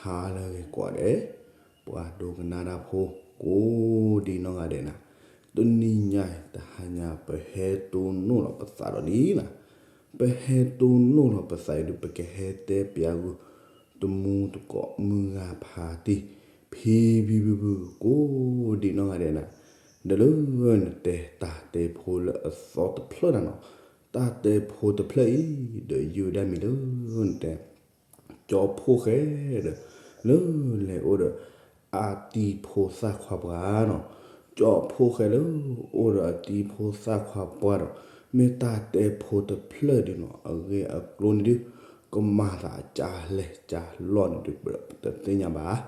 ဟါလၢအဂ့ၤကိးဂၤဒဲး, ပှၤဒိကနၣ်တၢ်ဖိ ကိးဒံနီၢ်ဂၤဒဲးနၤ, တနံၤညါတဟါညါ ပဟဲတိၢ်နီၣ်လီၤပသးဒီးလံနၤ, ပဟဲတိၢ်နီၣ်လီၤပသးအံၤဒီး ပကဟဲတဲပၠးဂုာ် တမူတကိးမုၢ်ဂၤဖးတံၢ် ဖံဖံဖုဖု ကိးဒံနီၢ်ဂၤဒဲးနၤ, ဒီးလၢနတဲတၢ်တဲဖိလၢအသီတဖျၢၣ်နၤနီၤ, တၢ်တဲဖိတဖျၢၣ်အံၤ ဒီးယုၢ်ဝဲဒၣ်မံၤလၢနတဲ ကၠီဖှိၣ်ဃဲဒီး လၢလဲၤအိၣ်ဒီး အတံၤဖိသၣ်ခွါပှၢ်နီၤ, ကၠီဖှိၣ်ဃဲလၢအိၣ်ဒီးအတံၤဖိသၣ်ခွါပှၢ်ဒီး မ့ၢ်တၢ်တဲဖိတဖျၢၣ်ဒုးနီၤ အဂ့ၢ်အကျိၤန့ၣ်ဒုး ကမၤသးကလဲၤကလီၢ်န့ၣ်ဒုး ပတသ့ၣ်ညါဘၣ်.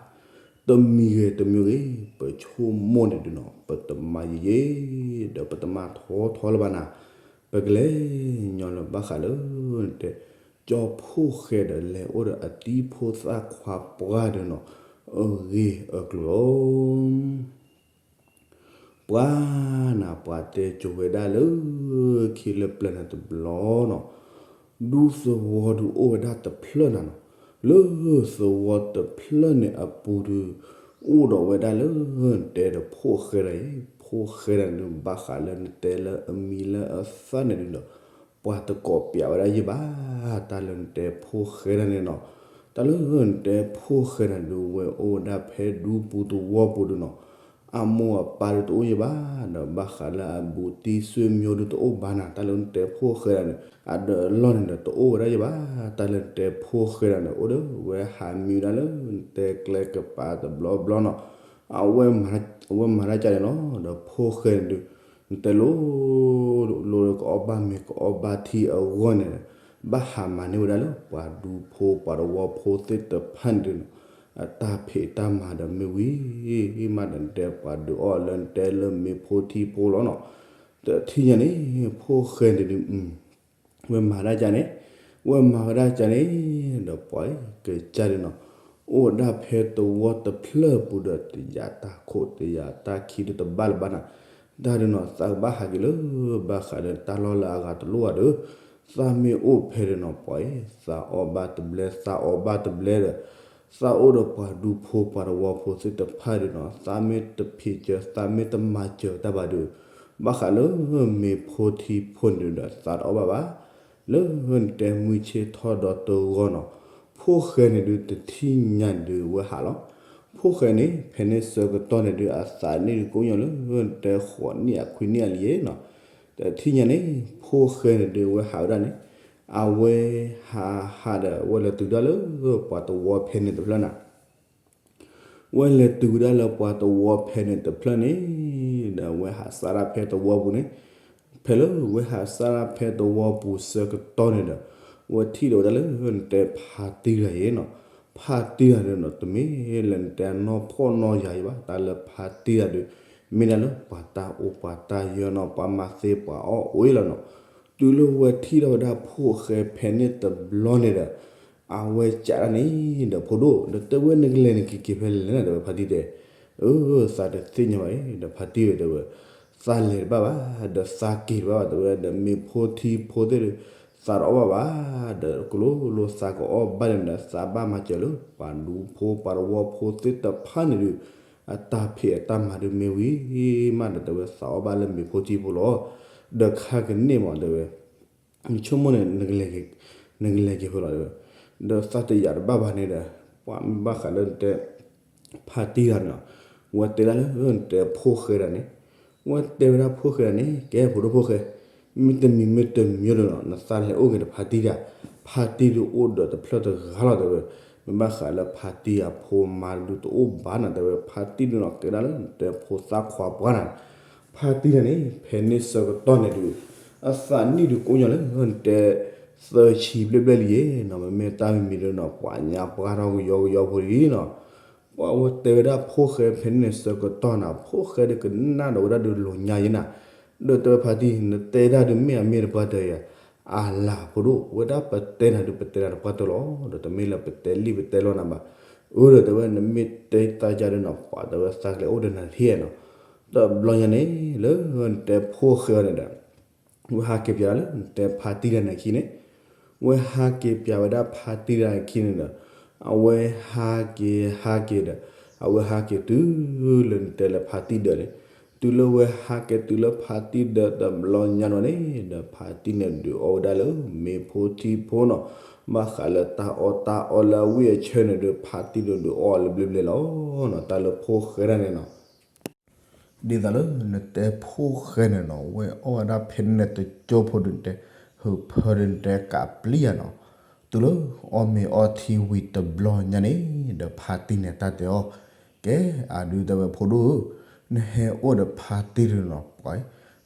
တမံၤဂ့ၤတမံၤဂ့ၤ ပဆိကမိၣ်န့ၣ်ဒုးနီၤ ပတမၤယံာ်ယံာ် ဒီးပတမၤထီထီလၢၤဘၣ်နၤ, ပကလဲၤညီလၢဘၣ်ဃးလၢနတဲ ကၠီဖှိၣ်ဃဲဒီး လဲၤအိၣ်ဒီးအတံၤဖိသၣ်ခွါပှၢ်ဒုးနီၤ အဂ့ၢ်အကျိၤလီၤ. ပှၤနၤ ပှၤတဲကိၤဝဲဒၣ်လၢ ခံလၢပျၢၤန့ၣ်တဘျီနီၤ, ဒူသဝီဒုးအိၣ်ဝဲဒၣ်တဖျၢၣ်နၤနီၤ, လၢသဝီတဖျၢၣ်န့ၣ်အပူၤဒုး အိၣ်ဒီးဝဲဒၣ်လၢနတဲဒီးဖိၣ်ဃဲဒၣ်အံၤ, ဖိၣ်ဃဲဒၣ်န့ၣ်ဒုး ဘၣ်ဃးလၢနတဲလၢအမံၤလၢအသၣ်န့ၣ်ဒုးဒီး ပှၤတကိးပၠးဝဲဒၣ်ယဲၢ်ဘၣ်, တၢ်လၢနတဲဖိၣ်ဃဲဒၣ်န့ၣ်နီၤ, တၢ်လၢနတဲဖိၣ်ဃဲဒၣ်ဒုး ဝဲအိၣ်ဝဲဒၣ်ဖဲဒူပူၤသဝီပူၤဒုးနီၤ, အမိၢ်အပၢ်ဒုးတအိၣ်ယဲၢ်ဘၣ်, ဒီးဘၣ်ဃးလၢအဘူးတံၢ်ဆွေမျိုးဒုးတအိၣ်ဘၣ်နၤ, တၢ်လၢနတဲဖိၣ်ဃဲဒၣ်န့ၣ် အဒၢးအလီၢ်န့ၣ်ဒီးတအိၣ်ဝဲဒၣ်ယဲၢ်ဘၣ်, တၢ်လၢနတဲဖိၣ်ဃဲဒၣ်န့ၣ် အိၣ်ဒီးဝဲဟးမံဝဲဒၣ်လၢနတဲကျဲကပၤတဘျီဘျီနီၤ, အဝဲမၤတၢ်ကန့ၣ်လီၤ, ဒီးဖိၣ်ဃဲန့ၣ်ဒုး နတဲလိၤ လိၤလၢကအီၣ်ဘၣ်မ့ၤကအီၣ်ဘၣ်ထံအဂီၢ်န့ၣ်, ဘၣ်ဟးမၤန့ၢ်ဝဲဒၣ်လၢပှၤဒူဖိပှၤသဝီဖိသ့ၣ်တဖၣ်န့ၣ်ဒုးနီၤ, အတၢ်ဖံးတၢ်မၤဒီးမ့ၢ်ဝံၤမးဒီး နတဲပှၤဒုးအီၣ်လၢနတဲလၢမ့ၤဖိထံဖိလီၤနီၤ, တထံၣ်ညါန့ၣ် ဖိၣ်ဃဲန့ၣ်ဒုး ဝဲမၤဒၣ်ကန့ၣ်, ဝဲမၤဝဲဒၣ်ကန့ၣ်, ဒီးပှၤကစၢ်ဒုးနီၤ, အိၣ်ဝဲဒၣ်ဖဲသဝီတဖျၢၣ်ပူၤဒီး တယာ်တၢ်ခိၣ်တယာ်တၢ်ခံဒုးတဘၣ်လၢၤဘၣ်နၤ, တၢ်ဒုးနီၤ သးကဘၣ်ဟးက့ၤလၢ ဘၣ်ဃးဒီးတၢ်လီၢ်လၢအဂၤတလိၣ်ဂၤဒီး, သးမ့ၢ်အိၣ်ဖဲဒုးနီၤ ပှၤအံၤ သးအီၣ်ဘၣ်တဘျဲ သးအီၣ်ဘၣ်တဘျဲဒီး, သးအိၣ်ဒီးပှၤဒူဖိပှၤသဝီဖိသ့ၣ်တဖၣ်ဒုးနီၤ သးမ့ၢ်တဖံးစၢၤ သးမ့ၢ်တမၤစၢၤတၢ်ဘၣ်ဒီး, ဘၣ်ဃးလၢမ့ၤဖိထံဖိန့ၣ်ဒီး သးတအီၣ်ဘၣ်ဘၣ်, လၢနတဲမုၢ်ဆ့ၣ်ထီၣ်ဒီးတဂီၤနီၤ, ဖိၣ်ဃဲန့ၣ်ဒုးတထံၣ်ညါန့ၣ်ဒုးဝဲဟးလီၤ, ဖိၣ်ဃဲန့ၣ် ဖဲန့ၣ်ဆၢကတီၢ်န့ၣ်ဒုး အသးနံၣ်ဒုးကိးညီလၢနတဲဃိးနံၣ်အခွံနံၣ်အလံယဲနီၤ, တထံၣ်ညါန့ၣ် ဖိၣ်ဃဲန့ၣ်ဒုးဝဲဟးဝဲဒၣ်န့ၣ်, အဝဲဟးဟးဒီး ဝဲလဲၤတုၤဒၣ်လၢပှၤသဝီဖဲန့ၣ်တဖျၢၣ်နၤ ဝဲလဲၤတုၤကဒါလၢပှၤသဝီဖဲန့ၣ်တဖျၢၣ်န့ၣ်, ဒီးဝဲဟးစးဒၣ်ဖဲသဝီပူၤန့ၣ်, ဖဲလၢဝဲဟးစးဒၣ်ဖဲသဝီပူၤဆၢကတီၢ်န့ၣ်ဒီး, ဝဲထံၣ်ဒီးဝဲဒၣ်လၢနတဲဖါတံၢ်တဂၤအံၤနီၤ, ဖါတံၢ်တဂၤန့ၣ်နီၤ တမ့ၢ်လၢနတဲနီၢ်ဖှီၣ်နီၢ်ယာ်အံၤဘၣ်, တၢ်လၢဖါတံၢ်တဂၤဒီး, မ့ၢ်ဒၣ်လၢပှၤတၢ်အိၣ်ပှၤတၢ်ယၢၤနီၤ ပှၤမၤသ့ပှၤအီၣ်အိၣ်အံၤလီၤနီၤ, တုၤလၢဝဲထံၣ်ထီၣ်ဝဲဒၣ်ဖိၣ်ဃဲဖဲန့ၣ်တဘျီန့ၣ်ဒီး, အဝဲကးဒၣ်န့ၣ်ဒီးဖိဒိၣ် ဒီးတဲဝဲနကလဲၤနက့ၤက့ၤဖဲလဲၣ်လဲၣ်နၤ တဲဝဲဖါတံၢ်တဲ, အၢ သးတသ့ၣ်ညါဘၣ်အံၤ ဒီးဖါတံၢ်တဲဝဲ, သးလဲၤတဘၣ်ဘၣ် ဒီးသးက့ၤတဘၣ်ဘၣ် တဲဝဲ ဒီးမ့ၤဖိထံဖိသ့ၣ်ဒီး, သးတအီၣ်ဘၣ်ဘၣ်, ဒီးကလိလိသးကအီၣ်ဘၣ်န့ၣ်ဒီး သးဘၣ်မၤစၢၤလၢပှၤဒူဖိပှၤသဝီဖိသ့ၣ်တဖၣ်န့ၣ်ဒီး, အတၢ်ဖံးအတၢ်မၤဒုးမ့ၢ်ဝံၤမးဒီး တဲဝဲသးအီၣ်ဘၣ်လၢမ့ၤဖိထံဖိလီၤ, ဒီးခါကန့ၢ်မး တဲဝဲ ဆိကမိၣ်န့ၣ် နကလဲၤက့ၤဖဲလီၤ, ဒီးသးတယာ်တဘၣ်ဘၣ်န့ၣ်ဒီး, ပှၤမ့ၢ်ဘၣ်ဃးလၢနတဲ ဖါတံၢ်တဂၤန့ၣ်လီၤ, ဝဲတဲဒၣ်လၢနတဲဖိၣ်ဃဲဒၣ်န့ၣ်, ဝဲတဲဝဲဒၣ်ဖိၣ်ဃဲဒၣ်န့ၣ် ကဲဖိဒိၣ်ဖိၣ်ဃဲ, မ့တမံၤမ့တမံၤဒီးနီၤ နသးလဲၤအိၣ်က့ၤဒီးဖါတံၢ်တဂၤ, ဖါတံၢ်ဒုးအိၣ်ဒီးတဖျၢၣ်တဂၤလီၤ တဲဝဲ, မ့ၢ်ဘၣ်ဃးလၢဖါတံၢ်အဖိမါဒုးတအိၣ်ဘၣ်နၤ တဲဝဲ ဖါတံၢ်ဒုးနီၤ ကဲဒၣ်လၢနတဲဖိသၣ်ခွါပှၢ်နၤ ဖါတံၢ်တဂၤန့ၣ် ဖဲန့ၣ်ဆၢကတီၢ်န့ၣ်ဒုး, အသးနံၣ်ဒုးကိးညီလၢနတဲ သၢဆံဘျဲၣ်ဘျဲၣ်လံယဲနီၤ မ့မ့ၢ်တၢ်မံၤမံၤဒီးနီၤ ပှၤညါပှၢ်ထီၣ်ကယီကယီဖိလံနီၤ, ပှၤဝဲတဲဝဲဒၣ်ဖိၣ်ဃဲဖဲန့ၣ်န့ၣ်ဆၢကတီၢ်နၤ ဖိၣ်ဃဲဒုးကနၣ်ဒီးဝဲဒၣ်ဒုးလိာ်ညါယဲနၤ, ဒီးတဲဝဲဖါတံၢ် နတဲဒၣ်ဒုးမ့ၢ်အမ့ၢ်တပှၢ်တၢၢ်ဧါ, အလၤဖိဒိၣ် ဝဲဒၣ်ပတဲနၤဒုးပတဲနၤတပှၢ်တၢၢ်လီၤ ဒီးတမ့ၢ်လၢပတဲလံာ်ပတဲလီနၤဘၣ်, အၢဒီးတဲဝဲနမ့ၢ်တဲသးကဒီးနီၤ ပှၤတဲဝဲသးကလဲၤအိၣ်ဒီးနၤတဟ့ၣ်နီၤ, တဘျီညါန့ၣ် လၢနတဲဖိၣ်ဃဲအီၤန့ၣ်ဒီး ဝဲဟးက့ၤပၠးလၢနတဲဖါတံၢ်တဂၤန့ၣ်အခံန့ၣ်, ဝဲဟးက့ၤပၠးဝဲဒၣ်ဖါတံၢ်တဂၤအခံန့ၣ်ဒီး, အဝဲဟးက့ၤဟးက့ၤဒီး အဝဲဟးက့ၤတုၤလၢနတဲလၢဖါတံၢ်ဒၢးန့ၣ်, တုၤလၢဝဲဟးက့ၤတုၤလၢဖါတံၢ်ဒၢးတဘျီညါနီၤန့ၣ် ဒီးဖါတံၢ်န့ၣ်ဒုးအီၣ်ဝဲဒၣ်လၢမ့ၤဖိထံဖိနီၤ, ဘၣ်ဃးလၢတၢ်အီၣ်တၢ်အီလၢအဝံၣ်အဆၢန့ၣ်ဒီး ဖါတံၢ်ဒုးဒုးအီၣ်လၢဘျ့ဘျ့လီၤနီၤ, တၢ်လၢဖိၣ်ဃဲဒၣ်န့ၣ်နီၤ ဒ်သိးလၢနတဲဖိၣ်ဃဲန့ၣ်နီၤ ဝဲအီၣ်ဝဲဒၣ်ဖဲန့ၣ်တကၠိဖိဒုးနတဲ ဟုးဖၢဒုးနတဲကးပျံၤယၤနီၤ, တုၤလၢအီၣ်မ့ၤအီထံဝံၤတဘျီညါန့ၣ် ဒီးဖါတံၢ်န့ၣ်တၢ်တဲအီၤ, ကဲ အဒုးတဲဝဲဖိဒိၣ်ဧၢ, နဟဲအိၣ်ဒီးဖါတံၢ်ဒုးနီၤ ပှၤ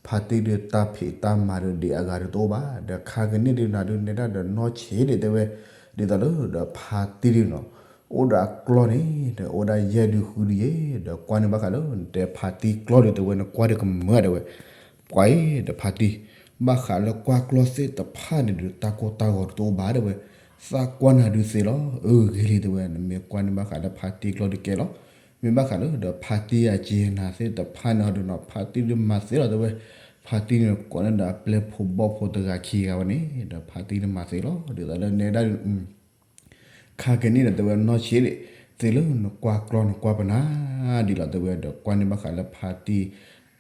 ဖါတံၢ်ဒုးတၢ်ဖံးတၢ်မၤဒုးဒံးအဂၤဒုးတအိၣ်ဘၣ်, ဒီးခါကန့ၣ်ဒုးနၤဒုးနဲဒၣ်ဒီးနီၢ်ဆံးဒံးတဲဝဲ, ဒ်သိးလၢဒီးဖါတံၢ်ဒုးနီၤ အိၣ်ဒီးအကျီၢ်န့ၣ် ဒီးအိၣ်ဒၣ်ယဲၢ်ဒုဃုဒုယဲၢ်, ဒီးကွၢ်န့ၢ်ဘၣ်ဃးလၢနတဲဖါတံၢ်ကျီၢ်ဒုးတဲဝဲ နကွၢ်ဒုးကမၢတဲဝဲ, ပှၤအံၤဒီးဖါတံၢ်, ဘၣ်ဃးလၢကွၢ်ကျီၢ်သ့ၣ်တဖၣ်န့ၣ်ဒုး တၢ်ကိၢ်တၢ်ဂီၤဒုးတအိၣ်ဘၣ်တဲဝဲ, သးကွၢ်နၤဒုးသ့လီၤ, အၢ ဂ့ၤလံတဲဝဲ, နမ့ၢ်ကွၢ်န့ၢ်ဘၣ်ဃးလၢဖါတံၢ်ကျီၢ်ဒုးကဲလီၤ, မ့ၢ်ဘၣ်ဃးလၢဒီးဖါတံၢ်အစ့နၤသ့ၣ်တဖၣ်န့ၣ်အီၤဒုးနီၤ ဖါတံၢ်ဒုးမၤသ့လီၤတဲဝဲ, ဖါတံၢ်န့ၣ်ကိးန့ၢ်ဒီးအပျဲၢ်ဖိဘီၣ်ဖိတဂၤခံဂၤဝဲန့ၣ် ဒီးဖါတံၢ်န့ၣ်မၤသ့လီၤ, ဒ်သိးလၢနဲဒၣ် ခါက့ၤန့ၣ်ဒီးတဲဝဲနီၢ်ဆံးဒံး, သ့လၢနကွၢ်ကျီၢ်နကွၢ်ပနၢ်ဒံးလီၤတဲဝဲ, ဒီးကွၢ်န့ၢ်ဘၣ်ဃးလၢဖါတံၢ်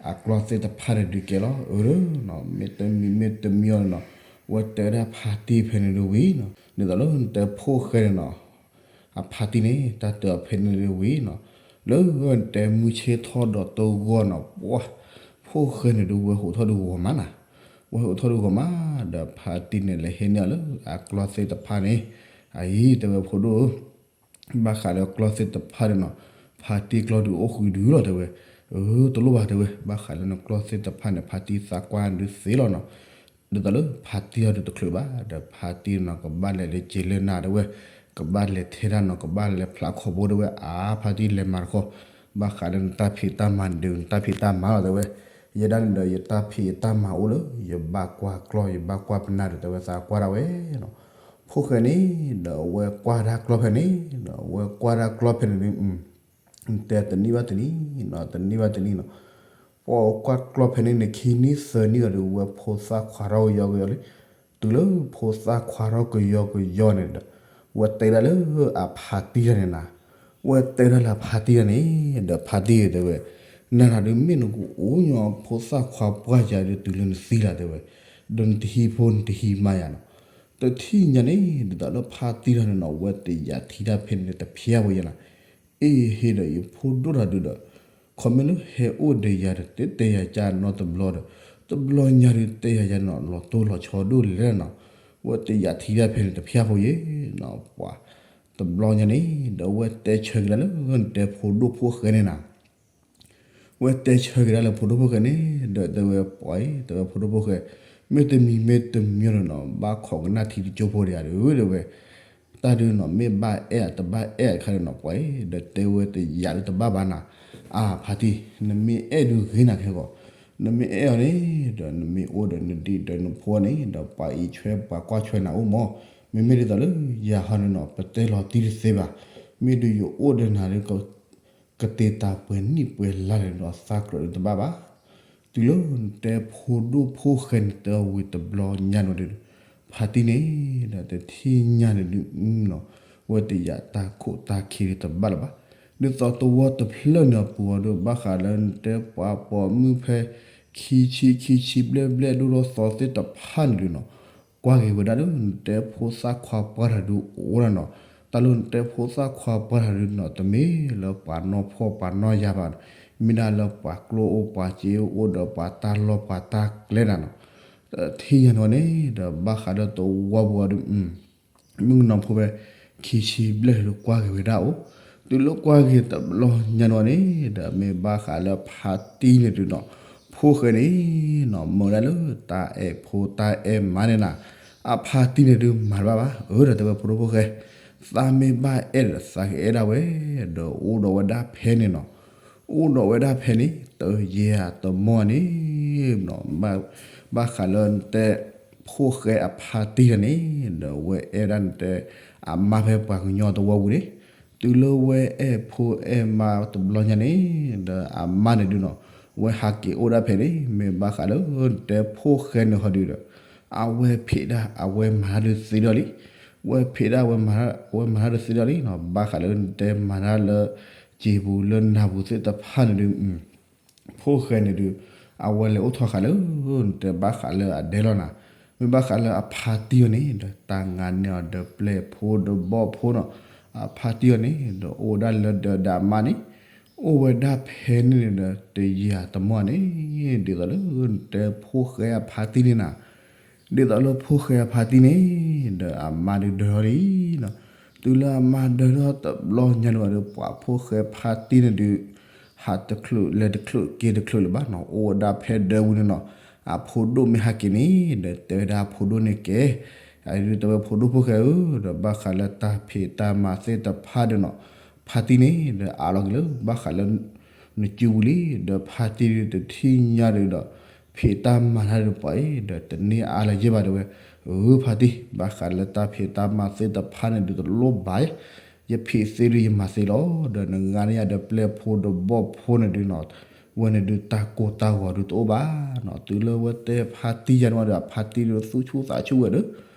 အကျီၢ်သ့ၣ်တဖၣ်န့ၣ်ဒုးကဲလီၤ, အၢ မ့ၢ်တမံၤမ့ၢ်တမံၤအီၤန့ၣ်နီၤ, ဝဲတဲဒၣ်ဖါတံၢ်ဖဲန့ၣ်ဒုးဝံၤနီၤ, ဒ်သိးလၢနတဲဖိၣ်ဃဲန့ၣ်နီၤ အဖါတံၢ်န့ၣ် တၢ်တဲအီၤဖဲန့ၣ်ဒုးဝံၤနီၤ, လၢနတဲမုၢ်ဆ့ၣ်ထီၣ်ဒီးတဂီၢ်နီၤ, ပှၤ ဖိၣ်ဃဲန့ၣ်ဒုးဝဲဟိးထီၣ်ဒုးဂီၤမးနၤ, ဝဲဟိးထီၣ်ဒုးဂီၤမး, ဒီးဖါတံၢ်န့ၣ်လဲၤဟ့ၣ်န့ၢ်အီၤလၢအကျီၢ်သ့ၣ်တဖၣ်န့ၣ်, အအံၤတဲဝဲဖိဒိၣ်ဧၢ ဘၣ်ဃးလၢကျီၢ်သ့ၣ်တဖၣ်န့ၣ်နီၤ, ဖါတံၢ်ကျီၢ်ဒုးအိၣ်ဃုာ်ဒုးလီၤတဲဝဲ, အၢ တလိၣ်ဘၣ်တဲဝဲ, ဘၣ်ဃးလၢနကျီၢ်သ့ၣ်တဖၣ်န့ၣ် ဖါတံၢ်သးကွၢ်ဒုးသ့လီၤနီၤ, ဒ်သိးလၢဖါတံၢ်အီၤဒုးတချုးဘၣ်, ဒီးဖါတံၢ်နီၤ ကဘၣ်လဲၤလၢက့ၤလၢနၤတဲဝဲ, ကဘၣ်လဲၤထဲဒၣ်နီၤ ကဘၣ်လဲၤဖျါခီၣ်ဘိတဲဝဲ, အါ ဖါတံၢ်လဲၤမၤတခီ, ဘၣ်ဃးလၢနတၢ်ဖံးတၢ်မၤန့ၣ်ဒုး နတၢ်ဖံးတၢ်မၤလီၤတဲဝဲ, ယဲဒၣ်န့ၣ်ဒီးယတၢ်ဖံးယတၢ်မၤအိၣ်လၢ ယဘၣ်ကွၢ်ကျီၢ် ယဘၣ်ကွၢ်ပနၢ်ဒီးတဲဝဲသးကွၢ်ဒၣ်ဝဲနီၤ, ဖိၣ်ဃဲန့ၣ် ဒီးအဝဲကွၢ်ဒၣ်ကျီၢ်ဖဲန့ၣ်, ဒီးအဝဲကွၢ်ဒၣ်ကျီၢ်ဖဲန့ၣ်ဒုး တဲတနံၣ်ဘၣ်တနံၣ်နီၤ, တနံၣ်ဘၣ်တနံၣ်နီၤ, ပှၤကွၢ်ကျီၢ်ဖဲန့ၣ်န့ၣ် ခံနံၣ်သၢနံၣ်အီၤဒီး ဝဲဖိသၣ်ခွါထီၣ်ကယီကယီလံ, တုၤလၢဖိသၣ်ခွါထီၣ်ကယီကယီန့ၣ်ဒီး ဝဲတဲဒၣ်လၢအဖါတံၢ်တဂၤန့ၣ်နၤ, ဝဲတဲဒၣ်လၢအဖါတံၢ်တဂၤန့ၣ် ဒီးဖါတံၢ်တဲဝဲ, နၤနၤဒုးမ့ၢ်နကအိၣ်ညီဖိသၣ်ခွါပှၢ်ယၤဒုးတုၤလၢနသံလီၤတဲဝဲ, ဒီးနတဟံးဖိနတဟံးမါယၤနီၤ, တထံၣ်ညါန့ၣ် ဒ်သိးလၢဖါတံၢ်တဂၤန့ၣ်နီၤ ဝဲတယာ်ထံတၢ်ဖဲန့ၣ်တဖျါဖိယဲနၤ အ့ၣ် ဟ့ၣ်ဒီးယဖိဒိၣ်တၢ်ဒုးဒီး ခီမ့ၢ်လၢဟဲအိၣ်ဒီးယၤဒီး တဲတဲယၤကၢ်နီတဘျီဒီး တဘျီညါဒုးတဲယၤယၤနီၤ လီၤတိၢ်လီၤဆီဒိၣ်လဲၣ်နီၤ, ဝဲတယာ်ထံတၢ်ဖဲန့ၣ်တဖျါဖိယဲနီၤ, ပှၤ တဘျီညါန့ၣ် ဒီးဝဲတဲဆၢက့ၤဒၣ်လၢနတဲဖိဒိၣ်ဖိၣ်ဃဲန့ၣ်နၤ ဝဲတဲဆၢက့ၤဒၣ်လၢဖိဒိၣ်ဖိၣ်ဃဲန့ၣ် ဒီးတဲဝဲပှၤအံၤ တဲဝဲဖိဒိၣ်ဖိၣ်ဃဲ, မ့ၢ်တမံၤမ့ၢ်တမံၤန့ၣ်နီၤ ဘၣ်ခိးကနၣ်ထံတကၠိဖိဒံးဧါဒီး တဲဝဲ, တၢ်ဒုးနီၤ မ့ၢ်ဘၣ်အဲၣ်တဘၣ်အဲၣ်အခါန့ၣ်နီၤ ပှၤအံၤ ဒီးတဲဝဲတယာ်ဒုးတဘၣ်ဘၣ်နၤ, အါ ဖါတံၢ် နမ့ၢ်အဲၣ်ဒုးဂ့ၤနၤခဲဂီၤ, နမ့ၢ်အဲၣ်အီၤန့ၣ် ဒီးနမ့ၢ်အိၣ်ဒီးနဒံးဒီးနဖိန့ၣ် ဒီးပှၤအံးဆွဲပှၤကွၢ်ဆွဲနၤအိၣ်မး, မ့မ့ၢ်ဒ်သိးလၢယၤဟီန့ၣ်နီၤ ပတဲလီၤတံၢ်တသ့ဘၣ်, မ့ၢ်ဒုးယအိၣ်ဒီးနၤဒုး ကတ့တၢ်ပှဲၤနံၣ်ပှဲၤလါန့ၣ်ဒီးသးကြၢးဒုးတဘၣ်ဘၣ်, တုၤလၢနတဲဖိဒိၣ်ဖိၣ်ဃဲန့ၣ် တဲဝံၤတဘျီညါန့ၣ်ဒီး ဖါတံၢ်န့ၣ် ဒီးတထံၣ်ညါန့ၣ်ဒုးနီၤ ဝဲတယာ်တၢ်ခိၣ်တၢ်ခံဒုးတဘၣ်လၢၤဘၣ်, ဒ်သိးသဝီတဖျၢၣ်န့ၣ်အပူၤအီၤဒီး ဘၣ်ဃးလၢနတဲပှၤပိာ်မုၣ်ဖဲ ခံဆံခံဆံဘျဲၣ်ဘျဲၣ်ဒိၣ်ထီၣ်သီသ့ၣ်တဖၣ်န့ၣ်ဒုးနီၤ ကွၢ်က့ၤဝဲဒၣ်လၢနတဲဖိသၣ်ခွါပှၢ်တၢ်ဒုးအိၣ်ဒၣ်နီၤ, တၢ်လၢနတဲဖိသၣ်ခွါပှၢ်တၢ်ဒုးနီၤ တမ့ၢ်လၢပှၤနီၢ်ဖှီၣ်ပှၤနီၢ်ယာ်ဘၣ်, မ့ၢ်ဒၣ်လၢပှၤကျိအိၣ်ပှၤစ့အိၣ်ဒီးပှၤတၢ်လီၢ်ပှၤတၢ်ကျဲနၤနီၤ, တထံၣ်ညါန့ၣ်န့ၣ် ဒီးဘၣ်ဃးဒီးသဝီပူၤအီၤဒုး မုၣ်ကနီၤဖိဖဲ ခံဆံဘျဲၣ်တၢ်ဒုးကွၢ်က့ၤဝဲဒၣ်အိၣ်, တုၤလၢကွၢ်က့ၤတဘျီညါန့ၣ်န့ၣ် ဒီးမ့ၢ်ဘၣ်ဃးလၢဖါတံၢ်န့ၣ်ဒုးနီၤ ဖိၣ်ဃဲန့ၣ်နီၤ မၢဒၣ်လၢတၢ်အဲၣ်ဖိတၢ်အဲၣ်မါန့ၣ်နၤ, အဖါတံၢ်န့ၣ်ဒုးမၤတဘၣ်ဘၣ်, အၢ ဒီးတဲဝဲဖိဒိၣ်ဖိၣ်ဃဲ, သးမ့ၢ်ဘၣ်အဲၣ်ဒီးသးကအဲၣ်ဒၣ်ဝဲ, ဒီးအိၣ်ဒီးဝဲဒၣ်ဖဲန့ၣ်နီၤ, အိၣ်ဒီးဝဲဒၣ်ဖဲန့ၣ် တယဲၢ်တမီၢ်န့ၣ် ဘၣ်ဃးလၢနတဲ ဖိၣ်ဃဲအဖါတံၢ်တဂၤန့ၣ် ဒီးဝဲအဲၣ်ဒၣ်နတဲ အမါဖဲပှၤကညီသဝီပူၤန့ၣ်, တုၤလၢဝဲအဲၣ်ဖိအဲၣ်မါတဘျီညါန့ၣ် ဒီးအမါန့ၣ်ဒုးနီၤ ဝဲဟးက့ၤအိၣ်ဒၣ်ဖဲန့ၣ် မ့ၢ်ဘၣ်ဃးလၢနတဲဖိၣ်ဃဲန့ၣ်ဟီဒုးဒီး အဝဲဖံးဒၣ်အဝဲမၤတၢ်ဒုးသ့ဒီးလံ, ဝဲဖံးဒၣ်ဝဲမၤ, ဝဲမၤတၢ်ဒုးသ့ဒီးလံနီၤ, ဘၣ်ဃးလၢနတဲမၤတၢ်လၢ စံာ်ပူၤလၢနၢ်ပူၤသ့ၣ်တဖၣ်န့ၣ်ဒုး ဖိၣ်ဃဲန့ၣ်ဒုး အဝဲလဲၤအိၣ်ထီၣ်ဃာ်လၢ နတဲဘၣ်ဃးလၢအဒဲလီၤနၤ, မ့ၢ်ဘၣ်ဃးလၢအဖါတံၢ်အီၤန့ၣ် ဒီးတၢ်ငါန့ၢ်အီၤဒီးပျဲၢ်ဖိဒီးဘီၣ်ဖိနီၤ, အဖါတံၢ်အီၤန့ၣ် ဒီးအိၣ်ဝဲဒၣ်လၢဒီးဒီးအမါန့ၣ် အိၣ်ဝဲဒၣ်ဖဲန့ၣ်ဒီးတယံာ်တမီၢ်န့ၣ်, ဒ်သိးလၢနတဲဖိၣ်ဃဲအဖါတံၢ်န့ၣ်နၤ ဒ်သိးလၢဖိၣ်ဃဲအဖါတံၢ်န့ၣ် ဒီးအမါဒုးဒၢထီၣ်လံနီၤ, တုၤလၢအမါဒၢထီၣ်တဘျီညါန့ၣ်ဝဲဒီး ပှၤဖိၣ်ဃဲဖါတံၢ်န့ၣ်ဒုး ဟးတချုးလဲၤတချုးက့ၤတချုးလၢၤဘၣ်နီၤ, အိၣ်ဝဲဒၣ်ဖဲဒၢဝံၤန့ၣ်နီၤ, အဖိဒိၣ်မ့ၢ်ဟးက့ၤန့ၣ် ဒီးတဲဝဲဒၣ်အဖိဒိၣ်န့ၣ်ကဲ, အဒုးတဲဝဲဖိဒိၣ်ဖိၣ်ဃဲဧၢ, ဒီးဘၣ်ဃးလၢတၢ်ဖံးတၢ်မၤသ့ၣ်တဖၣ်ဒီးနီၤ, ဖါတံၢ်န့ၣ် ဒီးအးလီၤက့ၤလၢ ဘၣ်ဃးလၢ နစုပူၤလံ, ဒီးဖါတံၢ်ဒုးတထံၣ်ညါဒုးဒီး ဖံးတၢ်မၤတၢ်ဒုးပှၤအံၤ ဒီးတန့ၢ်အါလၢၤယဲၢ်ဘၣ်တဲဝဲ, အၢ ဖါတံၢ် ဘၣ်ဃးလၢတၢ်ဖံးတၢ်မၤသ့ၣ်တဖၣ်န့ၣ်ဒုးတလိၣ်ဘၣ်, ယဖံးသ့ဒုးယမၤသ့လီၤ, ဒီးနငါန့ၢ်ယၤဒီးပျဲၢ်ဖိဒီးဘီၣ်ဖိန့ၣ်ဒုးနီၤ, ဝဲန့ၣ်ဒုးတၢ်ကိၢ်တၢ်ဂီၤဒုးတအိၣ်ဘၣ်နီၤ, တုၤလၢဝဲတဲဖါတံၢ်ယၤန့ၣ်ဝဲဒီး အဖါတံၢ်ဒုးသူၣ်ဆူၣ်သးဆူၣ်ဝဲဒီး,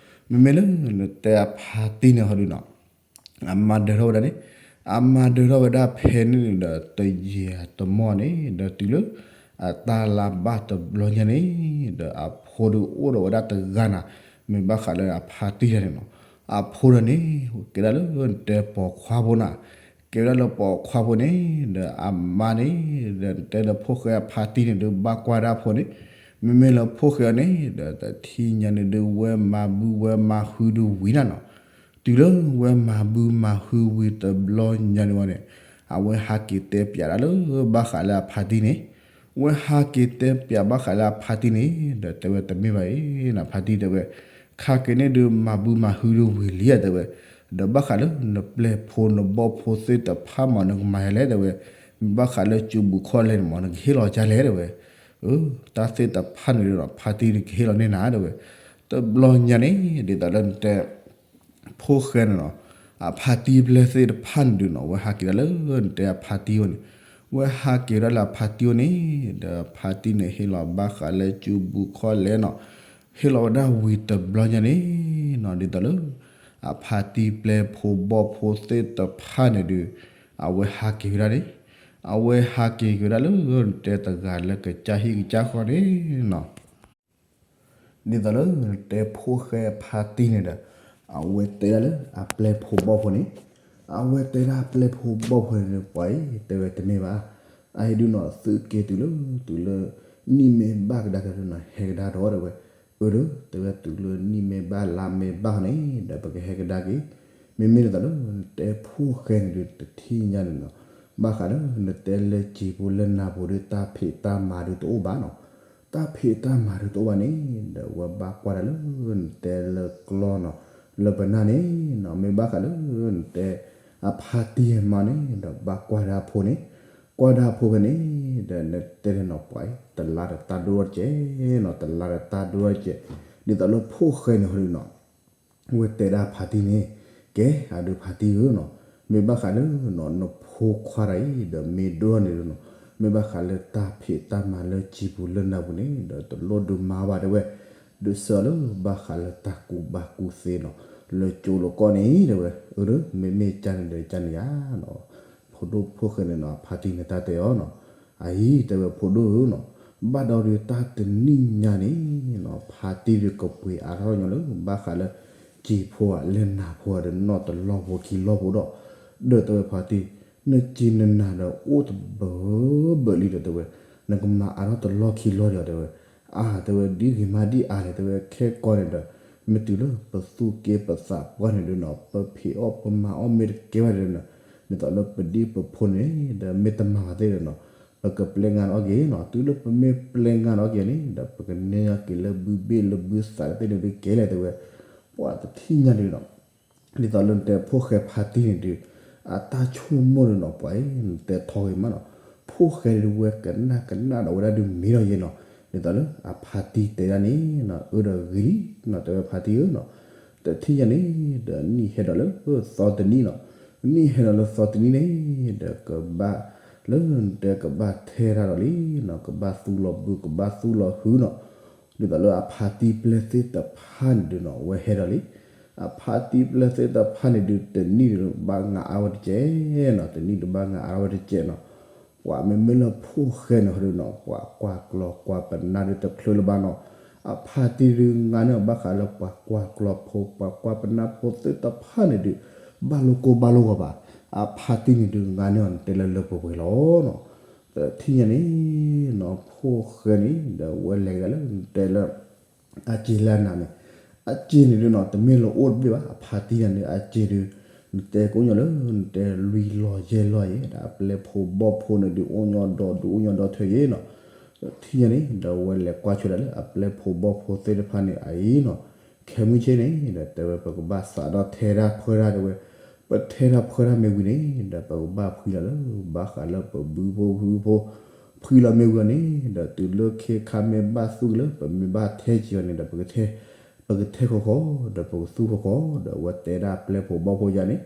မ့မ့ၢ်လၢနတဲအဖါတံၢ်န့ၣ်ဟီဒုးနီၤ အမါဒၢထီၣ်ဝဲဒၣ်န့ၣ်, အမါဒၢထီၣ်ဝဲဒၣ်ဖဲန့ၣ်ဒီးတယံာ်တမီၢ်န့ၣ် ဒီးတုၤလၢ အတၢ်လါဘၣ်တဘျီညါန့ၣ် ဒီးအဖိဒုးအိၣ်ဒီးဝဲဒၣ်တဂၤနၤ, မ့ၢ်ဘၣ်ဃးလၢအဖါတံၢ်ယၤန့ၣ်နီၤ, အဖိဒီးန့ၣ် ကဲဒၣ်လၢတဲပိာ်ခွါဖိနၤ, ကဲဝဲဒၣ်လၢပိာ်ခွါဖိန့ၣ် ဒီးအမါန့ၣ် ဒီးတဲလၢဖိၣ်ဃဲအဖါတံၢ်န့ၣ် ဒုးဘၣ်ကွၢ်ဒၣ်အဖိန့ၣ်, မ့မ့ၢ်လၢဖိၣ်ဃဲအီၤန့ၣ် ဒီးတထံၣ်ညါန့ၣ်ဒုးဝဲမၤဘုဝဲမၤဟုဒုးဝံၤနၤနီၤ တုၤလၢဝဲမၤဘုမၤဟုဝံၤတဘျီညါန့ၣ်ဝဲန့ၣ်, အဝဲဟးက့ၤတဲပၠးဒၣ်လၢဘၣ်ဃးလၢအဖါတံၢ်န့ၣ်, ဝဲဟးက့ၤတဲပၠးဘၣ်ဃးလၢအဖါတံၢ်န့ၣ် ဒီးတဲဝဲတမ့ၢ်ဘၣ်အံၤနၤ ဖါတံၢ်တဲဝဲ, ခါက့ၤန့ၣ်ဒုးမၤဘုမၤဟုဒုးဝံၤလံဧါတဲဝဲ, ဒီးဘၣ်ဃးလၢနပျဲၢ်ဖိနဘီၣ်ဖိသ့ၣ်တဖၣ်မး နကမၤယၤလဲၣ်တဲဝဲ, မ့ၢ်ဘၣ်ဃးလၢစုပူၤခီၣ်လဲၣ်န့ၣ်မး နကဟ့ၣ်လီၤကလဲၣ်တဲဝဲ, တၢ်သ့ၣ်တဖၣ်န့ၣ်ဒီး ဖါတံၢ်ဒုးကဟ့ၣ်လီၤန့ၢ်နၤတဲဝဲ, တဘျီညါန့ၣ် ဒ်သိးလၢနတဲ ဖိၣ်ဃဲန့ၣ်နီၤ, အဖါတံၢ်ပျဲၢ်သ့ၣ်တဖၣ်န့ၣ်ဒုးနီၤ ဝဲဟးက့ၤဒၣ်လၢနတဲအဖါတံၢ်အိၣ်န့ၣ်, ဝဲဟးက့ၤဒၣ်လၢအဖါတံၢ်အိၣ်န့ၣ် ဒီးဖါတံၢ်န့ၣ်ဟ့ၣ်လီၤဘၣ်ဃးလၢစုပူၤခီၣ်လဲၣ်နီၤ, ဟ့ၣ်လီၤဝဲဒၣ်ဝံၤတဘျီညါန့ၣ်နီၤ ဒ်သိးလၢ အဖါတံၢ်ပျဲၢ်ဖိဘီၣ်ဖိသ့ၣ်တဖၣ်န့ၣ်ဒုး အဝဲဟးက့ၤဝဲဒၣ်န့ၣ်, အဝဲဟးက့ၤက့ၤဝဲဒၣ်လၢ တဲတဂၤလၢကစၢ်ဟံၣ်ကစၢ်ဃီန့ၣ်နီၤ ဒ်သိးလၢတဲဖိၣ်ဃဲအဖါတံၢ်န့ၣ်ဒီး အဝဲတဲဒၣ်လၢအပျဲၢ်ဖိဘီၣ်ဖိန့ၣ်, အဝဲတဲဒၣ်အပျဲၢ်ဖိဘီၣ်ဖိန့ၣ် ပှၤအံၤတဲဝဲတမ့ၢ်ဘၣ်, အအံၤဒုးနီၤ သုးက့ၤတုၤလၢ တုၤလၢ နံၣ်မ့ၢ်ဘၣ်ကဒါက့ၤဒုးနီၤ ဟဲကဒါဒီးတဲဝဲ, အၢဒီး တဲဝဲတုၤလၢနံၣ်မ့ၢ်ဘၣ်လါမ့ၢ်ဘၣ်န့ၣ် ဒီးပကဟဲကဒါက့ၤ, မ့မ့ၢ်ဒ်သိးလၢနတဲဖိၣ်ဃဲန့ၣ်ဒုးတထံၣ်ညါန့ၣ်နီၤ, ဘၣ်ဃးလၢနတဲလၢစံာ်ဖိလၢနၢ်ဖိဒုး တၢ်ဖံးတၢ်မၤဒုးတအိၣ်ဘၣ်နီၤ တၢ်ဖံးတၢ်မၤဒုးတအိၣ်ဘၣ်န့ၣ် ဒီးဝဲဘၣ်ကွၢ်ဒၣ်လၢနတဲလၢကျီနီၤ, လၢပနၢ်န့ၣ်နီၤ မ့ၢ်ဘၣ်ဃးလၢနတဲ အဖါတံၢ်မါန့ၣ် ဒီးဘၣ်ကွၢ်ဒၣ်အဖိန့ၣ်, ကွၢ်ဒၣ်အဖိဖဲန့ၣ် ဒီးနတဲန့ၣ်နီၤ ပှၤတလါဒီးတၢ်ဒိၣ်ထီၣ်တကဲးနီၤ တလါဒီးတၢ်ဒိၣ်ထီၣ်တကဲး, ဒ်သိးလၢဖိၣ်ဃဲန့ၣ်ဟီဒုးနီၤ ဝဲတဲဒၣ်ဖါတံၢ်န့ၣ်, ကဲ အဒုးဖါတံၢ်ဧၢနီၤ, မ့ၢ်ဘၣ်ဃးလၢနီၤ နဖိခွါတဂၤအံၤ ဒီးမ့ၢ်ဒိၣ်ထီၣ်န့ၣ်ဒီးနီၤ, မ့ၢ်ဘၣ်ဃးလၢတၢ်ဖံးတၢ်မၤလၢစံာ်ပူၤလၢနၢ်ပူၤန့ၣ် ဒီးတလိၣ်ဒုးမၤဘၣ်တဲဝဲ, ဒုးစၢလၢဘၣ်ဃးလၢတၢ်ကူၣ်ဘၣ်ကူၣ်သ့နီၤ, လၢကၠိလိာ်ကီၢ်န့ၣ်တဲဝဲ, အၢ မ့မ့ၢ်ကန့ၣ်ဒီးကန့ၣ်ယါနီၤ, ဖိဒိၣ်ဖိၣ်ဃဲန့ၣ်နီၤ ဖါတံၢ်န့ၣ်တၢ်တဲအီၤနီၤ, အအံၤတဲဝဲဖိဒိၣ်ဧၢနီၤ, ဘၣ်ဒီးဒုးတၢ်တနံၣ်ညါန့ၣ်နီၤ ဖါတံၢ်ဒုးကပှ့ၤအါထီၣ်ညီလၢ ဘၣ်ဃးလၢ စံာ်ဖိဧါ လၢနၢ်ဖိဧါဒီးနီၢ်တလီၢ်ဖိခံလီၢ်ဖိဒီး, ဒီးတဲဝဲဖါတံၢ်, နစံာ်နနၢ်ဒီးအိၣ်တဘၢဘၢလံဒီးတဲဝဲ, နကမၤအါထီၣ်တလီၢ်ခံလီၢ်ဒီးတဲဝဲ, အါတဲဝဲဒ်ဂ့ၤမးဒ်အါလဲၣ်တဲဝဲခဲကီန့ၣ်ဒီး, မ့ၢ်တုၤလၢပသူၣ်က့ပသးပှၢ်န့ၣ်ဒီးနီၤ ပဖံးအီၣ်ပမၤအီၣ်မ့ၢ်တကဲဘၣ်ဒီးနီၤ, ဒ်သိးလၢပဒံၣ်ပဖိန့ၣ်ဒီးမ့ၢ်တမၤဘၣ်သ့ၣ်ဒီးနီၤ, ပကပျဲငါန့ၢ်အီၣ်က့ၤနီၤ, တုၤလၢပမ့ၢ်ပျဲငါန့ၢ်အီၣ်က့ၤန့ၣ် ဒီးပကန့ၢ်အီၣ်က့ၤလၢဘုဘ့ၣ်လၢဘုသးကသ့ၣ်န့ၣ်ဒုးကဲလဲၣ်တဲဝဲ, ပှၤတထံၣ်ညါန့ၣ်ဒီး ဒ်သိးလၢနတဲဖိၣ်ဃဲဖါတံၢ်န့ၣ်ဒုး, အတၢ်ဆိကမိၣ်န့ၣ်နီၤ ပှၤအံၤ နတဲထီဂ့ၤမးနီၤ, ဖိၣ်ဃဲဒုးဝဲကနၣ်ကနၣ်ဒီးဝဲဒၣ်ဒုးမ့ၢ်ထီၣ်ယဲနီၤ, ဒ်သိးလၢအဖါတံၢ်တဲဒၣ်န့ၣ်နီၤ, အၢဒီးဂ့ၤလံနီၤ တဲဝဲဖါတံၢ်ဧၢနီၤ, တထံၣ်ညါန့ၣ်ဒီးနံၣ်ဟဲဒီးလၢသီတနံၣ်နီၤ, နံၣ်ဟဲဒီးလၢသီတနံၣ်န့ၣ် ဒီးကဘၣ်လၢနတဲကဘၣ်ထဲတၢ်ဒီးလံနီၤ, ကဘၣ်သူလီၤဘုကဘၣ်သူလီၤဟုနီၤ, ဒ်သိးလၢအဖါတံၢ်ပျဲၢ်သ့ၣ်တဖၣ်န့ၣ်ဒုးနီၤ အဝဲဟဲဒီးလံ, အဖါတံၢ်ပျဲၢ်သ့ၣ်တဖၣ်န့ၣ်ဒုး တနံၣ်ဒုးဘၣ်ငါအါဝဲတကဲးနီၤ, တနံၣ်ဒုးဘၣ်ငါအါဝဲတကဲးနီၤ. ပှၤမ့မ့ၢ်လၢဖိၣ်ဃဲန့ၣ်ဟီဒုးနီၤ ပှၤကွၢ်ကျီကွၢ်ပနၢ်ဒုးတချုးလၢၤဘၣ်နီၤ. အဖါတံၢ်ဒုးငါန့ၢ်အီၤဘၣ်ဃးလၢပှၤကွၢ်ကျီဖိ ပှၤကွၢ်ပနၢ်ဖိသ့ၣ်တဖၣ်န့ၣ်ဒုး ဘၣ်လိာ်ကိၢ်ဘၣ်လိာ်ဂီၤဘၣ်. အဖါတံၢ်န့ၣ်ဒုးငါန့ၢ်အီၤ နတဲလၢလၢပှဲၤပှဲၤလီၤနီၤ. တထံၣ်ညါန့ၣ်နီၤ ဖိၣ်ဃဲန့ၣ် ဒီးဝဲလဲၤကဒါလၢနတဲလၢ အစ့လၢအနးန့ၣ်, အစ့န့ၣ်ဒုးနီၤ တမ့ၢ်လၢအိၣ်တဘ့ၣ်ဘၣ် အဖါတံၢ်ညါန့ၣ် အစ့ဒုး နတဲကိးညီလၢ နတဲလွံၢ်လီၢ်ယဲၢ်လီၢ်ယဲၢ် ဒီးအပျဲၢ်ဖိဘီၣ်ဖိန့ၣ်ဒုး အိၣ်ညီဒီဒူၣ် အိၣ်ညီဒီထၢယဲၢ်နီၤ. တထံၣ်ညါန့ၣ် ဒီးဝဲလဲၤကွၢ်ဆိဒၣ်လၢအပျဲၢ်ဖိဘီၣ်ဖိသ့ၣ်တဖၣ်န့ၣ်အအံၤနီၤ. ခဲမုၢ်ဆ့ၣ်န့ၣ် ဒီးတဲဝဲပကဘၣ်စးထီၣ်ထဲဒၣ်ဖှဲဒၣ်တဲဝဲ, ပထဲဒၣ်ဖှဲဒၣ်မ့ၢ်ဝံၤန့ၣ် ဒီးပကဘၣ်ဖှံလီၤလၢ ဘၣ်ဃးလၢပဘုဖိဖုဖိ ဖှံလီၤမ့ၢ်ဝံၤအီၤန့ၣ် ဒီးတုၤလၢခဲခါမ့ၢ်ဘၣ်သူၣ်ကလၢ ပမ့ၢ်ဘၣ်ထဲက့ၤအီၤန့ၣ်ဒီး ပကထဲ ပကထဲဃီဃီ ဒီးပကသူဃီဃီ ဒီးအဝဲတဲဒၣ်ပျဲၢ်ဖိဘီၣ်ဖိယါန့ၣ်,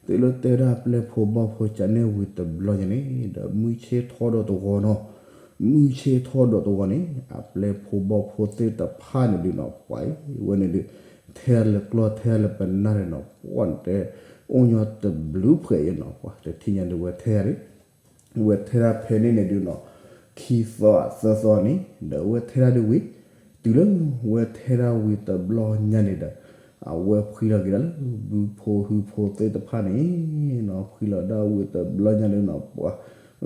တုၤလၢတဲဒၣ်ပျဲၢ်ဖိဘီၣ်ဖိကန့ၢ်ဝံၤတဘျီညါန့ၣ် ဒီးမုၢ်ဆ့ၣ်ထီၣ်ဒီးတဂီၤနီၤ, မုၢ်ဆ့ၣ်ထီၣ်ဒီးတဂီၤန့ၣ် အပျဲၢ်ဖိဘီၣ်ဖိသ့ၣ်တဖၣ်န့ၣ်ဒုးနီၤ ပှၤအံၤဝဲန့ၣ်ဒုး ထဲဒၣ်လၢကျီၢ်ထဲဒၣ်လၢပနၢ်န့ၣ်နီၤ ပှၤတဲ အိၣ်ညီတဘျုးဖှဲးအံၤနီၤ ပှၤတထံၣ်ညါဒုးဝဲထဲဒၣ်ဒုး ဝဲထဲဒၣ်ဖဲန့ၣ်န့ၣ်ဒုးနီၤ ခံသီသၢသီန့ၣ် ဒီးဝဲထဲဒၣ်ဒုးဝံၤ တုၤလၢဝဲထဲဒၣ်ဝံၤတဘျီညါန့ၣ်ဒီး အဝဲဖှံလီၤက့ၤဒၣ်လၢ ဘုဖိဟုဖိသ့ၣ်တဖၣ်န့ၣ်နီၤ ဖှံလီၤဒၣ်ဝံၤတဘျီညါန့ၣ်နီၤ ပှၤ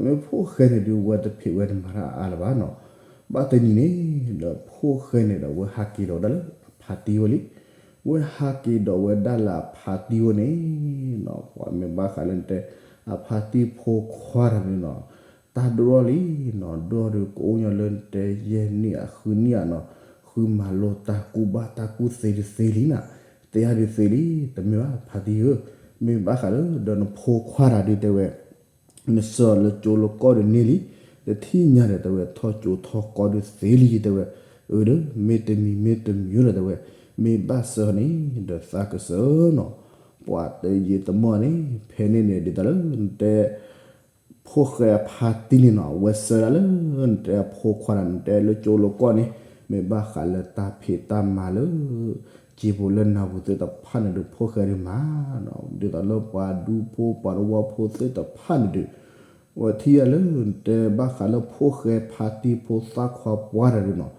မ့မ့ၢ်ဖိၣ်ဃဲန့ၣ်ဒုး ဝဲတဖံးဝဲတမၤတၢ်အါလၢၤဘၣ်နီၤ. ဘၣ်တနံၤန့ၣ် ဒီးဖိၣ်ဃဲန့ၣ်ဒီး ဝဲဟးက့ၤဒီးဝဲဒၣ်လၢအဖါတံၢ်ဝဲလံ ဝဲဟးက့ၤဒီးဝဲဒၣ်လၢအဖါတံၢ်ဝဲန့ၣ်နီၤ ပှၤမ့ၢ်ဘၣ်ဃးလၢနတဲ အဖါတံၢ်ဖိခွါတဂၤန့ၣ်နီၤ တၢ်ဒိၣ်ထီၣ်လံနီၤ ဒိၣ်ထီၣ်ဒုးကအိၣ်ညီလၢနတဲယဲၢ်နံၣ်အဃုနံၣ်ဧါနီၤ ဃုမၤလိတၢ်ကူၣ်ဘၣ်တၢ်ကူၣ်သ့ဒုးသ့လံနီၤ တဲယၤဒုးသ့လံ တမ့ၢ်ဘၣ်ဖါတံၢ်ဧၢ မ့ၢ်ဘၣ်ဃးလၢ ဒီးနဖိခွါတဂၤဒုးတဲဝဲ နစၢၤလၢကၠိလၢကီၢ်ဒုးန့ၢ်လံ တထံၣ်ညါဒီးတဲဝဲ ထီၣ်ကၠိထီၣ်ကီၢ်ဒုးသ့လံတဲဝဲ အၢဒီး မ့တမံၤမ့တမံၤလီၤတဲဝဲ မ့ၢ်ဘၣ်စၢၤန့ၣ် ဒီးသးကစၢၤနီၤ ပှၤတယံာ်တမီၢ်န့ၣ် ဖဲန့ၣ်န့ၣ် ဒ်သိးလၢနတဲ ဖိၣ်ဃဲအဖါတံၢ်န့ၣ်နီၤ အဝဲစၢၤဒၣ်လၢ နတဲအဖိခွါတဂၤ နတဲလၢကၠိလၢကီၢ်န့ၣ် မ့ၢ်ဘၣ်ဃးလၢတၢ်ဖံးတၢ်မၤလၢ စ့ဖိလၢနၢ်ပူၤသ့ၣ်တဖၣ်န့ၣ်ဒုး ဖိၣ်ဃဲဒုးမၤနီၤ ဒ်သိးလၢပှၤဒူဖိပှၤတဝီဖိသ့ၣ်တဖၣ်န့ၣ်ဒုး ဝဲထံၣ်ဒၣ်လၢနတဲဘၣ်ဃးလၢဖိၣ်ဃဲဖါတံၢ်ဖိသၣ်ခွါပှၢ်တဂၤဒုးနီၤ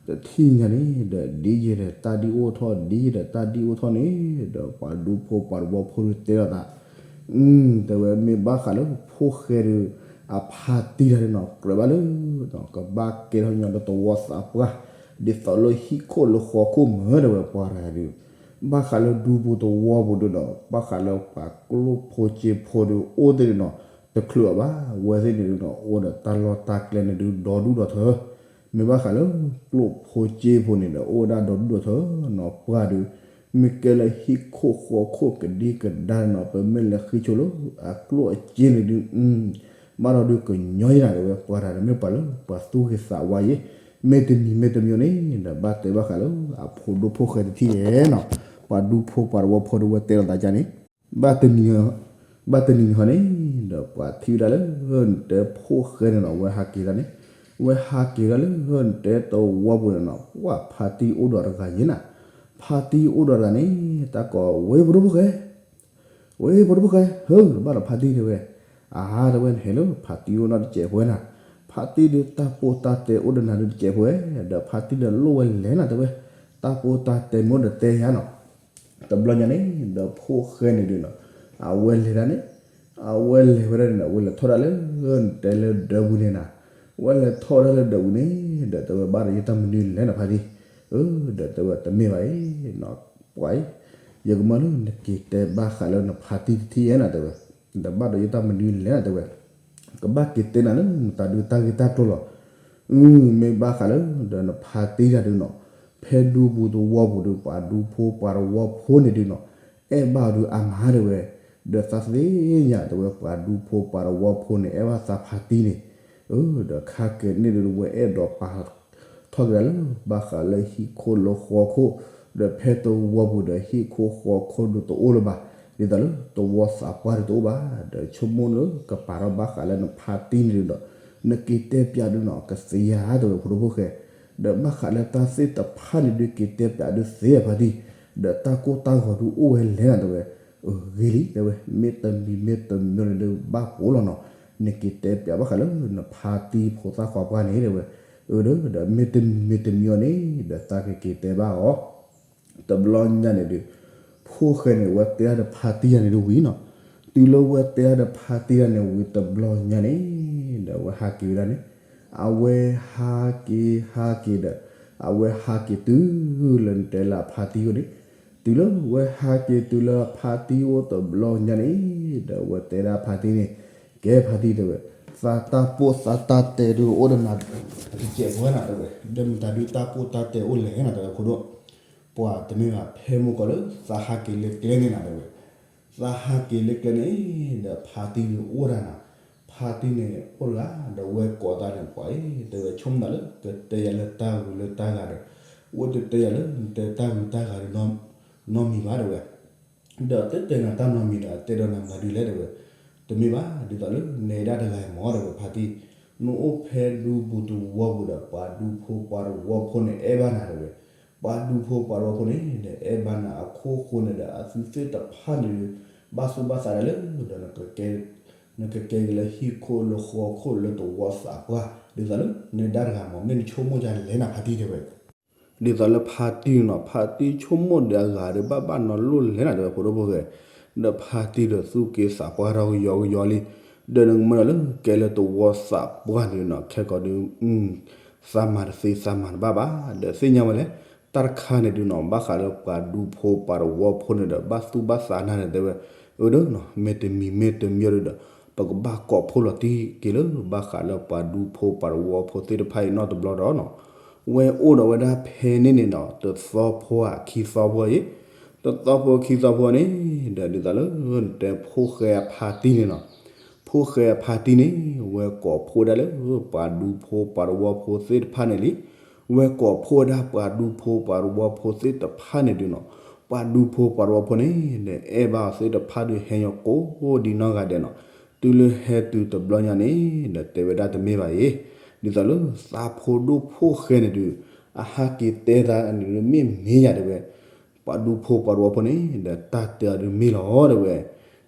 တထံၣ်ညါန့ၣ် ဒီးဒ်ယဲဒီးတၢ်ဒ်အိၣ်ထီၣ် ဒ်ယဲဒီးတၢ်ဒ်အိၣ်ထီၣ်န့ၣ် ဒီးပှၤဒူဖိပှၤတဝီဖိဒုးတဲလိာ်သး အု တဲဝဲ မ့ၢ်ဘၣ်ဃးလၢဖိၣ်ဃဲဒုး အဖါတံၢ်တဂၤဒုးနီၤ ကြၢးဘၣ်လၢ ကဘၣ်ကဲထီၣ်ညီဒီးတဝီသးပှၢ် ဒ်သိးလၢဟံၣ်ခိၣ်လၢဃီခိၣ်မၢ တဲဝဲပှၤတဂၤဒုး ဘၣ်ဃးလၢဒူပူၤတဝီပူၤဒုးနီၤ ဘၣ်ဃးလၢပှၤကျိၣ်ဖိစ့ဖိဒုးအိၣ်သ့ၣ်ဒုးနီၤ တချုးအဘၣ် ဝဲသ့ၣ်န့ၣ်ဒုးနီၤ အိၣ်ဒီးတၢ်လီၢ်တၢ်ကျဲန့ၣ်ဒုး ဒီဒူၣ်ဒီထၢ မ့ၢ်ဘၣ်ဃးလၢ ကျိၣ်ဖိစ့ဖိန့ၣ်ဒီး အိၣ်ဝဲဒၣ်ဒီဒူၣ်ဒီထၢနီၤ ပှၢ်ဒုး မ့ၢ်ကဲလၢဟံၣ်ခိၣ်ဃီခိၣ်ကဒံကဒါနီၤ ပမ့ၢ်လဲၤဃ့ဆိလၢအကျိၣ်အစ့န့ၣ်ဒုး ဘၣ်ဒီးဒုးကညီယဲၢ်နၤတဲဝဲ ပှၤတဂၤန့ၣ်မ့ၢ်ပှၤလၢပှၤသူၣ်ဂ့ၤသးဝါယဲၢ် မ့တမံၤမ့တမံၤန့ၣ် ဒီးဘၣ်တဲဘၣ်ဃးလၢ အဖိဒိၣ်ဖိၣ်ဃဲတထံၣ်ယဲၢ်နီၤ ပှၤဒူဖိပှၤတဝီဖိဒုးဝဲတဲလိာ်သးကန့ၣ် ဘၣ်တနံၤ ဘၣ်တနံၤန့ၣ်ဟီန့ၣ် ဒီးပှၤထံၣ်ဝဲဒၣ်လၢ နတဲဖိၣ်ဃဲန့ၣ်နီၤ ဝဲဟးက့ၤဒၣ်န့ၣ် ဝဲဟးက့ၤဒၣ်လၢ နတဲတဝီပူၤန့ၣ်နီၤ ပှၤဖါတံၢ်အိၣ်ဒီးတဂၤယဲၢ်နၤ ဖါတံၢ်အိၣ်ဒီးတဂၤန့ၣ် တၢ်ကိးဝဲဖိဒိၣ်ဖိၣ်ဃဲ ဝဲဖိဒိၣ်ဖိၣ်ဃဲ ဟၢ ဘၣ်ဒီးဖါတံၢ်တဲဝဲ အါ တဲဝဲ နဟဲလၢဖါတံၢ်အိၣ်နီတစဲးဖိနၤ ဖါတံၢ်ဒုးတၢ်ပီးတၢ်တဲအိၣ်ဒီးနၤဒုးတစဲးဖိဝဲ ဒီးဖါတံၢ်ဒီးလိၣ်ဝဲလဲၤနၤတဲဝဲ တၢ်ပီးတၢ်တဲမ့ၢ်အိၣ်ဒီးတဲယၤနီၤ တဘျီညါန့ၣ် ဒီးဖိၣ်ဃဲန့ၣ်ဒုးနီၤ အဝဲလဲၤဒၣ်န့ၣ် အဝဲလဲၤဝဲဒၣ်န့ၣ်ဒီး အဝဲလဲၤထီၣ်ဒၣ်လၢ နတဲလၢဒၢးပူၤန့ၣ်နၤ အဝဲလဲၤထီၣ်ဝဲဒၣ်လၢဒၢးပူၤန့ၣ် ဒီးတဲဝဲဘၣ်ဒီးယတၢ်မနုၤလဲၣ်နဖါတံၢ် အၢ ဒီးတဲဝဲတမ့ၢ်ဘၣ်အံၤ ပှၤအံၤ ယကမၢလၢနက့ၤတဲဘၣ်ဃးလၢနဖါတံၢ်တထံၣ်ယဲၢ်နၤတဲဝဲ ဒီးဘၣ်ဒီးယတၢ်မနုၤလဲၣ်နတဲဝဲ ကဘၣ်က့ၤတဲနၤလၢနတၢ်ဒုးတၢ်ဂ့ၢ်တၢ်ကျိၤလီၤ အု မ့ၢ်ဘၣ်ဃးလၢ ဒီးနဖါတံၢ်တၢ်ဒုးနီၤ ဖဲဒူပူၤတဝီပူၤဒုး ပှၤဒူဖိပှၤတဝီဖိန့ၣ်ဒုးနီၤ အဲၣ်ဘၣ်အီၤဒုးအါမးတဲဝဲ ဒီးသးသ့ၣ်ညါတဲဝဲ ပှၤဒူဖိပှၤတဝီဖိန့ၣ် အဲၣ်ဘၣ်သးဖါတံၢ်န့ၣ် အၢ ဒီးခါကဲန့ၣ်ဒုး ဝဲအဲၣ်ဒိးပာ် ထီၣ်က့ၤဒၣ်လၢ ဘၣ်ဃးလၢဟံၣ်ခိၣ်လၢဃီခိၣ် ဒီးဖဲတဝီပူၤဒီးဟံၣ်ခိၣ်ဃီခိၣ်ဒုးတအိၣ်လၢၤဘၣ် ဒ်သိးလၢတဝီသးပှၢ်ဒုးတအိၣ်ဘၣ် ဒီးဆိကမိၣ်လၢကပာ်ထီၣ်ဘၣ်ဃးလၢနဖါတံၢ်န့ၣ်ဒုးဒီး နက့ၤတဲပျးဒုးနီၤ ကသ့ဧါတဲဝဲဖိဒိၣ်ဖိၣ်ဃဲ ဒီးဘၣ်ဃးလၢတၢ်သ့ၣ်တဖၣ်န့ၣ်ဒုးက့ၤတဲပျးဒုးသ့ဧါဖါတံၢ် ဒီးတၢ်ကိၢ်တၢ်ဂီၤဒုးအိၣ်ဝဲလဲၣ်နီၤ တဲဝဲ. အဂ့ၤလံ တဲဝဲ, မ့ၢ်တမံၤမ့ၢ်တမံၤန့ၣ်ဒုးဘၣ်ကိၢ်လီၤနီၤ, နက့ၤတဲပျးဘၣ်ဃးလၢ နဖါတံၢ်ဖိသၣ်ခွါပှၢ်န့ၣ် တဲဝဲ. အၢ ဒီး ဒီးမ့ၢ်တမံၤမ့ၢ်တမံၤအီၤန့ၣ် ဒီးသးကက့ၤတဲဘၣ်အီၤ တဘျီညါန့ၣ်ဒုး ဖိၣ်ဃဲန့ၣ် ဝဲတဲဒၣ်ဒီးဖါတံၢ်ယၤန့ၣ်ဒုးဝံၤနီၤ, တုၤလၢဝဲတဲဒၣ်ဒီးဖါတံၢ်ယၤန့ၣ်ဝံၤတဘျီညါန့ၣ် ဒီးအဝဲဟးက့ၤဝဲဒၣ်န့ၣ်, အဝဲဟးက့ၤဟးက့ၤဒီး အဝဲဟးက့ၤတုၤလၢနတဲလၢအဖါတံၢ်အိၣ်န့ၣ်, တုၤလၢဝဲဟးက့ၤတုၤလၢအဖါတံၢ်အိၣ်တဘျီညါန့ၣ် ဒီးအဝဲတဲဒၣ်ဖါတံၢ်န့ၣ်, ကဲဖါတံၢ်တဲဝဲ, သးတၢ်ပိၢ်သးတၢ်တဲဒုးအိၣ်ဒီးနၤ တစဲးဖိနီၤ တဲဝဲ, ဒီးမတၤဒုးတၢ်ပိၢ်တၢ်တဲအိၣ်လဲၣ်နီၤ တဲဝဲဖိဒိၣ်, ပှၤတမ့ၢ်ဘၣ် ဖဲမုၢ်ကီၤလၢသးဟးက့ၤလၢကျဲန့ၣ်နီၤ တဲဝဲ, သးဟးက့ၤလၢကျဲန့ၣ် ဒီးဖါတံၢ်ဒုးအိၣ်ဒၣ်နီၤ, ဖါတံၢ်န့ၣ်အိၣ်တဂၤ ဒီးဝဲကိးသးန့ၣ် ပှၤအံၤ တဲဝဲ ဆိကမိၣ်သးလၢ ကတဲယၤလၢတၢ်ဂုၤလၢတၢ်ဂၤဒီး အိၣ်တတဲယၤလၢနတဲတၢ်ဂုၤတၢ်ဂၤဒီး နီတမံၤဘၣ် တဲဝဲ ဒီးတဲတဲနၤတၢ်နီတမံၤဒီး တဲဒီးနၤမတၤဒုးလဲၣ် တဲဝဲ, တမ့ၢ်ဘၣ် ဒ်သိးလၢနဲဒၣ်တဂၤအံၤမ့ၢ် တဲဝဲ ဖါတံၢ်, နအိၣ်ဖဲဒူပူၤသဝီပူၤဒီး ပှၤဒူဖိပှၤသဝီဖိန့ၣ် အဲၣ်ဘၣ်နၤ တဲဝဲ, ပှၤဒူဖိပှၤသဝီဖိန့ၣ် အဲၣ်ဘၣ်နၤအခိၣ်ဃိန့ၣ်ဒီး အသုသ့ၣ်တဖၣ်န့ၣ်ဒုး ဘၣ်သူၣ်ဘၣ်သးဒၣ်လၢ ဒီး နကကဲက့ၤလၢဟံၣ်ခိၣ်လၢဃီခိၣ်လၢသဝီသးပှၢ် ဒ်သိးလၢနဲဒၣ်တဂၤမ့ၢ် မ့ၢ်နဆိကမိၣ်ဒ်လဲၣ်နၤ ဖါတံၢ် တဲဝဲ ဒ်သိးလၢဖါတံၢ်နီၤ ဖါတံၢ်ဆိကမိၣ်ဒီးအဂၤဒီးဘၣ်ဘၣ်နီၤလိၣ်လဲၣ်နၤ တဲဝဲ ဖိဒိၣ်ဖိၣ်ဃဲ, ဒီးဖါတံၢ်ဒီးသူၣ်က့သးပှၢ်ထီၣ်ကယီကယီလံ, ဒီးနကမၢဒီးလၢကဲလၢသဝီသးပှၢ်န့ၣ်နီၤ ခဲကီးဒုး သးမၤတသ့သးမၤတဘၣ်ဘၣ် ဒီးသ့ၣ်ညါဝဲလဲၣ်, တၢ်တခါန့ၣ်ဒုးနီၤ ဘၣ်ဃးလၢပှၤဒူဖိပှၤသဝီဖိန့ၣ်ဒီး ဘၣ်သူၣ်ဘၣ်သးနၤန့ၣ် တဲဝဲ, အၢ ဒီးနီၤ မ့တမံၤမ့တမံၤအံၤဒီး ပကဘၣ်ကိးဖှိၣ်လီၤတံၢ်က့ၤလၢ ဘၣ်ဃးလၢပှၤဒူဖိပှၤသဝီဖိသ့ၣ်တဖၣ်အံၤနီတဘျီဒီးနီၤ, ဝဲအိၣ်ဒီးဝဲဒၣ်ဖဲန့ၣ်န့ၣ်နီၤ တသီဖိအခံသီဖိအံၤ, တသီဖိခံသီဖိန့ၣ် ဒီးဒ်သိးလၢနတဲဖိၣ်ဃဲအဖါတံၢ်န့ၣ်နီၤ, ဖိၣ်ဃဲအဖါတံၢ်န့ၣ် ဝဲကိးဖှိၣ်ဒၣ်လၢ ပှၤဒူဖိပှၤသဝီဖိသ့ၣ်တဖၣ်န့ၣ်လံ, ဝဲကိးဖှိၣ်ဝဲဒၣ်ပှၤဒူဖိပှၤသဝီဖိသ့ၣ်တဖၣ်န့ၣ်ဒုးနီၤ, ပှၤဒူဖိပှၤသဝီဖိန့ၣ် ဒီးအဲၣ်ဘၣ်အီၤသ့ၣ်တဖၣ်ဒုးဟဲညီကိးဒ်နီၢ်ဂၤဒဲးနီၤ, တုၤလၢဟဲတုၤတဘျီညါန့ၣ် ဒီးတဲဝဲဒၣ်တမ့ၢ်ဘၣ်အံၤ, ဒ်သိးလၢသးဖိဒိၣ်ဖိၣ်ဃဲန့ၣ်ဒုး အဟးက့ၤတဲသးန့ၣ်ဒုး မ့ၢ်မ့ၢ်ယၤတဲဝဲ ပှၤဒူဖိပှၤသဝီဖိန့ၣ် ဒီးတၢ်တဲအီၤဒုးမ့ၢ်လီၤတဲဝဲ,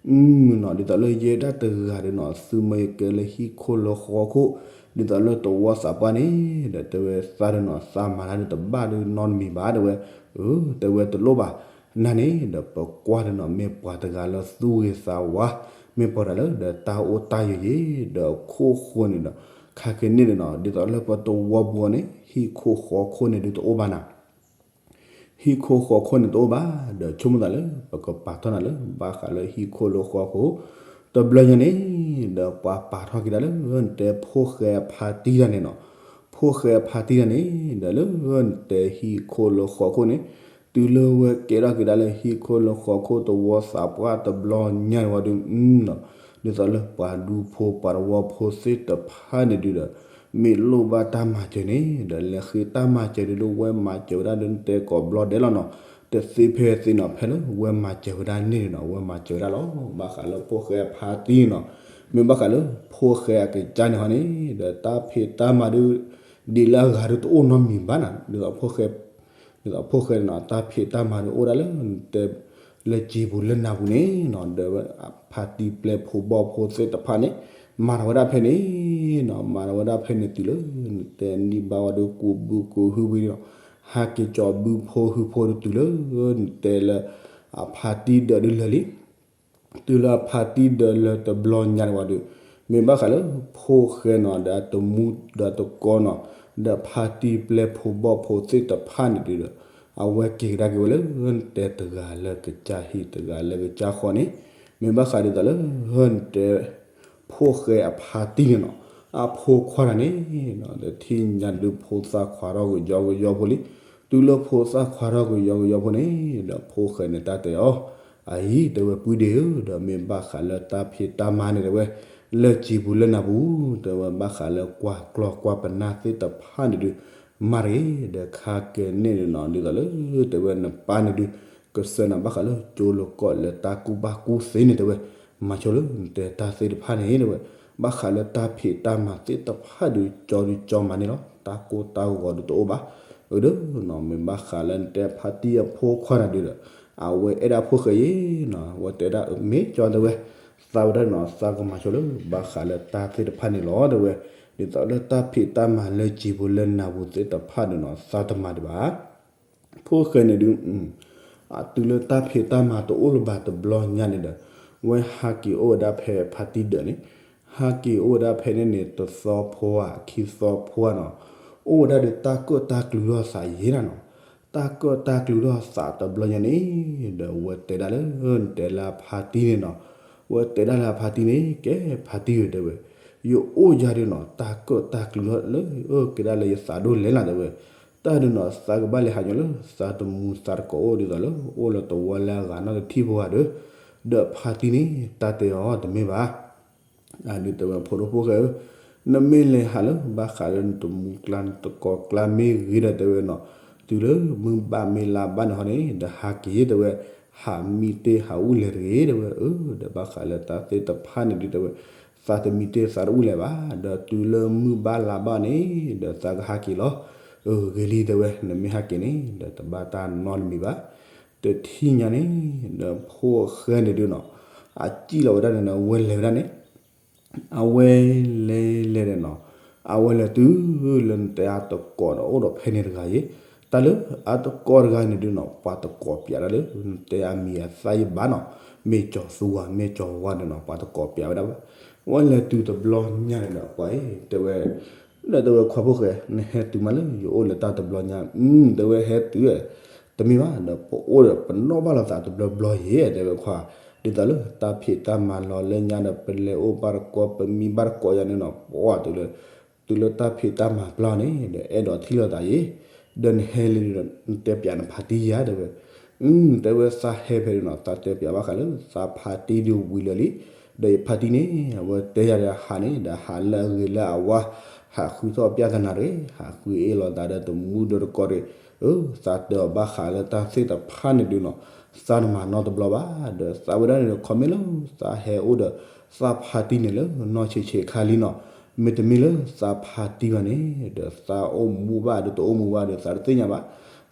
မုၢ်နီၤ ဒ်သိးလၢယဲဒၣ်တဂၤဒီးနီၤ သုမ့ၢ်ကဲလၢဟံၣ်ခိၣ်လၢဃီခိၣ် ဒ်သိးလၢသဝီသးပှၢ်န့ၣ် ဒီးတဲဝဲသးဒီးနီၤ သးမၤတၢ်ဒုးတဘၣ်ဒုးနီတမံၤဘၣ်တဲဝဲ, အၢ တဲဝဲတလိၣ်ဘၣ်, နၤန့ၣ် ဒီးပကွၢ်ဒီးနီၤ မ့ၢ်ပှၤတဂၤလၢသူၣ်ဂ့ၤသးဝါ, မ့ၢ်ပှၤတဂၤလၢဒီးတၢ်အိၣ်တၢ်ယိာ်ယိာ် ဒီးခိၣ်ဃိန့ၣ်ဒီး ခါက့ၤန့ၣ်ဒီးနီၤ ဒ်သိးလၢပသဝီပူၤန့ၣ် ဟံၣ်ခိၣ်ဃီခိၣ်န့ၣ်ဒုးတအိၣ်ဘၣ်နၤ ဟံၣ်ခိၣ်ဃီခိၣ်န့ၣ်တအိၣ်ဘၣ်, ဒီးဆိကမိၣ်သးလၢ ပကပာ်ထီၣ်နၤလၢ ဘၣ်ဃးလၢဟံၣ်ခိၣ်လၢဃီခိၣ်, တဘျီညါန့ၣ် ဒီးပှၤပာ်ထီၣ်က့ၤဒၣ်လၢ နတဲဖိၣ်ဃဲအဖါတံၢ်တၢ်န့ၣ်နီၤ, ဖိၣ်ဃဲအဖါတံၢ်တၢ်န့ၣ် ဒီးလၢနတဲဟံၣ်ခိၣ်လၢဃီခိၣ်န့ၣ်, တုၤလၢဝဲကဲထီၣ်က့ၤဒၣ်လၢဟံၣ်ခိၣ်လၢဃီခိၣ်သဝီသးပှၢ်တဘျီညါန့ၣ်ဝံၤဒီး ဒ်သိးလၢပှၤဒူဖိပှၤသဝီဖိသ့ၣ်တဖၣ်န့ၣ်ဒုးဒီး မ့ၢ်လိၣ်ဘၣ်တၢ်မၤစၢၤန့ၣ် ဒီးလဲၤဃ့တၢ်မၤစၢၤဒုးလၢဝဲမၤစၢၤဝဲဒၣ်ဒုးနတဲကိးဘျီဒဲးလီၤနီၤ, တသ့ဖဲသ့နီၤ ဖဲလၢဝဲမၤစၢၤဝဲဒၣ်န့ၣ်နီၤ ဝဲမၤစၢၤဝဲဒၣ်လီၤ, ဘၣ်ဃးလၢဖိၣ်ဃဲအဖါတံၢ်နီၤ, မ့ၢ်ဘၣ်ဃးလၢဖိၣ်ဃဲအကစၢ်န့ၣ်ဟီန့ၣ် ဒီးတၢ်ဖံးတၢ်မၤဒုး ဒ်လၢအဂၤဒုးတအိၣ်နီတမံၤဘၣ်နီၤ, ဒ်သိးဖိၣ်ဃဲ ဒ်သိးဖိၣ်ဃဲန့ၣ်နီၤ တၢ်ဖံးတၢ်မၤဒုးအိၣ်ဒၣ်လၢ တဲ လၢစံာ်ပူၤလၢနၢ်ပူၤန့ၣ်နီၤ, ဒီးဖါတံၢ်ပျဲၢ်ဖိဘီၣ်ဖိသ့ၣ်တဖၣ်န့ၣ် မၤထီၣ်ဝဲဒၣ်ဖဲန့ၣ်နီၤ, မၤထီၣ်ဝဲဒၣ်ဖဲန့ၣ်တုၤလၢ နတဲနံၣ်ဘၣ်ဝဲဒုးကူးဘုကူးဟုဝံၤဒီး ဟးက့ၤကၠီၤဘုဖိဟုဖိဒုးတုၤလၢ နတဲလၢ အဖါတံၢ်ဒၢးဒုးလၢာ်လံ တုၤလၢအဖါတံၢ်ဒၢးလၢာ်တဘျီညါန့ၣ်ဝံၤဒီး မ့ၢ်ဘၣ်ဃးလၢဖိၣ်ဃဲနီၤ ဒီးအတမူဒီးအတကိးနီၤ ဒီးဖါတံၢ်ပျဲၢ်ဖိဘီၣ်ဖိသ့ၣ်တဖၣ်န့ၣ်ဒုးဒီး အဝဲက့ၤကဒါက့ၤဝဲလၢ နတဲတဂၤလၢကစၢ်ဟံၣ်တဂၤလၢကစၢ်ဃီန့ၣ် မ့ၢ်ဘၣ်ဃးဒ်သိးလၢ နတဲ ဖိၣ်ဃဲအဖါတံၢ်န့ၣ်နီၤ အဖိခွါတဂၤန့ၣ်နီၤ ဒီးထံၣ်ညါဒုးဖိသၣ်ခွါထီၣ်ကယီကယီဖိလံ တုၤလၢဖိသၣ်ခွါထီၣ်ကယီကယီဖိန့ၣ် ဒီးဖိၣ်ဃဲန့ၣ်တၢ်တဲအီၤ အအံၤ တဲဝဲပုၢ်ဒ့ဧၢ ဒီးမ့ၢ်ဘၣ်ဃးလၢတၢ်ဖံးတၢ်မၤန့ၣ် တဲဝဲ လၢစံာ်ပူၤလၢနၢ်ပူၤ တဲဝဲဘၣ်ဃးလၢကွၢ်ကျီၢ်ကွၢ်ပနၢ်သ့ၣ်တဖၣ်န့ၣ်ဒုး မၤတဂ့ၤ ဒီးခါကဲန့ၣ်န့ၣ်နီၤ ဒ်သိးလၢ တဲဝဲနပၢ်န့ၣ်ဒုး ကစၢ်နၤဘၣ်ဃးလၢကၠိလီၤကီၢ်လၢတၢ်ကူၣ်ဘၣ်ကူၣ်သ့န့ၣ် တဲဝဲ မၤဆိလၢနတဲတၢ်သ့ၣ်တဖၣ်န့ၣ် တဲဝဲ ဘၣ်ဃးလၢတၢ်ဖံးတၢ်မၤသ့ၣ်တဖၣ်ဒုး ကၠီဒုးကၠီမၤန့ၣ်လီၤ တၢ်ကိၢ်တၢ်ဂီၤဒုးတအိၣ်ဘၣ် အဒုးနီၤ မ့ၢ်ဘၣ်ဃးလၢနတဲဖါတံၢ်အဖိခွါန့ၣ်ဒုးဒီး အဝဲအဲၣ်ဒၣ်ဖိၣ်ဃဲအံၤနီၤ အဝဲတဲဒၣ်အမ့ၢ်ကၠီတဲဝဲ သးဝဲဒၣ်နီၤ သးကမၤဆိလၢ ဘၣ်ဃးလၢတၢ်သ့ၣ်တဖၣ်န့ၣ်လီၤတဲဝဲ, ဒ်သိးလၢတၢ်ဖံးတၢ်မၤလၢကံၢ်ပူၤလၢနၢ်ပူၤသ့ၣ်တဖၣ်န့ၣ်နီၤ သးတမၤဒံးဘၣ် ဖိၣ်ဃဲန့ၣ်ဒုး အတုၤလၢတၢ်ဖံးတၢ်မၤတအိၣ်လၢၤဘၣ်တဘျီညါန့ၣ်ဒီး ဝဲဟးက့ၤအိၣ်ဝဲဒၣ်ဖဲဖါတံၢ်ဒၢးန့ၣ်, ဟးက့ၤအိၣ်ဝဲဒၣ်ဖဲန့ၣ်န့ၣ် တသီဖိဧါ ခံသီဖိဧါနီၤ, အိၣ်ဝဲဒၣ်ဒီးတၢ်ကၢၣ်တၢ်ကျူထီၣ်သးယဲၢ်နၤနီၤ, တၢ်ကၢၣ်တၢ်ကျူထီၣ်သးတဘျီညါန့ၣ် ဒီးဝဲတဲဒၣ်လၢ နတဲလၢဖါတံၢ်န့ၣ်နီၤ, ဝဲတဲဒၣ်လၢဖါတံၢ်န့ၣ် ကဲဖါတံၢ်ဧၢတဲဝဲ, ယအိၣ်ယၤဒုးနီၤ တၢ်ကၢၣ်တၢ်ကျူထီၣ်လၢ အၢကဲဒၣ်လၢယသးဒိၣ်လဲၣ်နၤတဲဝဲ တၢ်ဒုးနီၤ သးကဘၣ်လဲၤဟးညီလၢ သးတမူသးတကိးအိၣ်ဒ်သိးလၢ အိၣ်လၢတဝီလၢအဂၤနီတထံၣ်ဖိဧါဒီး, ဒီးဖါတံၢ်န့ၣ် တၢ်တဲအီၤတမ့ၢ်ဘၣ်. အဒုးတဲဝဲဖိဒိၣ်ဖိၣ်ဃဲဧၢ, နမ့ၢ်လဲၤဟးလၢ ဘၣ်ဃးလၢနတမူကျါနတကိးကျါမ့ၢ်ဂ့ၤဒီးတဲဝဲနီၤ, တုၤလၢမုၢ်ဘၣ်မ့ၢ်လါဘၣ်န့ၣ်ဟီန့ၣ် ဒီးဟးက့ၤတဲဝဲ, ဟးမံတ့ၢ်ဟးအူလဲၤတဂ့ၤတဲဝဲ, အၢ ဒီးဘၣ်ဃးလၢတၢ်သ့ၣ်တဖၣ်န့ၣ်ဒုးတဲဝဲ, သးတမံတ့ၢ်သးတအူလဲၤဘၣ်, ဒီးတုၤလၢမုၢ်ဘၣ်လါဘၣ်န့ၣ် ဒီးသးကဟးက့ၤလီၤ. အၢ ဂ့ၤလံတဲဝဲ နမ့ၢ်ဟးက့ၤန့ၣ် ဒီးတဘၣ်တၢ်နီတမံၤဘၣ်. တထံၣ်ညါန့ၣ် ဒီးဖိၣ်ဃဲန့ၣ်ဒုးနီၤ အစံၣ်လီၤဝဲဒၣ်န့ၣ်ဒီး ဝဲလဲၤဝဲဒၣ်န့ၣ် အဝဲလဲၤလဲၤဒီးနီၤ, အဝဲလဲၤတုၤလၢနတဲအတကိးဒီးအိၣ်ဒီးဖဲန့ၣ်တဂၤယ့, တၢ်လၢအတကိးတဂၤန့ၣ်ဒုးနီၤ ပှၤတကိးပၠးဒၣ်လၢ နတဲအမံၤအသၣ်ယဘၣ်နီၤ, မ့ၢ်ကၠီၤသူဧါ မ့ၢ်ကၠီၤဝါန့ၣ်နီၤ ပှၤတကိးပၠးဝဲဒၣ်ဘၣ်. ဝဲလဲၤတုၤတဘျီညါန့ၣ်ဒီး ပှၤအံၤတဲဝဲ ဒီးတဲဝဲခွါဖိၣ်ဃဲ နဟဲတုၤမးလၢယအိၣ်လၢတၢ်တဘျီညါ, တဲဝဲဟဲတုၤ တမ့ၢ်ဘၣ်ဒီး ပအိၣ်ဒီးပနီၣ်ဘၣ်လိာ်သးတဘျီဘျီယ့ တဲဝဲခွါ, ဒ်သိးလၢတၢ်ဖံးတၢ်မၤလီၤလၢညါဒီး ပလဲၤအိၣ်ဘၣ်တကိး ပမံဘၣ်တကိးယၤန့ၣ်နီၤ ပှၤတုၤလၢ တုၤလၢတၢ်ဖံးတၢ်မၤပျီန့ၣ် ဒီးအဲၣ်ဒိးထံၣ်လိာ်သးယ့, ဒီးနဟဲလံဒီး နတဲပၠးနဖါတံၢ်ယၤတဲဝဲ, တဲဝဲသးဟဲဖဲဒုးနီၤ သးတဲပၠးဘၣ်ဃးလၢ သးဖါတံၢ်ဒုးဝံၤလၢာ်လံ, ဒီးယဖါတံၢ်န့ၣ် အဝဲတဲယၤဒီးဟးန့ၣ် ဒီးဟးလၢအဂ့ၤလၢအဝါ, ဟးဃုထီၣ်ပျၢ်သနာ်တဂ့ၤ, ဟးဃုအ့ၣ်လိာ်သးဒီးတမူဒီးတကိးတဂ့ၤ, အၢ သးတဲအီၤဘၣ်ဃးလၢတၢ်သ့ၣ်တဖၣ်န့ၣ်ဒုးနီၤ, သးတမၤနီတဘျီဘၣ်, ဒီးသးဝဲဒၣ်န့ၣ်ဒီး ခီမ့ၢ်လၢ သးဟဲအိၣ်ဒီး သးဖါတံၢ်န့ၣ်လၢနီၢ်ဆံးဆံးခါလံနီၤ, မ့တမ့ၢ်လၢသးဖါတံၢ်ဘၣ်န့ၣ် ဒီးသးအိၣ်မူဘၣ် ဒီးတအိၣ်မူဘၣ်ဒီး သးတသ့ၣ်ညါဘၣ်.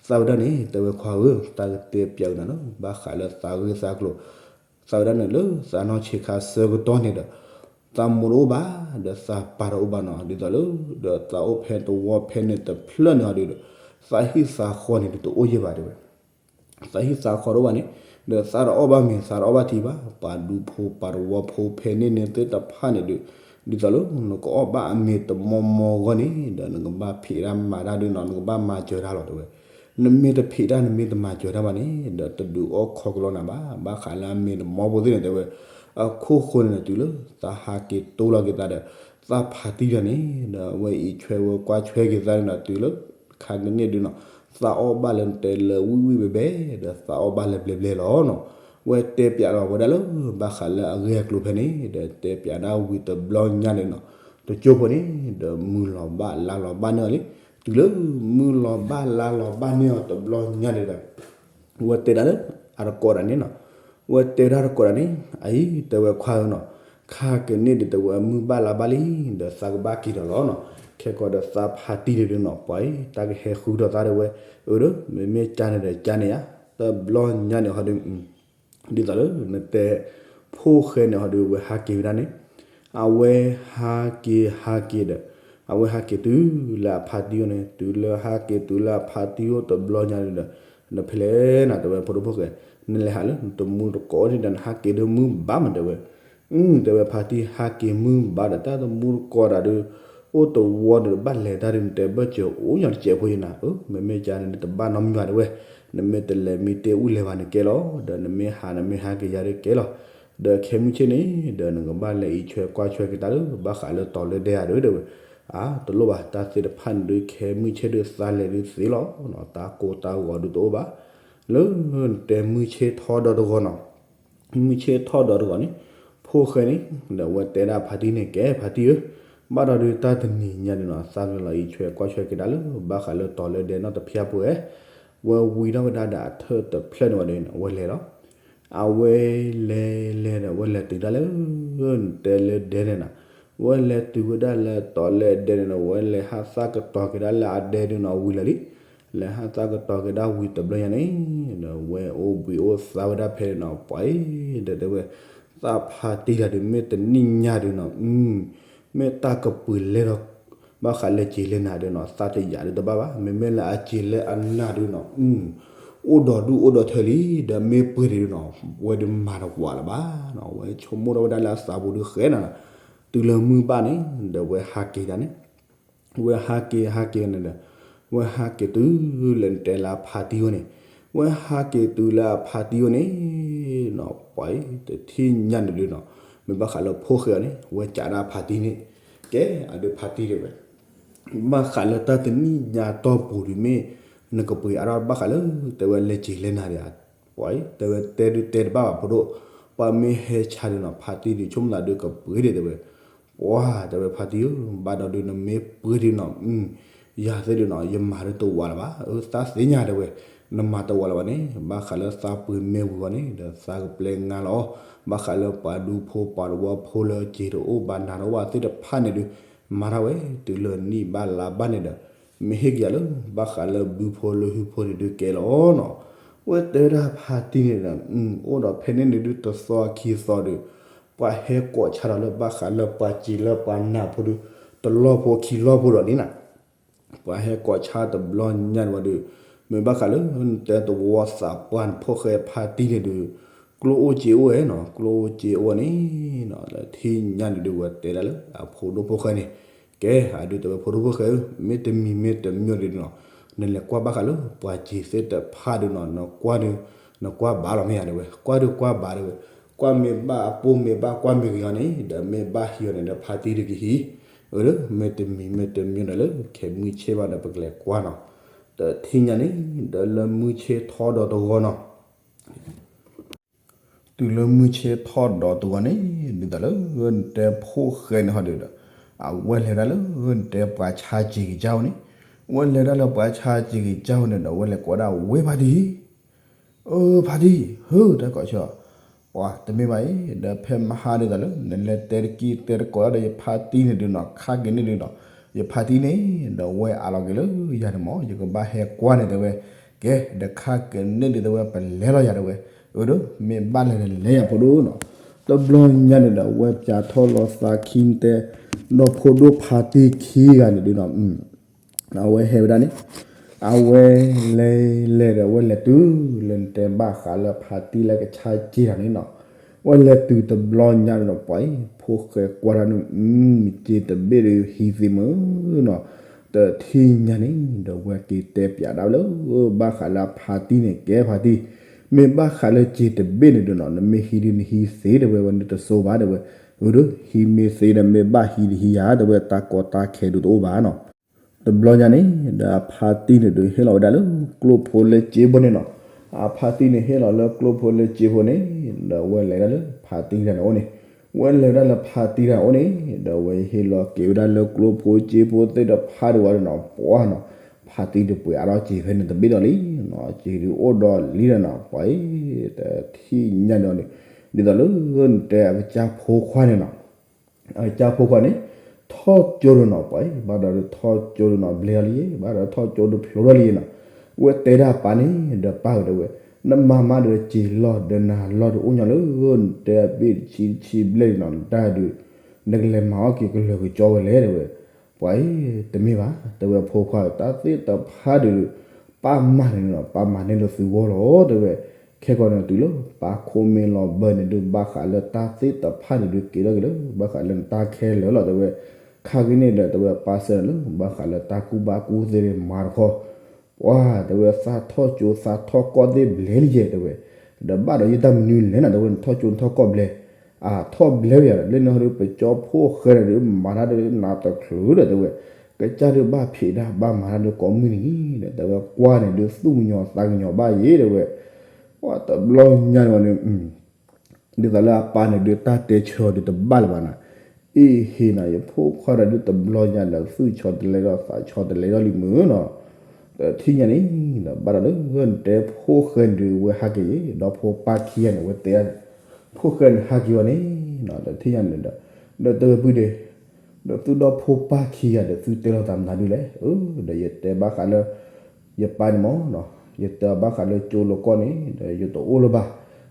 သးဝဲဒၣ်န့ၣ် တဲဝဲခွါဧၢ, သးကတဲပၠးကနၤလၢ ဘၣ်ဃးလၢသးဂ့ၢ်သးကျိၤ, သးဝဲဒၣ်န့ၣ်လၢသးနီၢ်ဆံးခါဆၢကတီၢ်န့ၣ်ဒီး သးမိၢ်တအိၣ်ဘၣ်, ဒီးသးပၢ်တအိၣ်ဘၣ်နီၤ, ဒ်သိးလၢ ဒီးသးအိၣ်ဖဲတဝီဖဲန့ၣ်တဖျၢၣ်န့ၣ်ဟီဒုးဒီး သးဟံၣ်သးဃီန့ၣ်ဒုးတအိၣ်ယဲၢ်ဘၣ်တဲဝဲ သးဟံၣ်သးဃီတအိၣ်ဘၣ်န့ၣ်, ဒီးသးတအီၣ်ဘၣ်မ့ၤ သးတအီၣ်ဘၣ်ထံဘၣ်, ပှၤဒူဖိပှၤတဝီဖိဖဲန့ၣ်န့ၣ်သ့ၣ်တဖၣ်န့ၣ်ဒုး, ဒ်သိးလၢနကအီၣ်ဘၣ်အမ့ၤတမီမီအဂီၢ်န့ၣ် ဒီးနကဘၣ်ဖံးတၢ်မၤတၢ်ဒုးနီၤ, နကဘၣ်မၤစၢၤတၢ်လီၤတဲဝဲ. နမ့ၢ်တဖံးတၢ် နမ့ၢ်တမၤစၢၤတၢ်ဘၣ်န့ၣ် ဒီးတဒုးအီၣ်ခီကလီနၤဘၣ်, ဘၣ်ဃးလၢအမ့ၤတမီဖိသ့ၣ်န့ၣ်တဲဝဲ. အခိၣ်ဃိန့ၣ်ဒီး တုၤလၢသးဟးက့ၤတိလီၤက့ၤသးဒီး သးဖါတံၢ်ဒီးန့ၣ် ဒီးအဝဲအံးဆွဲဝဲကွၢ်ဆွဲက့ၤသးန့ၣ်ဒီး တုၤလၢ ခါကန့ၣ်ဒုးနီၤ, သးအီၣ်ဘၣ်လၢနတဲလၢဝံၣ်ဝံၣ်ဘဲဘဲ, ဒီးသးအီၣ်ဘၣ်လၢဘျဲဘျဲလီၤနီၤ. ဝဲတဲပၠးလီၤဝဲဒၣ်လၢ ဘၣ်ဃးလၢအဂ့ၢ်အကျိၤဖဲန့ၣ် ဒီးတဲပၠးဒၣ်ဝံၤတဘျီညါန့ၣ်နီၤ, တကၠိဖိန့ၣ် ဒီးမုၢ်လီၤဘၣ်လါလီၤဘၣ်န့ၢ်အီၤလံ. တုၤလၢမုၢ်လီၤဘၣ်လါလီၤဘၣ်န့ၢ်အီၤတဘျီညါန့ၣ်ဒီး ဝဲတဲဒၣ်လၢ အတကိးဒၣ်န့ၣ်နီၤ, ဝဲတဲဒၣ်တကိးဒၣ်န့ၣ် အအံၤတဲဝဲခွါဧၢနီၤ, ခါကန့ၣ်ဒုးတဲဝဲမုၢ်ဘၣ်လါဘၣ်လံ, ဒီးသးကဘၣ်က့ၤဒီးလီၤနီၤ. ခဲကီးဒီးသးဖါတံၢ်န့ၣ်ဒုးနီၤ ပှၤအံၤ တၢ်ကဟဲဃုထီၣ်သးတဲဝဲ, အၢဒီး မ့မ့ၢ်ကၠါန့ၣ်ဒီးကၠါန့ၣ်ယါ, တဘျီညါန့ၣ်ဟီဒုး ဒ်သိးလၢနတဲ ဖိၣ်ဃဲန့ၣ်ဟီဒုး ဝဲဟးက့ၤဝဲဒၣ်န့ၣ်, အဝဲဟးက့ၤဟးက့ၤဒီး အဝဲဟးက့ၤတုၤလၢအဖါတံၢ်အအိၣ်န့ၣ်, တုၤလၢဟးက့ၤတုၤလၢအဖါတံၢ်အအိၣ်တဘျီညါန့ၣ်ဒီး နဖဲလဲၣ်နၤတဲဝဲ ဖိဒိၣ်ဖိၣ်ဃဲ, နလဲၤဟးလၢနတမူတကိးဒ်ဒီး နဟးက့ၤဒီးမုၢ်ဘၣ်မးတဲဝဲ. အၢ တဲဝဲဖါတံၢ်ဟးက့ၤမုၢ်ဘၣ်ဒီး တၢ်တမူတကိးတၢ်ဒုး အိၣ်တဝီဒီး ဘၣ်လဲၤတၢ်ဒုး နတဲဘၢၣ်စၢၤအိၣ်ညီတစဲးဖိယနၤ. အၢ မ့မ့ၢ်ကၠါန့ၣ် နတဘၣ်နီတမံၤဘၣ်တဲဝဲ, နမ့ၢ်တလဲၤမံတ့ၢ်အူလဲၤဘၣ်န့ၣ်ကဲလီၤ, ဒီးနမ့ၢ်ဟးနမ့ၢ်ဟးက့ၤယၤဒုးကဲလီၤ. ဒီးခဲမုၢ်ဆ့ၣ်န့ၣ် ဒီးနကဘၣ်လဲၤအံးဆွဲကွၢ်ဆွဲက့ၤတၢ်လၢ ဘၣ်ဃးလၢတီၤလၢဒဲဧါဒုးတဲဝဲ. အါ တလိၣ်ဘၣ် တၢ်သ့ၣ်တဖၣ်န့ၣ်ဒုး ခဲမုၢ်ဆ့ၣ်ဒုးသးလဲၤဒုးသ့လီၤ, တၢ်ကိၢ်တၢ်ဂီၤဒုးတအိၣ်ဘၣ်. လၢနတဲမုၢ်ဆ့ၣ်ထီၣ်ဒီးတဂီၤနီၤ မုၢ်ဆ့ၣ်ထီၣ်ဒီးတဂီၤန့ၣ် ဖိၣ်ဃဲန့ၣ် ဒီးအဝဲတဲဒၣ်ဖါတံၢ်န့ၣ် ကဲဖါတံၢ်ဧၢ, ဘၣ်ဒီးဒုးတၢ်တနံၤညါဒုးနီၤ သးကလီၤအံးဆွဲကွၢ်ဆွဲက့ၤတၢ်လၢ ဘၣ်ဃးလၢတီၤလၢဒဲနီတဖျၢၣ်ဖိဧဲ, ဝဲဝံၤထီၣ်ဝဲဒၣ်ဒီးအထၢၣ်တဖျၢၣ်န့ၣ်ဝံၤဒီး အဝဲလဲၤလီၤ. အဝဲလဲၤလဲၤဒီး အဝဲလဲၤတုၤဒၣ်လၢ နတဲလၢဒဲန့ၣ်နီၤ, အဝဲလဲၤတုၤဝဲဒၣ်လၢတီၤလၢဒဲန့ၣ်နီၤ အဝဲလဲၤဟးသၣ်ကတီၤက့ၤဒၣ်လၢအဒဲဒုးနီၤ ဝံၤလၢာ်လံ. လဲၤဟးသးကတီၤက့ၤဒၣ်ဝံၤတဘျီညါန့ၣ်, ဒီးဝဲအိၣ်ဘှံးအိၣ်သါဝဲဒၣ်ဖဲန့ၣ်နီၤ, ပှၤအံၤ ဒီးတဲဝဲ, သးဖါတံၢ်တဂၤဒုး မ့ၢ်တနံၣ်ညါဒုးနီၤ, မ့ၢ်တၢ်ကပှ့ၤလဲၢ်ဒီး ဘၣ်ဃးလၢက့ၤလၢနၤဒုးနီၤ, သးတယာ်ဒုးတဘၣ်ဘၣ်, မ့မ့ၢ်လၢအက့ၤလၢအနၤဒုးနီၤ, အိၣ်ဒီးဒူၣ်အိၣ်ဒီးထၢလံ, ဒီးမ့ၢ်ပှ့ၤဒုးနီၤ, ဝဲဒုးမၤတဝးလၢၤဘၣ်နီၤ, ဝဲဆိကမိၣ်ထီၣ်ဝဲဒၣ်လၢအသးပူၤဒုးဃဲနၤနီၤ, တုၤလၢမုၢ်ဘၣ်န့ၣ် ဒီးဝဲဟးက့ၤဒၣ်န့ၣ် ဝဲဟးက့ၤဟးက့ၤန့ၣ်ဒီး, ဝဲဟးက့ၤတုၤလၢနတဲလၢအဖါတံၢ်ဝဲန့ၣ်, ဝဲဟးက့ၤတုၤလၢအဖါတံၢ်ဝဲန့ၣ်နီၤ, ပှၤအံၤ တထံၣ်ညါန့ၣ်ဒုးနီၤ, မ့ၢ်ဘၣ်ဃးလၢဖိၣ်ဃဲအီၤန့ၣ် ဝဲကးဒၣ်ဖါတံၢ်န့ၣ်, ကဲအဒုးဖါတံၢ်တဲဝဲ ဘၣ်ဃးလၢတၢ်တနံၣ်ညါတီၢ်ပူၤဒုးမ့ၢ် နကပှ့ၤအါထီၣ်ဘၣ်ဃးလၢ တဲဝဲလဲၤက့ၤလဲၤနၤဒီး, ပှၤအံၤ တဲဝဲတဲဒုးတဲတဘၣ်ဘၣ်ဖိဒိၣ်, ပှၤမ့ၢ်ဟဲဆါဒုးနီၤ ဖါတံၢ်ဒုးဆိကမိၣ်သးဒုးကပှ့ၤဒံးတဲဝဲ, ပှၤတဲဝဲဖါတံၢ်ဧၢ, ဘၣ်ဒီးဒုးနမ့ၢ်ပှ့ၤဒုးနီၤ, ယၤသ့ၣ်ဒုးနီၤ ယမၤဒုးတဝးလၢၤဘၣ်, အၢ သးသ့ၣ်ညါတဲဝဲ, နမၤတဝးလၢၤဘၣ်န့ၣ် ဘၣ်ဃးလၢသးပှ့ၤမ့ၢ်ဝံၤဝဲန့ၣ် ဒီးသးကပျဲငါလီၤ, ဘၣ်ဃးလၢပှၤဒူဖိပှၤတဝီဖိလၢက့ၤတအိၣ်ဘၣ်နၤတအိၣ်ဘၣ်သ့ၣ်တဖၣ်န့ၣ်ဒုး မၤထီၣ်ဝဲ တုၤလၢနံၣ်ဘၣ်လါဘၣ်န့ၣ်ဒီး မ့ၢ်ဟ့ၣ်က့ၤယၤလၢ ဘၣ်ဃးလၢဘုဖိလၢဟုဖိန့ၣ်ဒုးကဲလီၤနီၤ, ဝဲတဲဒၣ်ဖါတံၢ်န့ၣ်ဒီး, အိၣ်ဒီးဖဲန့ၣ်န့ၣ်ဒုးတသီခံသီဒုး, ပှၤဟဲကိးဆါဒီးလၢဘၣ်ဃးလၢပှၤစ့လၢပှၤနာ်ဖိဒုး တလီၢ်ဖိခံလီၢ်ဖိဒီးန့ၣ်နီၤ ပှၤဟဲကိးဆါတဘျီညါန့ၣ်ဝဲဒုး, မ့ၢ်ဘၣ်ဃးလၢ နတဲတဝီသးပှၢ်နဖိၣ်ဃဲဖါတံၢ်န့ၣ်ဒုး, ကျိအိၣ်စ့အိၣ်ဝဲနီၤ, ကျိအိၣ်စ့အိၣ်ဝဲန့ၣ်နီၤ, လၢထံၣ်ညါန့ၣ်ဒုး ဝဲတဲဒၣ်လၢအဖိဒိၣ်ဖိၣ်ဃဲန့ၣ်, ကဲအဒုးတဲဝဲဖိဒိၣ်ဖိၣ်ဃဲဧၢ, မ့တမံၤမ့တမံၤဒုးနီၤ, နလဲၤကွၢ်ဘၣ်ဃးလၢပှၤစ့သ့ၣ်တဖၣ်ဒုးနီၤ, နကွၢ်ဒုး, နကွၢ်ဘၣ်လီၤမ့ၢ်ဧါတဲဝဲ, ကွၢ်ဒုးကွၢ်ဘၣ်တဲဝဲ, ကွၢ်မ့ၢ်ဘၣ်အပိၢ်မ့ၢ်ဘၣ်ကွၢ်မ့ၢ်ဂ့ၤအီၤန့ၣ် ဒီးမ့ၢ်ဘၣ်ဟံးအီၤန့ၣ်ဒီးဖါတံၢ်ဒုးကဟံး, အၢ မ့တမံၤမ့တမံၤဒီးလၢခဲမုၢ်ဆ့ၣ်ဘၣ်ဒီးပကလဲၤကွၢ်နီၤ, တထံၣ်ညါန့ၣ်, ဒီးလၢမုၢ်ဆ့ၣ်ထီၣ်ဒီးတဂီၤနီၤ တုၤလၢမုၢ်ဆ့ၣ်ထီၣ်ဒီးတဂီၤန့ၣ်, ဒ်သိးလၢနတဲဖိၣ်ဃဲန့ၣ်ဟီဒုးဒီး, အဝဲလဲၤဒၣ်လၢနတဲပှၤဆါစ့ၤကစၢ်အိၣ်န့ၣ်, ဝဲလဲၤဒၣ်လၢပှၤဆါစ့ၤကစၢ်အိၣ်န့ၣ်ဒီး ဝဲလဲၤကိးဒၣ်ဝဲဖါတံၢ်, အၢ ဖါတံၢ် ဟၢ တၢ်ကိးဆၢ, ပှၤတမ့ၢ်ဘၣ်အံၤ ဒီးဖဲမဟါဒ်သိးလၢ နလဲၤတဲတကံတဲတကိးဒၣ်ဒီးယဖါတံၢ်န့ၣ်ဒုးနီၤ ခါက့ၤန့ၣ်ဒုးနီၤ, ယဖါတံၢ်န့ၣ်, ဒီးဝဲအးလီၤက့ၤလၢယၤန့ၣ်မး ယကဘၣ်ဟဲကွၢ်န့ၣ်တဲဝဲ, ကဲ ဒီးခါက့ၤန့ၣ်ဒုးတဲဝဲ ပလဲၤလီၤယၤတဲဝဲ, အၢ ဒီးမ့ၢ်ဘၣ်လဲၤဒီးလဲၤယၤဖိဒိၣ်နီၤ, တဘျီညါန့ၣ်ဒီး ဝဲပၠးထီၣ်လီၤသးခံတဲ, ဒီဖိဒိၣ်ဖါတံၢ်ခံဂၤန့ၣ်ဒုးနီၤ အဝဲဟဲဝဲဒၣ်န့ၣ်, အဝဲလဲၤလဲၤဒီး အဝဲလဲၤတုၤလၢနတဲဘၣ်ဃးလၢဖါတံၢ်လၢကဆါစ့ၤတၢ်န့ၣ်နီၤ, ဝဲလဲၤတုၤတဘျီညါန့ၣ်ဒီး ပှၤအံၤ ဖိၣ်ဃဲကွၢ်တၢ်န့ၣ်, စ့တဘ့ၣ်ဒီးဟံးသ့မ့ၢ်နီၤ, တထံၣ်ညါန့ၣ်ဒီး ဝဲက့ၤတဲပၠးဒၣ်ဝဲလၢ ဘၣ်ဃးလၢအဖါတံၢ်န့ၣ် ကဲဖါတံၢ်, မ့ၢ်ဘၣ်ဃးလၢစ့တဘ့ၣ်န့ၣ်ဒုးနီၤ နမ့ၢ်ဟံးဒုးနဟံးသ့တဲဝဲ ဝဲန့ၣ်တစိဘၣ်တဲဝဲ, အၢ ဒီးဟံးမ့ၢ်သ့ဒီး မ့ၢ်ဘၣ်ဟံးတဟံးယၤတဲဝဲ တၢ်ကီတၢ်ခဲဒုးတအိၣ်ဘၣ်နီၤ တဘျီညါန့ၣ် ဒီးအဖါတံၢ်န့ၣ်ဒုးဟ့ၣ်လီၤဝဲဒၣ်လၢကျိဖိလၢစ့ဖိန့ၣ်နီၤ, အဖါတံၢ်န့ၣ်ဟ့ၣ်လီၤလၢကျိဖိလၢစ့ဖိန့ၣ်, ဒီးဝဲလဲၤဒၣ်လၢဖါတံၢ်တဂၤန့ၣ်အိၣ်န့ၣ်, ဝဲလဲၤဝဲဒၣ်လၢဖါတံၢ်တဂၤန့ၣ်အိၣ်န့ၣ်, ဒီးဝဲဟ့ၣ်လီၤက့ၤဝဲဒၣ်လၢကျိဖိစ့ဖိသ့ၣ်တဖၣ်ဒုးဝဲဒၣ်နီၤ, ပှၤနီၤ, ဖါတံၢ်ဒုးပှ့ၤအါထီၣ်စ့ဖဲန့ၣ်တဘ့ၣ်ဒီးလံ, စ့ဒုးအိၣ်ဒီးလံဒီးနီၤ, ပှၤအံၤ တထံၣ်ညါန့ၣ်န့ၣ်, ဒ်သိးလၢနတဲအကစၢ်ဖိခွါန့ၣ်နီၤ အကစၢ်ဖိခွါန့ၣ် ထီၣ်ကၠိဒုးနီၤ ပှၤအံၤ ဘၣ်ဒီးထီၣ်ကၠိဒုးနီၤ ဘျဲၣ်ထီၣ်လံ, ဘၣ်ဒီးထီၣ်ကၠိဒုးဖျိထီၣ်လံနီၤ, ဝဲတဲဒၣ်ပၢ်န့ၣ် ဒီးပၢ်ဧၢတဲဝဲ, နမၤမးဒီးစ့လီၢ်ဒီးနၤလီၢ်ဒုးအိၣ်ညီလၢ နတဲအဘ့ၣ်တဆံတဆံဘျဲၣ်ဒုးနီၤ နတၢ်ဒုး နကလဲၤမၤအီၣ်က့ၤကလၢာ်ကကၠီဝဲလဲၣ်တဲဝဲ, ပှၤအံၤ တမ့ၢ်ဘၣ် တဲဝဲဖိခွါဧၢ တၢ်သ့ၣ်တဖၣ်ဒုး ပၢ်မၤန့ၣ်နီၤ ပၢ်မၤန့ၢ်လၢသုဂီၢ်လီၤတဲဝဲ, ခဲကီးန့ၣ်တုၤလၢ ပၢ်ခိၣ်မ့ၢ်လီၤဘၢန့ၣ်ဒုး ဘၣ်ဃးလၢတၢ်သ့ၣ်တဖၣ်န့ၣ်ဒုး က့ၤထီၣ်က့ၤလၢ ဘၣ်ဃးလၢနတၢ်ခဲလၢာ်လီၤတဲဝဲ, ခါဂ့ၤန့ၣ်ဒီး တဲဝဲပၢ်စၢၤလၢ ဘၣ်ဃးလၢတၢ်ကူၣ်ဘၣ်ကူၣ်သ့မၤတခီ, ပှၤတဲဝဲသးထီၣ်ကၠိသးထီၣ်ကီၢ်သ့ၣ်ဘျဲၣ်လံယဲတဲဝဲ, ဒီးဘၣ်ဒီးယတၢ်မနုၤလဲၣ်နီၤ တဲဝဲနထီၣ်ကၠိနထီၣ်ကီၢ်ဘျဲၣ်, အထီၣ်ဘျဲၣ်ဝဲယၤဒီး လၢန့ၣ်ဟီဒီး ပကၠီဖိဃဲဒီး မၤတၢ်ဒီးနးတချုးဒီးတဲဝဲ, ကစၢ်ဒုးဘၣ်ဖံးတၢ်ဘၣ်မၤတၢ်ဒီးကိးမုၢ်နံၤဒီး တဲဝဲကွၢ်န့ၣ်ဒုး သူၣ်ကညီၤသးကညီၤဘၣ်ယဲတဲဝဲ, ပှၤတဘျီညါန့ၣ်န့ၣ် ဒ်သိးလၢအပၢ်န့ၣ်ဒုးတၢ်တဲဆၢအီၤဒုးတဘၣ်လၢၤဘၣ်နၤ, အ့ၣ်ဟ့ၣ်နၤ ယဖိခွါဒီးဒုးတဘျီညါဒီး သူၣ်ဆီတလဲထီၣ်သးဆီတလဲထီၣ်လံမုၢ်နီၤ, တထံၣ်ညါန့ၣ်ဒီး ဘၣ်ဒီးလၢနတဲဖိဃဲန့ၣ်ဒုး ဝဲဟးက့ၤယဲ ဒီဖိပၢ်ခံဂၤန့ၣ် ဝဲတဲဒၣ် ဖိဃဲန့ၣ်ဟးက့ၤဝဲန့ၣ်နီၤ တထံၣ်ညါန့ၣ်ဒီး, ဒီးတဲဝဲပုၢ်ဒ့ ဒီးသုဒီဖိပၢ်ခံဂၤဒီး သုတဲလီၤသးမနုၤဒုးလဲၣ်, အၢ ဒီးယတဲဘၣ်ဃးလၢ ယပၢ်န့ၣ်မ့ၢ်နီၤ, ယတဲဘၣ်ဃးလၢကၠိလီၤကီၢ်န့ၣ် ဒီးယတအိၣ်လၢၤဘၣ်,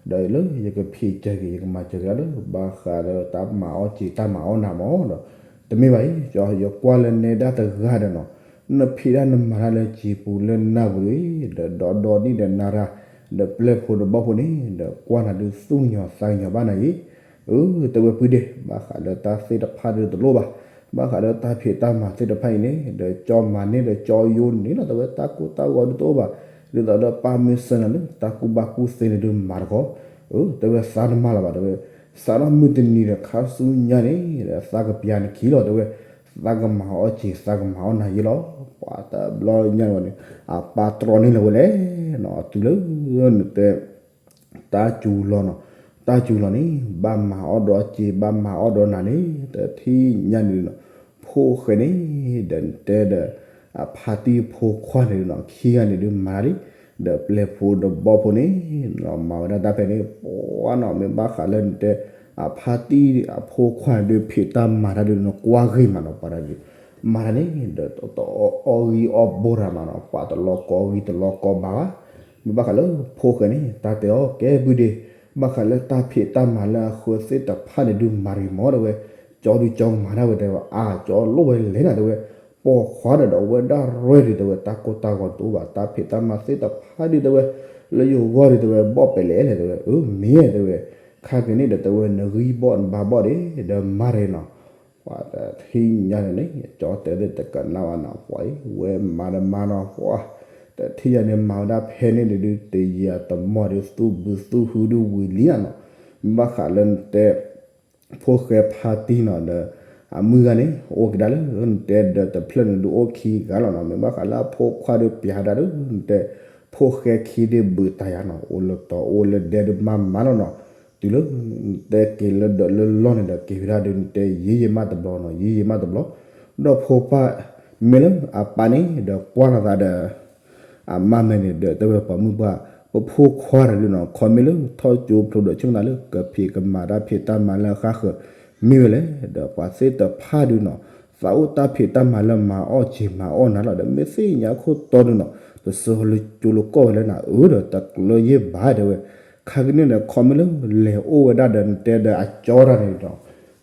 ဒီးလၢယကဖံးစၢၤက့ၤ ယကမၤစၢၤက့ၤဒၣ်လၢ ဘၣ်ဃးလၢတၢ်မၤအီၣ်စ့ၤတၢ်မၤအီၣ်နၤမ့ၢ်နီၤ, တမ့ၢ်ဘၣ်အံၤ, ယကွၢ်လၢနဲဒၣ်တဂၤဒီးနီၤ, နဖံးတၢ်နမၤတၢ်လၢစံာ်ပူၤလၢနၢ်ပူၤဒီး ဒီးဒီနံၣ်ဒီးနၤရၤ, ဒီးပျဲၢ်ဖိဒီးဘီၣ်ဖိန့ၣ် ဒီးကွၢ်နၤဒုးသူၣ်ကညီၤသးကညီၤဘၣ်နၤအံၤ, အၢ တဲဝဲဖုဒ့ၣ် ဘၣ်ဃးလၢတၢ်သ့ၣ်တဖၣ်ဒုးတလိၣ်ဘၣ်, ဘၣ်ဃးလၢတၢ်ဖံးတၢ်မၤသ့ၣ်တဖၣ်အံၤန့ၣ် ဒီးကၠီမၤန့ၢ်ဒီးကၠီယိန့ၣ်လီၤ တဲဝဲတၢ်ကိၢ်တၢ်ဂီၤဒုးတအိၣ်ဘၣ်, ဒ်သိးဒီးပၢ်မ့ၢ်စၢၤနၤလၢတၢ်ကူၣ်ဘၣ်ကူၣ်သ့န့ၣ်ဒုးမၤတခီ, အၢ တဲဝဲသးတမၤလၢၤဘၣ် တဲဝဲ, စးထီၣ်မုၢ်တနံၤဒီးခါဆူညါန့ၣ် ဒီးသးကပျးနခံလီၤ တဲဝဲ, သးကမၤအီၣ်စ့ၤ သးကမၤအီၣ်နၤယ့လီၤ, ပှၤတဘျီညါန့ၣ်ဝဲန့ၣ် အပၢ်တြီန့ၢ်လၢၤဝဲလဲၣ်နီၤ, တုၤလၢနတဲ တၢ်စူၤလီၤနီၤ, တၢ်စူၤလီၤန့ၣ် ဘၣ်မၤအီၣ်ဒီးစ့ၤ ဘၣ်မၤအီၣ်ဒီးနၤန့ၣ် တထံၣ်ညါန့ၣ်နီၤ, ဖိၣ်ဃဲန့ၣ် ဒီးနတဲဒီး အဖါတံၢ်အဖိခွါန့ၣ်နီၤ ခံဂၤန့ၣ်ဒုးမၤတၢ်လံ, ဒီးပျဲၢ်ဖိဒီးဘီၣ်ဖိန့ၣ် မၤဝဲဒၣ်တၢ်ဖဲန့ၣ် ပှၤနီၤ မ့ၢ်ဘၣ်ဃးလၢနတဲ အဖါတံၢ်အဖိခွါန့ၣ်ဒုးဖံးတၢ်မၤတၢ်ဒုးနကွၢ်ဂ့ၤမးနီၤ ပှၤတၢ်ဒုး မၤတၢ်န့ၣ် ဒီးတအီၣ်ဂံၢ်အီၣ်ဘိတၢ်မးနီၤ ပှၤတလီၤကီဂံၢ်တလီၤကီဘါဘၣ်, မ့ၢ်ဘၣ်ဃးလၢဖိၣ်ဃဲန့ၣ် တၢ်တဲအီၤကဲဘုဒ့ၣ်, ဘၣ်ဃးလၢတၢ်ဖံးတၢ်မၤလၢအဃၢသ့ၣ်တဖၣ်န့ၣ်ဒုးမၤတဂ့ၤမး တဲဝဲ, ကၠီဒုးကၠီမၤတၢ်ဝဲတဲဝဲ အါ ကၠီလိၣ်ဝဲလဲၣ်နၤ တဲဝဲ, ပိာ်ခွါဒီးဒီးအဝဲဒၣ်ရဲၣ်ဒုး တဲဝဲ တၢ်ကိၢ်တၢ်ဂီၤတအိၣ်ဘၣ် တၢ်ဖံးတၢ်မၤသ့ၣ်တဖၣ်ဒုး တဲဝဲ, လၢယဂီၢ်ဒုး တဲဝဲ ဘီၣ်ပဲာ်လဲၣ်လဲၣ် တဲဝဲ, အၢ မ့ၢ် တဲဝဲ, ခါက့ၤန့ၣ်ဒီး တဲဝဲ နဂံၢ်ဘီၣ်နဘါဘီၣ်ဒ့ၣ် ဒီးမၤတဂ့ၤနီၤ ပှၤတထံၣ်ညါန့ၣ်န့ၣ် ကၠီတဲသ့ၣ်တကနၣ်ဘၣ်နီၤ ပှၤအံၤ ဝဲမၤတမၤနီၤ ပှၤ တထံၣ်ညါန့ၣ် မၤဝဲဒၣ်ဖဲန့ၣ်ဒုး တယံာ်အတမီၢ်ဒုးသူၣ်ဘုသူၣ်ဟုဒုးဝံၤလံနီၤ, မ့ၢ်ဘၣ်ဃးလၢနတဲ ဖိၣ်ဃဲဖါတံၢ်နီၤဒီး အမုၢ်ဂၤန့ၣ် အိၣ်က့ၤဒၣ်လၢနတဲဒီးတဖျၢၣ်န့ၣ်ဒုးအိၣ်ခံဂၤလီၤနီၤ, မ့ၢ်ဘၣ်ဃးလၢအဖိခွါဒုးပျးဒၣ်ဒီး နတဲ ဖိၣ်ဃဲခံဒုးဘုးတၢ်ယၤနီၤ အိၣ်လၢတီၤအိၣ်လၢဒဲဒုးမၤမၤလီၤနီၤ, တုၤလၢ နတဲက့ၤလၢဒၢးလၢလီၢ်န့ၣ်ဒီး က့ၤဝဲဒၣ်ဒုးနတဲယံာ်ယံာ်မးတဘျီနီၤ ယံာ်ယံာ်မးတဘျီ, ဒီးဖိပၢ် မ့ၢ်လၢအပၢ်န့ၣ်ဒီးကွၢ်လီၤသးဒီး အမါမဲာ်န့ၣ်ဒီးတဲဝဲပှၤမုၣ်ပှၢ် ပဖိခွါတဒုနီၤ ခီမ့ၢ်လၢထီၣ်ကၠိဖျိဒီးဆိကမိၣ်သးလၢကဖံးကမၤတၢ်ဖံးတၢ်မၤလၢအဃၣ်ဃၢၤ မ့ၢ်ဝဲလဲၣ်, ဒီးပှၤသ့ၣ်တဖၣ်ဒုနီၤ သးအိၣ်တၢ်ဖံးတၢ်မၤလၢမၤအီၣ်စ့ၤမၤအီၣ်နၤလီၤ ဒီးမ့ၢ်သ့ၣ်ညါခိၣ်တီဒုနီၤ တစၢၤလၢကၠိလၢကီၢ်ဝဲလၢနၤ အၢ ဒီးတကျၢယ့ၢ်ဘၣ်တဲဝဲ, ခါကန့ၣ်ဒီး ခီမ့ၢ်လၢလဲၤအိၣ်ဝဲဒၣ်ဒီးနတဲဒီးအကၠီတၢ်န့ၣ်ဒီး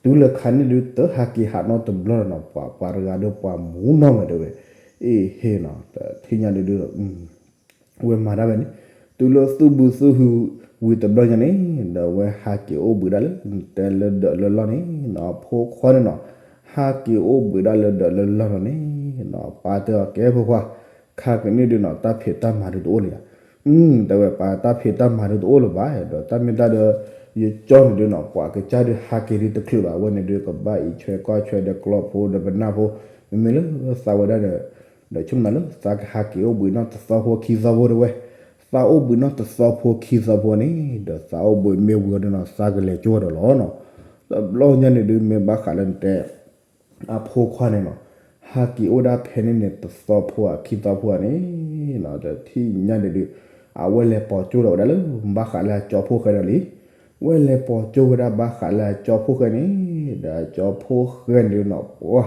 တုၤလၢခါန့ၣ်ဒုး တဟးက့ၤဟးနီတဘျီလီၤနီၤ ပှၤပှၤတဂၤဒီးပှၤမူနီၢ်မးတဲဝဲ, အ့ဟ့နီၤ တထံၣ်ညါန့ၣ်ဒုး ဝဲမၤတၢ်ဝဲန့ၣ် တုၤလၢသူၣ်ဘုသူၣ်ဟုဝံၤတဘျီညါန့ၣ် ဒီးဝဲဟးက့ၤအိၣ်ဘှံးဒၣ်လၢ တဲလၢဒၢးလၢလီၢ်န့ၣ်နီၤ ဖိခွါန့ၣ်နီၤ ဟးက့ၤအိၣ်ဘှံးဒၣ်လၢဒၢးလၢလီၢ်လီၤန့ၣ်နီၤ ပၢ်တဲအီၤကဲဖိခွါ ခါကန့ၣ်ဒုနီၤ တၢ်ဖံးတၢ်မၤဒုတအိၣ်လၢၤယၤ တဲဝဲပၢ်တၢ်ဖံးတၢ်မၤဒုတအိၣ်လၢၤဘၣ် ဒီးတၢ်မ့ၢ်တၢ်ဒီး ယကၠီန့ၣ်ဒုနီၤ ပှၤကစၢ်ဒုဟးက့ၤဒုတချုးဘၣ် အဝဲန့ၣ်ဒုကဘၣ်အံးဆွဲကွၢ်ဆွဲဒီးကျီၢ်ဖိဒီးပနၢ်ဖိ မ့မ့ၢ်လၢသးဝဲဒၣ်ဒီး ဒီးဆိကမိၣ်လၢသးကဟးက့ၤအိၣ်ဘှံးနီၢ်တသီဖိခံသီဖိတဲဝဲ, သးအိၣ်ဘှံးနီၢ်တသီဖိခံသီဖိန့ၣ် ဒီးသးအိၣ်ဘှံးမ့ၢ်ဝံၤအီၤဒုနီၤ သးကလဲၤကၠိဒီးလီၤနီၤ, တဘျီညါန့ၣ်ဒုးမ့ၢ်ဘၣ်ဃးလၢနတဲ အဖိခွါန့ၣ်နီၤ, ဟးက့ၤအိၣ်ဒၣ်ဖဲန့ၣ်န့ၣ် တသီဖိဧါခံသီဖိဧါန့ၣ် တထံၣ်ညါန့ၣ်ဒုး အဝဲလဲၤပိာ်ကၠိဒီးဝဲဒၣ်လၢ ဘၣ်ဃးလၢအကၠီဖိဃဲဒီးလံ ဝဲလဲၤပိာ်ကၠိဝဲဒၣ်ဘၣ်ဃးလၢအကၠီဖိဃဲန့ၣ် ဒီးအကၠီဖိဃဲန့ၣ်နီၤ ပှၤ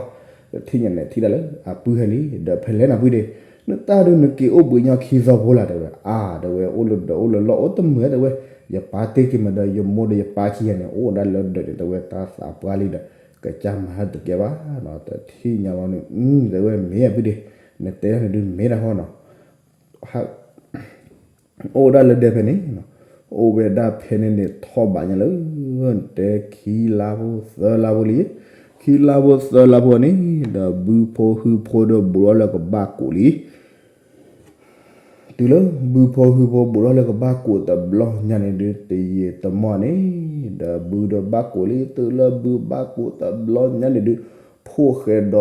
တထံၣ်ညါန့ၣ်ထံၣ်ဒၣ်လၢအပုၢ်ဟဲလံ ဒီးဖဲလဲၣ်နၤပုၢ်ဒ့ၣ် နတၢ်ဒုးနက့ၤအိၣ်ဘှံးညီခံသီဖိလၢ်တဲဝဲ အါ တဲဝဲ အိၣ်လၢဒၢးအိၣ်လၢလီၢ်အိၣ်တမုာ်တဲဝဲ ယပၢ်တ့ၢ်က့ၤမးဒီး ယမိၢ်ဒီးယပၢ်ခံဂၤန့ၣ် အိၣ်ဒၣ်လၢဒၢးန့ၣ်တဲဝဲ တၢ်သးပှၢ်လံဒီး ကစၢ်မၤတၢ်တကဲဘၣ်နီၤ တထံၣ်ညါလီၤန့ၣ် တဲဝဲမ့ၢ်အပုၢ်ဒ့ၣ် နတဲန့ၣ်ဒုးမ့ၢ်ဒၣ်ဟီနီၤ အိၣ်ဒၣ်လၢဒဲဖဲန့ၣ်, အိၣ်ဝဲဒၣ်ဖဲန့ၣ်န့ၣ် ထီၣ်ဘးညါလၢ တဲခံလါဖိသၢလါဖိလံ, ခံလါဖိသၢလါဖိန့ၣ် ဒီးဘုဖိဟုဖိဒီးဘူးထီၣ်လၢကဘၣ်ကိးလံ. တုၤလၢဘုဖိဟုဖိဘူးထီၣ်လၢကဘၣ်ကိးတဘျီညါန့ၣ်ဒုး တယံာ်တမီၢ်န့ၣ် ဒီးဘုဒီးဘၣ်ကိးလံ. တုၤလၢဘုဘၣ်ကိးတဘျီညါန့ၣ်ဒုး ဖိၣ်ဃဲဒီ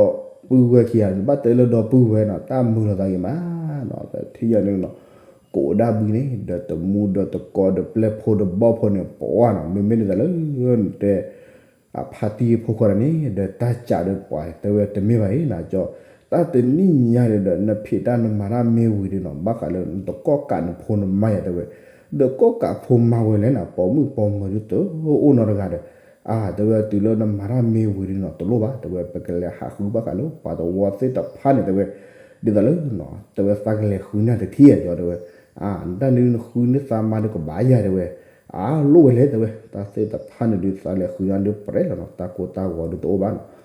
ပုၢ်ဝဲၢ်ခံဂၤန့ၣ် ဘၣ်တဲလၢဒီပုၢ်ဝဲၢ်နီၤ တၢ်မုာ်လီၤသးဂ့ၤမးနီၤ တထံၣ်ညါန့ၣ်နီၤ ကိးဒၣ်ဘုန့ၣ် ဒီးတမူဒီးတကိးဒီးပျဲၢ်ဖိဒီးဘီၣ်ဖိန့ၣ် ပှၤနီၤ မ့မ့ၢ်ဒ်သိးလၢ တဲ အဖါတံၢ်ဖိခွါန့ၣ် ဒီးတၢ်စးဒီးပှၤတဲဝဲတမ့ၢ်ဘၣ်အံၤနၤကၠီ တၢ်တနံၣ်ညါန့ၣ်ဒီး နဖံးတၢ်နမၤတၢ်မ့ၢ်ဝံၤဒုးနီၤ ဘၣ်ဃးလၢနတကိးကးနဖိနမါယၤတဲဝဲ ဒီးကိးကးဖိမါဝဲလဲၣ်နၤ ပိာ်မုၣ်ပိာ်မၢၤဒုးတအိၣ်နီတဂၤဒီး အါ တဲဝဲတုၤလၢနမၤတၢ်မ့ၢ်ဝံၤဒုးနီၤ တလိၣ်ဘၣ် တဲဝဲ ပကလဲၤဟးဃုဘၣ်ဃးလၢပှၤသဝီသ့ၣ်တဖၣ်န့ၣ် တဲဝဲ ဒ်သိးလၢနီၤ တဲဝဲသးကလဲၤဃုန့ၢ်တထံၣ်ဧါ တဲဝဲ, အၢ တၢ်န့ၣ်နဃုန့ၢ်သးမါဒုးကဘၣ်ယၤ တဲဝဲ, အၢ လိၣ်ဝဲလဲၣ် တဲဝဲ, တၢ်သ့ၣ်တဖၣ်န့ၣ်ဒုးသးလဲၤဃုန့ၢ်ဒုးပြဲလီၤနီၤ တၢ်ကိၢ်တၢ်ဂီၤဒုးတအိၣ်ဘၣ်နီၤ.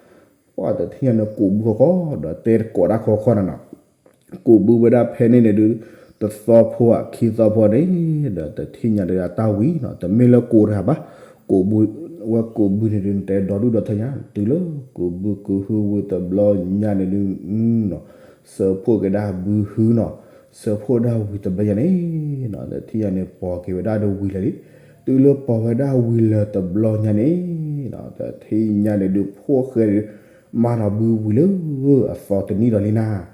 ပှၤတထံၣ်ညါန့ၣ် ကိးဘုခီခီ ဒီးတဲတကိးတၢ်ခီခီန့ၣ်နီၤ ကိးဘုဝဲဒၣ်ဖဲန့ၣ်န့ၣ်ဒုး တသီဖိဧါ ခံသီဖိန့ၣ် ဒီးတထံၣ်ညါဒုးအတၢ်ဝံၤနီၤ တမ့ၢ်လၢကိးတဂၤဘၣ်, ကိးဘု, ဝဲကိးဘုန့ၣ်ဒုး နတဲဒီဒူၣ်ဒီထၢညါ တုၤလၢကိးဘုကဟုဝံၤတဘျီညါန့ၣ်ဒုး နီၤ စၢဖှိၣ်က့ၤဒၣ်ဘုဟုနီၤ, စၢဖှိၣ်ဒၣ်ဝံၤတဘျီညါန့ၣ်နီၤ တထံၣ်ညါန့ၣ် ပိာ်က့ၤဝဲဒၣ်ဒီးဝံၤလၢာ်လံ, တုၤလၢပိာ်ဝဲဒၣ်ဝံၤလၢာ်တဘျီညါန့ၣ်နီၤ တထံၣ်ညါန့ၣ်ဒုး ဖိၣ်ဃဲဒုး မၤဒီးဘုဝံၤလၢအသီတနံၣ်ဒီးလံနၤ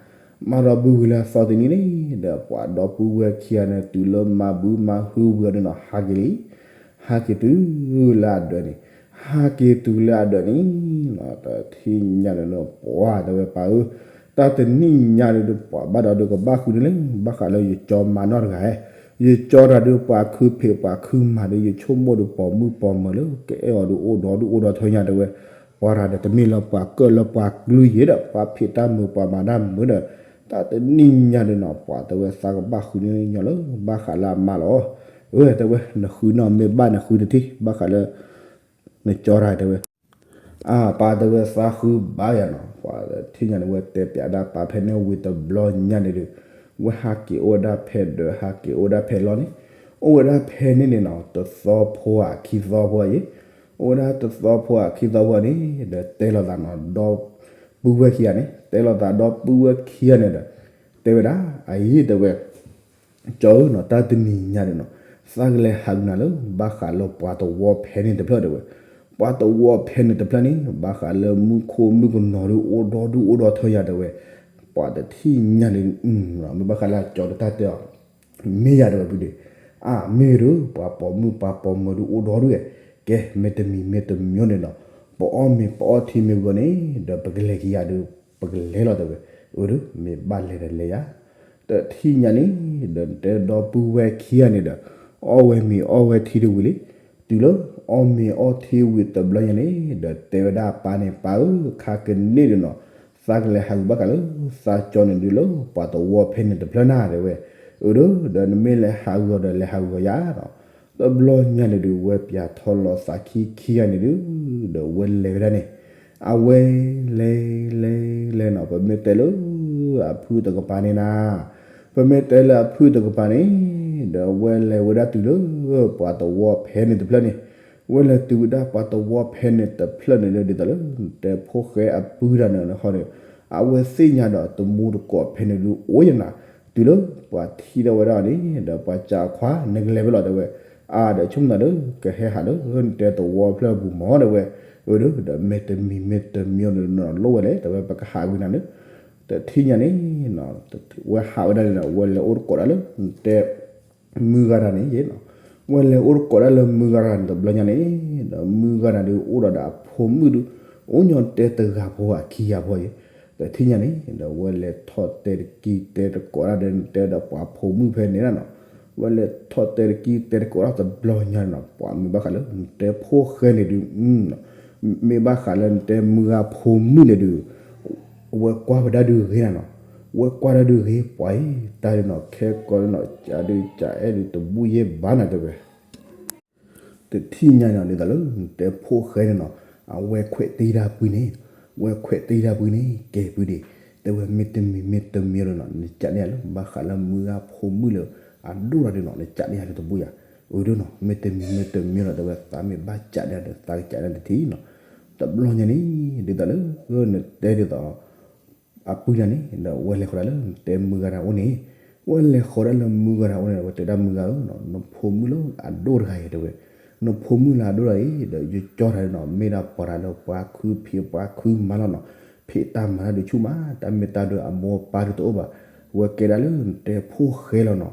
မၤဒီးဘုဝံၤလၢအသီတနံၣ်န့ၣ် ဒီးပှၤဒီပုၢ်ဝဲၢ်ခံဂၤန့ၣ် တုၤလၢမၤဘုမၤဟုဝံၤအီၤန့ၣ်နီၤ ဟးက့ၤလံ, ဟးက့ၤတုၤလၢအဒၢးန့ၣ်, ဟးက့ၤတုၤလၢအဒၢးန့ၣ်နီၤ တထံၣ်ညါန့ၣ်နီၤ ပှၤတဲဝဲပၢ်ဧၢ, တၢ်တနံၣ်ညါဒုး ပှၤဘၣ်ဒီးဒုးကဘၣ်ဃုန့ၣ်လံ, ဘၣ်ဃးလၢယကၠီမၤနီၢ်တဂၤဧၢ, ယကၠီတဂၤဒုး ပှၤခုဖံးပှၤခုမၤဒုး ယဆိကမိၣ်ဒုး ပိာ်မုၣ်ပိာ်မၢၤလၢ ကအဲၣ်အီၤဒုးအိၣ်ဒီဒူၣ်အိၣ်ဒီထၢညါ တဲဝဲ ပှၤတဂၤဒီးတမ့ၢ်လၢပှၤကၢၣ်လၢပှၤကလုၢ်ယဲဒီး ပှၤဖံးတၢ်မုာ်ပှၤမၤတၢ်မုာ်ဒီး တၢ်တနံၣ်ညါဒုးနီၤ ပှၤတဲဝဲသးကဘၣ်ဃုန့ၢ်ညီလၢ ဘၣ်ဃးလၢအမါလီၤ. အၢ တဲဝဲ နဃုနီၤ မ့ၢ်ဘၣ်နဃုတထံၣ် ဘၣ်ဃးလၢ နကၠီတၢ် တဲဝဲ အၢ ပၢ် တဲဝဲသးဃုဘၣ်ယၤနီၤ, ပှၤတထံၣ်ညါန့ၣ် ဝဲတဲပၠးဒၣ်ပၢ်ဖဲန့ၣ်ဝံၤတဘျီညါန့ၣ်ဒုး ဝဲဟးက့ၤအိၣ်ဝဲဒၣ်ဖဲဒီး ဟးက့ၤအိၣ်ဝဲဒၣ်ဖဲလီၢ်န့ၣ်, အိၣ်ဝဲဒၣ်ဖဲန့ၣ်န့ၣ်နီၤ တသီဖိဧါ ခံသီဖိအံၤ, အိၣ်ဝဲဒၣ်တသီဖိဧါ ခံသီဖိန့ၣ် ဒီးတဲလိာ်သးနီၤ ဒီပုၢ်ဝဲၢ်ခံဂၤန့ၣ် တဲလိာ်သးဒီပုၢ်ဝဲၢ်ခံဂၤန့ၣ်ဒီး တဲဝဲဒၣ် အံၤ တဲဝဲ ကၠီဧၢနီၤ တၢ်တနံၤညါန့ၣ်နီၤ သးကလဲၤဟးဂီၤနၤလၢ ဘၣ်ဃးလၢပှၤသဝီဖဲန့ၣ်တဖျၢၣ် တဲဝဲ, ပှၤသဝီဖဲန့ၣ်တဖျၢၣ်န့ၣ် ဘၣ်ဃးလၢမူခိၣ်မုၣ်ကနီၤဒုး အိၣ်ဒီဒူၣ်အိၣ်ဒီထၢယၤ တဲဝဲ, ပှၤတထံၣ်ညါန့ၣ် မ့ၢ်ဘၣ်ဃးလၢအကၠီတၢ်တဲအီၤ မ့ၢ်ယၤ တဲဝဲ ဖုဒ့, အၢ မ့ၢ်ဒုး ပှၤပိာ်မုၣ်ပှၤပိာ်မၢၤဒုး အိၣ်ဒီဒူၣ်ဧါ, ကဲ မ့တမံၤမ့တမံၤန့ၣ်နီၤ ပအီၣ်မ့ၤပအီထံမ့ၤဝံၤအီၤန့ၣ် ဒီးပကလဲၤက့ၤယၤဒုး ပကလဲၤလီၤ တဲဝဲ, အၢ ဒုး မ့ၢ်ဘၣ်လဲၤဒီးလဲၤယၤ တထံၣ်ညါန့ၣ် ဒီးတဲဒီပုၢ်ဝဲၢ်ခံဂၤန့ၣ်ဒီး အီၣ်ဝဲမ့ၤအီၣ်ဝဲထံဒုးဝံၤလံ, တုၤလၢအီၣ်မ့ၤအီၣ်ထံဝံၤတဘျီညါန့ၣ် ဒီးတဲဝဲဒၣ်ပၢ်န့ၣ် ပၢ်ဧၢ ခါကန့ၣ်ဒုးနီၤ သးကလဲၤဟးဂီၤဘၣ်ဃးလၢ သးကၠီန့ၣ်ဒုးလၢ ပှၤသဝီဖဲန့ၣ်တဖျၢၣ်နၤ တဲဝဲ, အၢ ဒုး ဒီးနမ့ၢ်လဲၤဟးဂီၤဒီးလဲၤဟးဂီၤယၤနီၤ, တဘျီညါန့ၣ်ဒုး ဝဲပၠးထီၣ်လီၤသးခံခံဂၤန့ၣ်ဒုး ဒီးဝဲလဲၤဝဲဒၣ်န့ၣ် အဝဲလဲၤလဲၤလဲၤနီၤ ပမ့ၢ်တဲလၢ အဖုၣ်တကပၤန့ၣ်နၤ, ပမ့ၢ်တဲလၢအဖုၣ်တကပၤန့ၣ် ဒီးဝဲလဲၤဝဲဒၣ်တုၤလၢ ပှၤသဝီဖဲန့ၣ်တဖျၢၣ်န့ၣ်, ဝဲလဲၤတုၤဝဲဒၣ်ပှၤသဝီဖဲန့ၣ်တဖျၢၣ်န့ၣ်လၢ ဒ်သိးလၢ တဲဖိၣ်ဃဲအပုၢ်တဂၤန့ၣ်ဟီန့ၣ်, အဝဲသ့ၣ်ညါဒီးတမူတကိးဖဲန့ၣ်ဒုးအိၣ်ယနၤ, တုၤလၢပှၤထံၣ်ထီၣ်ဝဲဒၣ်န့ၣ် ဒီးပှၤစံးခွါ နကလဲၤဖဲလဲၣ် တဲဝဲ, အါ ဒီးဆိကမိၣ်သးဒီး ကဟဲဟးလၢ နတဲသဝီဖျၢၣ်ပူၤမၢ တဲဝဲ, အၢ ဒုး ဒီးမ့တမံၤမ့တမံၤန့ၣ် လိၣ်ဝဲလဲၣ် တဲဝဲ ပကဟးဝံၤနၤန့ၣ်, တထံၣ်ညါန့ၣ် ဝဲဟးဝဲဒၣ်န့ၣ်ဒီး ဝဲလဲၤအိၣ်တကိးဒၣ်လၢ နတဲ မုၢ်ဂၤတဂၤန့ၣ်နီၤ, ဝဲလဲၤအိၣ်တကိးဒၣ်လၢမုၢ်ဂၤတဂၤန့ၣ်တဘျီညါန့ၣ်, ဒီးမုၢ်ဂၤတဂၤဒီးအိၣ်ဒီးဒီးအဖိမုၣ်ဒုး, အိၣ်ညီတဲတဂၤဖိဧါခံဂၤဖိအံၤ, တထံၣ်ညါန့ၣ် ဒီးဝဲလဲၤထီၣ်တဲတကံတဲတကိးဒၣ်ဒီးနတဲဒီးပှၤဖိမုၣ်ဖဲန့ၣ်နီၤ, ဝဲလဲၤထီၣ်တဲတကံတဲတကိးဒၣ်တဘျီညါန့ၣ်နီၤ, ပှၤမ့ၢ်ဘၣ်ဃးလၢ နတဲဖိၣ်ဃဲန့ၣ်ဒုး မ့ၢ်ဘၣ်ဃးလၢနတဲမုၢ်ဂၤဖိမုၣ်န့ၣ်ဒုး ဝဲကွၢ်ဝဲဒၣ်ဒုးဂ့ၤနၤနီၤ, ဝဲကွၢ်ဒၣ်ဒုးဂ့ၤ ပှၤအံၤ တၢ်ဒုးနီၤ ခဲကိာ်နီၤ ကဒုးကအဲၣ်ဒုးတဘူၣ်ယဲၢ်ဘၣ်နၤ တဲဝဲ, တထံၣ်ညါန့ၣ် ဒ်သိးလၢနတဲဖိၣ်ဃဲန့ၣ်နီၤ, အဝဲခွဲးတံၢ်တၢ်ပှံၤန့ၣ်, ဝဲခွဲးတံၢ်တၢ်ပှံၤန့ၣ် ကဲပှံၤဒံး, တဲဝဲမ့တမံၤမ့တမံၤဒီးနီၤ နကးန့ၢ်ယၤလၢ ဘၣ်ဃးလၢမုၢ်ဂၤဖိမုၣ်လၢ အဒိၣ်တၢ်ဒုးနီၤ နကးန့ၢ်ယၤလၢတဘူၣ်ယၤ, အၢ ဒုးနီၤ မ့တမံၤမ့တမံၤဒီး တဲဝဲသးမ့ၢ်ဘၣ်ကးန့ၢ်ဒီး သးကးန့ၢ်တထံၣ်နီၤ, တဘျီညါန့ၣ် ဒ်သိးလၢ နတဲဒ်သိး အပုၢ်တဂၤန့ၣ် ဒီးဝဲလဲၤဃီၤဒၣ်လၢနတဲမုၢ်ဂၤတဂၤအိၣ်န့ၣ်, ဝဲလဲၤဃီၤဒၣ်လၢမုၢ်ဂၤတဂၤအိၣ်န့ၣ် ဝဲတဲဒၣ်မုၢ်ဂၤဧၢ, နဖိမုၣ်လၢအဒိၣ်တဂၤအံၤ တဲဝဲ, နဖိမုၣ်လၢအဒိၣ်တဂၤအံၤ ဒီးယကၠီတဂၤန့ၣ်နီၤ မ့ၢ်ဒၣ်ပှၤတဂၤလၢပှၤခုဖံးပှၤခုမၤလီၤနီၤ, ဖံးတၢ်မၤတၢ်ဒုးဆူၣ်မး တၢ်မ့ၢ်တၢ်ဒုးအမိၢ်အပၢ်ဒုးတအိၣ်ဘၣ်, ဝဲကဲဒၣ်လၢနတဲဖိၣ်ဃဲလီၤနီၤ,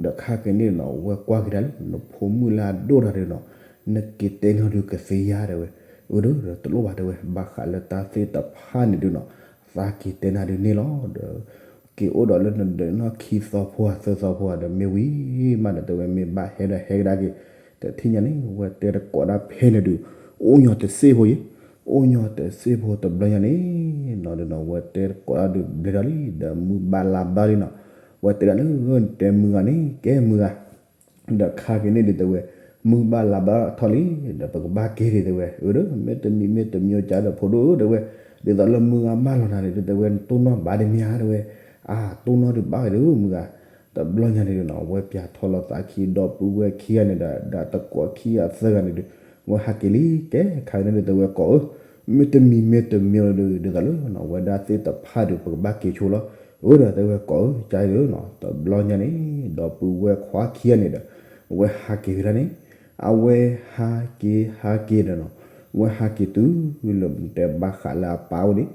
ဒီးခါက့ၤန့ၣ်နီၤ ဝဲကွၢ်က့ၤဒၣ်လၢနဖိမုၣ်လၢအဒိၣ်တဂၤဒီးနီၤ, နက့ၤတဲနီၢ်ဒုးကသ့ဧါ တဲဝဲ, အၢ ဒီးတလိၣ်ဘၣ် တဲဝဲ ဘၣ်ဃးလၢတၢ်သ့ၣ်တဖၣ်န့ၣ်ဒုးနီၤ, သးက့ၤတဲနၤဒုးန့ၣ်လီၤ, ဒီး က့ၤအိၣ်ဒီးလၢနဒၢးနီၢ်ခံသီဖိဧါသၢသီဖိဧါဒီးမ့ၢ်ဝံၤမးဒီး တဲဝဲမ့ၢ်ဘၣ်ဟဲဒီးဟဲကဒါက့ၤ, တထံၣ်ညါန့ၣ် ဝဲတဲတကိးဒၣ်ဖဲန့ၣ်ဒုး, အိၣ်ညီတစ့ၢ်ဖိအံၤ, အိၣ်ညီတစ့ၢ်ဖိတဘျီညါန့ၣ် ဒီးနီၤ ဝဲတဲတကိးတၢ်ဒုးဘျဲၣ်ထီၣ်လံ ဒီးမုၢ်ဘၣ်လါဘၣ်လံနီၤ, ဝဲတဲဒၣ်လၢ နတဲမုၢ်ဂၤန့ၣ် ကဲမုၢ်ဂၤ ဒီးခါက့ၤန့ၣ်ဒုးတဲဝဲ, မုၢ်ဘၣ်လါဘၣ်ထီၣ်လံ, ဒီးပကဘၣ်က့ၤဒုးတဲဝဲ, အၢဒီး မ့တမံၤမ့တမံၤကဒီးဖိဒိၣ်ဧၢတဲဝဲ, ဒ်သိးလၢမုၢ်ဂၤမၢလီၤနၤန့ၣ်ဒုးတဲဝဲ နတိၢ်နီၣ်ဘၣ်ဒ်မ့ၢ်ဧါတဲဝဲ, အါ တိၢ်နီၣ်ဒုးဘၣ်ဝဲဒုးမုၢ်ဂၤ, တဘျီညါန့ၣ်ဒုးနီၤ ဝဲပၠးထီၣ်လီၤသးခံ ဒီပုၢ်ဝဲၢ်ခံဂၤန့ၣ်ဒီး ဒီးတကိးခံဂၤသၢဂၤန့ၣ်ဒုး ဝဲဟးက့ၤလံ ကဲခါန့ၣ်ဒုးတဲဝဲကိးဧၢ, မ့တမံၤမ့တမံၤဒုး ဒ်သိးလၢနီၤ ဝဲဒၣ်သ့ၣ်တဖၣ်ဒုး ပကဘၣ်က့ၤဆိလီၤ, အၢဒီးတဲဝဲကိးဧၢ ကါဒုးနီၤ တဘျီညါန့ၣ် ဒီပုၢ်ဝဲၢ်ခွါခံဂၤန့ၣ်ဒီး အဝဲဟးက့ၤဝဲဒၣ်န့ၣ်, အဝဲဟးက့ၤဟးက့ၤဒီးနီၤ ဝဲဟးက့ၤတုၤလၢတဲဘၣ်ဃးလၢအပၢ်အိၣ်န့ၣ်,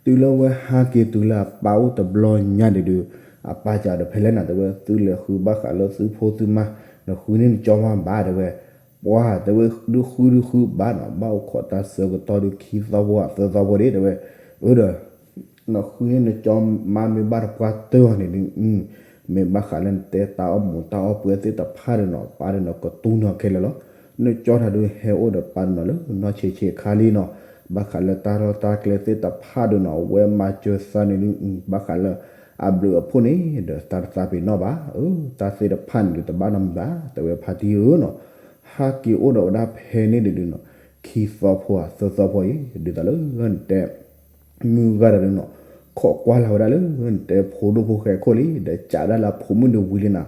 တုၤလၢဝဲဟးက့ၤတုၤလၢအပၢ်အိၣ်တဘျီညါန့ၣ်ဒုး အပၢ်ကဒီးဖဲလဲၣ်နၤတဲဝဲ သုလဲၤဃုဘၣ်ဃးလၢသုဖိသုမါ, နဃုန့ၢ်နကၠီမါဘၣ်တဲဝဲ, ပှၤတဲဝဲဒုးဃုဒုးဃုဘၣ်နီၤ ဘၣ်အိၣ်ခိးတၢ်ဆၢကတီၢ်ဒုးခံသီဖိသၢသီဖိဒၣ်တဲဝဲ, အၢဒီး နဃုန့ၢ်နကၠီမါမ့ၢ်ဘၣ်တပှၢ်တၢၢ်အီၤန့ၣ်ဒုး မ့ၢ်ဘၣ်ဃးလၢနတဲတၢ်အီၣ်မူးတၢ်အီၣ်ပှဲၤသ့ၣ်တဖၣ်ဒီးနီၤ ပၢ်ဒီးနီၤကတူၢ်န့ၢ်အီၤခဲလၢာ်လီၤ, နကၠီတၢ်ဒုးဟဲအိၣ်ဒီးပၢ်ဒီးနီၤလၢနီၢ်ဆံးဆံးအခါလံနီၤ, ဘၣ်ဃးလၢတၢ်လီၢ်တၢ်ကျဲသ့ၣ်တဖၣ်ဒီးနီၤ အဝဲမၤစၢၤသးန့ၣ်ဒုး ဘၣ်ဃးလၢ အဘျုးအဖှိၣ်န့ၣ် ဒီးတၢ်တသးပ့ၤနီၣ်ဘၣ်, အၢ တၢ်သ့ၣ်တဖၣ်န့ၣ်ဒုးတဘၣ်နီတမံၤဘၣ် တဲဝဲဖါတံၢ်ဧၢနီၤ, ဟးက့ၤအိၣ်ဒီးဝဲဒၣ်ဖဲန့ၣ်ဒုးနီၤ, ခံသီဖိဧါသၢသီဖိအံၤ ဒ်သိးလၢနတဲ မုၢ်ဂၤဒီးဒုးနီၤ, ခိးကွၢ်လၢ်ဝဲဒၣ်လၢနတဲဖိဒိၣ်ဖိဃဲခိၣ်လံ ဒီးကးဒၣ်လၢအဖိမုၣ်ဒုးဝံၤလံနၤ,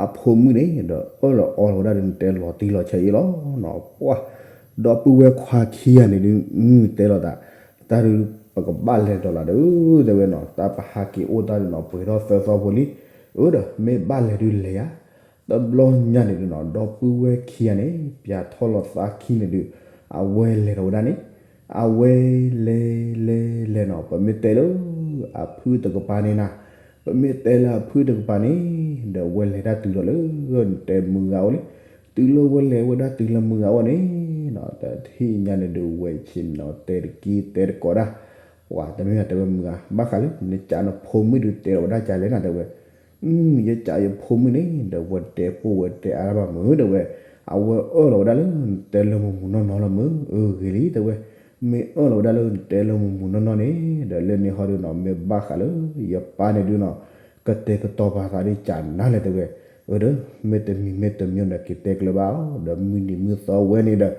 အဖိမုၣ်န့ၣ် ဒီးအၢၣ်လီၤအီလီၤဝဲဒၣ်ဒုးနတဲလီၤတံၢ်လီၤဆဲးအံၤလီၤနီၤ, ပှၤ ဒီပုၢ်ဝဲၢ်ခွါခံဂၤန့ၣ်ဒုး တဲလိာ်သး, တၢ်ဒုး ပကဘၣ်လဲၤဒီးလီၤဒီး တဲဝဲနီၤ တၢ်ပဟးက့ၤအိၣ်တၢ်ဒုးနီၤ ပှဲၤထီၣ်သၢသီဖိလံ, အၢဒီး မ့ၢ်ဘၣ်လဲၤဒုးလဲၤယၤ, တဘျီညါန့ၣ်ဒုးနီၤ ဒီပုၢ်ဝဲၢ်ခံဂၤန့ၣ် ပၠးထီၣ်လီၤသးခံန့ၣ်ဒုး အဝဲလဲၤဒီးဝဲဒၣ်န့ၣ်, အဝဲလဲၤလဲၤလဲၤနီၤ ပမ့ၢ်တဲလၢ အဖုၣ်တကပၤန့ၣ်နၤ, ပမ့ၢ်တဲလၢအဖုၣ်တကပၤန့ၣ် ဒီးဝဲလဲၤတၢ်တုၤဒီးလၢ နတဲမုၢ်ဂၤအိၣ်လံ, တုၤလၢဝဲလဲၤဝဲဒၣ်တုၤလၢမုၢ်ဂၤအိၣ်န့ၣ်နီၤ တထံၣ်ညါန့ၣ်ဒုးဝဲဆ့ၣ်နီၤ တဲတက့ၢ်တဲတကိးဒၣ်, ပှၤတမ့ၢ်တဲဝဲမုၢ်ဂၤ ဘၣ်ဃးလၢ နကးနဖိမုၣ်ဒုးတဲလီၤဝဲဒၣ်ကလဲၣ်နၤတဲဝဲ ယကးယဖိမုၣ်န့ၣ် ဒီးဝဲတဲပိၢ်ဝဲတဲအါတၢ်ဘၣ်မုၢ်တဲဝဲ, အဝဲအၢၣ်လီၤဝဲဒၣ်လၢနတဲလၢမုၢ်မုၢ်နီၢ်နီၢ်လီၤမုၢ်, အၢ ဂ့ၤလံတဲဝဲ, မ့ၢ်အၢၣ်လီၤဝဲဒၣ်လၢနတဲလၢမုၢ်မုၢ်နီၢ်နီၢ်န့ၣ် ဒီးလၢန့ၣ်ဟီဒုးနီၤ မ့ၢ်ဘၣ်ဃးလၢ ယပၢ်န့ၣ်ဒုးနီၤ ကတဲာ်ကတီၤပာ်သးဒ်ကးနၤလဲၣ်တဲဝဲ, အၢဒီး မ့တမံၤမ့တမံၤဒီးက့ၤတဲကျၢၤဘၣ်အီၤ ဒီးမုၢ်နံၤမုၢ်သီဝဲန့ၣ်ဒီး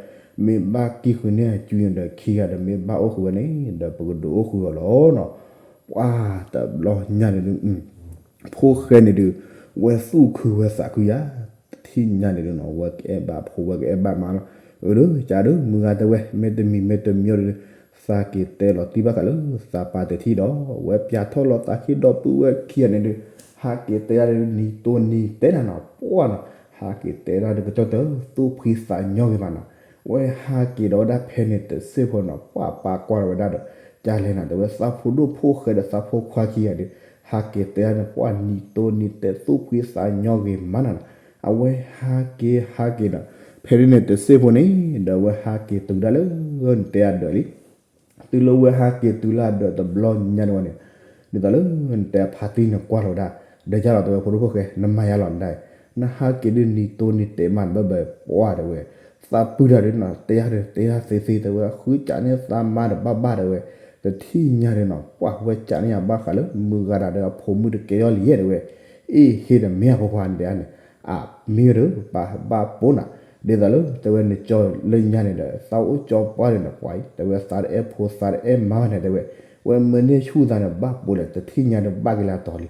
မ့ၢ်ဘၣ်ကံၢ်ဃုာ်န့ၢ်အစုန့ၣ်ဒီးခံဂၤဒီး မ့ၢ်ဘၣ်အိၣ်ဃုာ်ဝဲန့ၣ် ဒီးပကဒုးအိၣ်ဃုာ်အီၤလီၤနီၤ, ပှၤတဘျီညါန့ၣ်ဒုး ဖိၣ်ဃဲန့ၣ်ဒုး ဝဲသူၣ်ခုဝဲသးခုယၤ, တထံၣ်ညါန့ၣ်ဒုးနီၤ ဝဲကအဲၣ်ဘၣ်ဖိဝဲကအဲၣ်ဘၣ်မါလီၤ, အၢဒီး ကးဒုး မုၢ်ဂၤတဲဝဲ မ့တမံၤမ့တမံၤဒုး သးက့ၤတဲလီၤတံၢ်ဘၣ်ဃးလၢ သးပၢ်တထံၣ်ဒီး ဝဲပၠးထီၣ်လီၤသးခံဒီပုၢ်ဝဲၢ်ခံဂၤန့ၣ်ဒုး ဟးက့ၤတဲဒၣ်ဒုးနံၤတိၢ်နံၤတဲနၤနီၤ ပှၢ်နီၤ, ဟးက့ၤတဲဒၣ်ဒုးကတီၢ်တၢ် သူၣ်ဖှံသးညီဂ့ၤမးနီၤ, ဝဲဟးက့ၤဒီးဝဲဒၣ်ဖဲန့ၣ်တစ့ၢ်ဖိနီၤ ပှၢ်ပၢ်ကွၢ်လီၤဝဲဒၣ်ဒီး ကလဲၣ်နၤတဲဝဲ သးဖိဒိၣ်ဖိၣ်ဃဲဒီးသးဖိခွါခံဂၤဒုး ဟးက့ၤတဲဒၣ်န့ၣ် ပှၢ်နံၤတိၢ်နံၤတဲ သူၣ်ဖှံသးညီဂ့ၤမးနၤနီၤ, အဝဲဟးက့ၤဟးက့ၤဒီး ဖဲန့ၣ်န့ၣ်တစ့ၢ်ဖိန့ၣ် ဒီးဝဲဟးက့ၤတုၤဒၣ်လၢ နတဲအဒၢးလံ တုၤလၢဝဲဟးက့ၤတုၤလၢအဒၢးတဘျီညါန့ၣ်ဝဲန့ၣ်, ဒ်သိးလၢ နတဲအဖါတံၢ်န့ၣ်ကွၢ်လီၤဝဲဒၣ်, ဒီးယါလီၤတဲဝဲဖိဒိၣ်ဖိၣ်ဃဲ နမၤယါလီၤနဒၣ်, နဟးက့ၤဒုးနံၤတိၢ်နံၤတဲမးနဘၣ်ဘၣ်ပှၢ်တဲဝဲ, သးပုၢ်တၢ်ဒုးနီၤ တဲယါဒီးတဲယါသ့သ့တဲဝဲ ဃုကးန့ၢ်သးမါဒီးဘၣ်ဘၣ်တဲဝဲ, တထံၣ်ညါဒုးနီၤ ပှၢ်ဝဲကးန့ၢ်ယၤဘၣ်ဃးလၢ မုၢ်ဂၤဒၣ်ဒီးအဖိမုၣ်တကဲအီၤလံယဲတဲဝဲ, အ့ၣ် ဟ့ၣ်တမ့ၢ်အဖိခွါန့ၣ်တဲန့ၣ် အမ့ၢ်ဒီး ပဘၣ်ပိာ်နၤ, ဒ်သိးလၢ တဲဝဲနကၠီလၢညါန့ၣ်ဒီး သးအိၣ်ကၠီပှၢ်န့ၣ်ဒီး ပှၤအံၤ တဲဝဲသးတအဲၣ်ဖိသးတအဲၣ်မါဘၣ်န့ၣ်တဲဝဲ, ဝဲမ့ၢ်န့ၢ်ဆူၣ်သးန့ၣ် ဘၣ်ပိာ်လဲၣ် တထံၣ်ညါဒီးဘၣ်က့ၤလၢအတီၤလံ,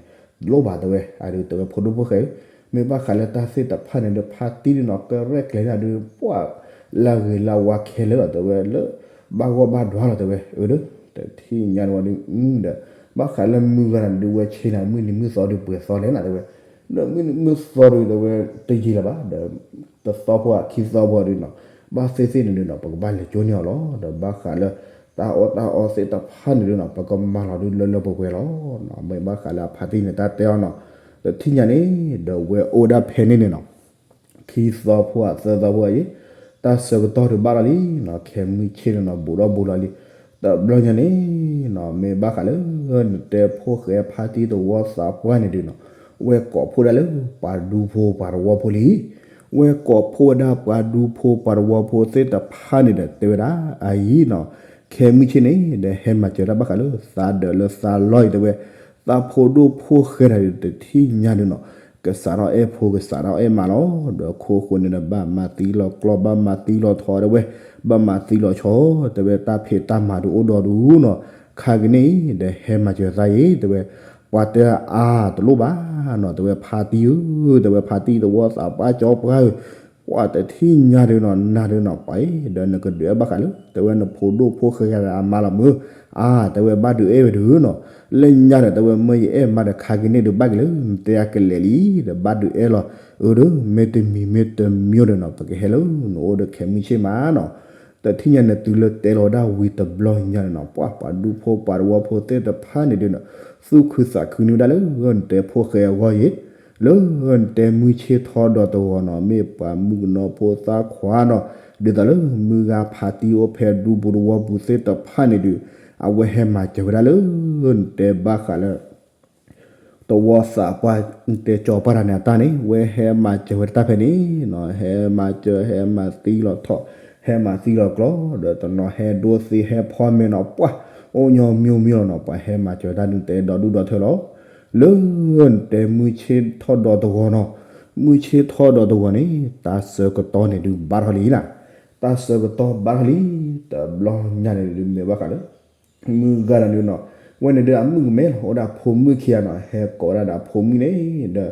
လိၣ်ဘၣ်တဲဝဲ, အဒုးတဲဝဲဖိဒိၣ်ဖိၣ်ဃဲဧၢ, မ့ၢ်ဘၣ်ဃးလၢတၢ်သ့ၣ်တဖၣ်န့ၣ်ဒီး ဖါတံၢ်ဒုးနီၤ ကရဲၣ်ကျဲၤဒၣ်ဒုး ပှၢ် လၢဂ့ၤလၢဝါခဲလၢာ်လီၤတဲဝဲ လၢ ဘၣ်ဂီၢ်ဘၣ်ဒွါလီၤတဲဝဲ, အၢဒီး တထံၣ်ညါန့ၣ်ဝဲဒုး ဒီး ဘၣ်ဃးလၢမုၢ်ဂၤန့ၣ်ဒုး ဝဲဆ့ၣ်နၤ မုၢ်နံၤမုၢ်သီဒုးပှဲၤသီလဲၣ်နၤတဲဝဲ, ဒီးမုၢ်နံၤမုၢ်သီဒုးတဲဝဲ တယံာ်လၢၤဘၣ် ဒီး တသီဖိဧါခံသီဖိဒုးနီၤ, ဘၣ်သ့ၣ်သ့ၣ်န့ၣ်ဒုးနီၤ ပကဘၣ်လဲၤကၠိန့ၢ်အီၤလီၤ, ဒီးဘၣ်ဃးလၢ တၢ်အီၣ်တၢ်အီသ့ၣ်တဖၣ်န့ၣ်ဒုးနီၤ ပကမၤလီၤဒုးလၢလၢပှဲၤပှဲၤလီၤ, မ့ၢ်ဘၣ်ဃးလၢအဖါတံၢ်န့ၣ် တၢ်တဲအီၤနီၤ, တထံၣ်ညါန့ၣ် ဒီးဝဲအိၣ်ဒၣ်ဖဲန့ၣ်န့ၣ်နီၤ ခံသီဖိဧါသၢသီဖိအံၤ, တၢ်ဆၢကတီၢ်ဒုးဘၣ်လီၤလံနီၤ, ခဲမုၢ်ဆ့ၣ်န့ၣ်နီၤ ဘူးဒီးဘူးလီၤလံ, တဘျီညါန့ၣ်နီၤ မ့ၢ်ဘၣ်ဃးလၢ နတဲဖိၣ်ဃဲဖါတံၢ်သဝီသးပှၢ်န့ၣ်ဒုးနီၤ, ဝဲကိးဖှိၣ်ဒၣ်လၢ ပှၤဒူဖိပှၤသဝီဖိလံ, ဝဲကိးဖှိၣ်ဝဲဒၣ်ပှၤဒူဖိပှၤသဝီဖိသ့ၣ်တဖၣ်န့ၣ်ဒီး တဲဝဲဒၣ် အအံၤနီၤ, က ခဲမုၢ်ဆ့ၣ်န့ၣ် ဒီးဟဲမၤစၢၤတၢ်ဘၣ်ဃးလၢသးဒၢးလၢသးလီၢ်အံၤ တဲဝဲ, သးဖိဒိၣ်ဖိၣ်ဃဲတဂၤဒီး တထံၣ်ညါဒုးနီၤ, ကစးထီၣ်အဲၣ်ဖိ ကစးထီၣ်အဲၣ်မါလီၤ. ဒီးခိၣ်ဃိန့ၣ်ဒီး ဘၣ်မၤသံလီၤကျီၢ် ဘၣ်မၤသံလီၤထီ တဲဝဲ, ဘၣ်မၤသံလီၤဆီ တဲဝဲ, တၢ်ဖံးတၢ်မၤဒုးအိၣ်ဒီးဒုးနီၤ, ခါကန့ၣ် ဒီးဟဲမၤစၢၤသးအံၤ တဲဝဲ, ပှၤတဲအါတလိၣ်ဘၣ်နီၤ, တဲဝဲ ဖါတံၢ်ဧၢ, တဲဝဲ ဖါတံၢ်သဝီသးပှၢ်ကၠီပှၢ်ဧၢ, ပှၤတထံၣ်ညါဒုးနီၤ နၤဒုးနီၤ ပှၤအံၤ ဒီးနကဒုးအဲၣ်ဘၣ်ဃးလၢ တဲဝဲနဖိဒိၣ်ဖိၣ်ဃဲတဂၤဒီးအမါလီၤမုၢ်, အါ တဲဝဲဘၣ်ဒုးအဲၣ်ဝဲဒုးနီၤ, လၢညါဒီး တဲဝဲမ့ၢ်ယအဲၣ်မါဒီး ခါကန့ၣ်ဒုးဘၣ်က့ၤလၢ နတဲအကလဲာ်လံ ဒီးဘၣ်ဒုးအဲၣ်လီၤ, အၢဒီး မ့ၢ်တမံၤမ့ၢ်တမံၤဒီးနီၤ ပကဟဲလၢနအိၣ်ဒီးခဲမုၢ်ဆ့ၣ်မးနီၤ, တထံၣ်ညါန့ၣ် တုၤလၢတဲလီၤဒၣ်ဝံၤတဘျီညါန့ၣ်နီၤ ပှၤ ပှၤဒူဖိပှၤသဝီဖိသ့ၣ်တဖၣ်န့ၣ်ဒုးနီၤ သူၣ်ခုသးခုနုာ်ဒၣ်လၢ နတဲဖိၣ်ဃဲအဂီၢ်အံၤ, လၢနတဲမုၢ်ဆ့ၣ်ထီၣ်ဒီးတဂီၤနီၤ မ့ၢ်ပှၤမုၣ်ကနီၤဖိသၣ်ခွါနီၤ, ဒ်သိးလၢမုၢ်ဂၤဖါတံၢ်အိၣ်ဖဲဒူပူၤသဝီပူၤသ့ၣ်တဖၣ်န့ၣ်ဒုး အဝဲဟဲမၤစၢၤဝဲဒၣ်လၢ နတဲဘၣ်ဃးလၢ သဝီသးပှၢ် နတဲကၠီပှၢ်တၢ်န့ၣ်အတၢ်န့ၣ် ဝဲဟဲမၤစၢၤဝဲတၢ်ဖဲန့ၣ်နီၤ, ဟဲမၤစၢၤ ဟဲမၤသံလီၤထီၣ် ဟဲမၤသံလီၤကျီၢ် ဒီးတနီၤဟဲဒိသ့ဟဲဖီမ့ၤနီၤ ပှၤ အိၣ်ညီမံၤမံၤလီၤနီၤ ပှၤဟဲမၤစၢၤတၢ်ဒုး နတဲဒီဒူၣ်ဒီထၢလီၤ, လၢနတဲမုၢ်ဆ့ၣ်ထီၣ်ဒီးတဂီၤနီၤ, မုၢ်ဆ့ၣ်ထီၣ်ဒီးတဂီၤန့ၣ် တၢ်ဆၢကတီၢ်န့ၣ်ဒုးဘၣ်ထီၣ်လံနီၤ, တၢ်ဆၢကတီၢ်ဘၣ်ထီၣ်လံ, တဘျီညါန့ၣ်ဒုး မ့ၢ်ဘၣ်ဃးလၢ မုၢ်ဂၤဒီးဒုးနီၤ, ဝဲန့ၣ်ဒုးအမုၣ်ကမဲလီၤ အိၣ်ဒၣ်ဖိမုၣ်ခံဂၤနီၤ ဟဲကိးဝဲဒၣ်ဒီးအဖိမုၣ်န့ၣ်ဒီး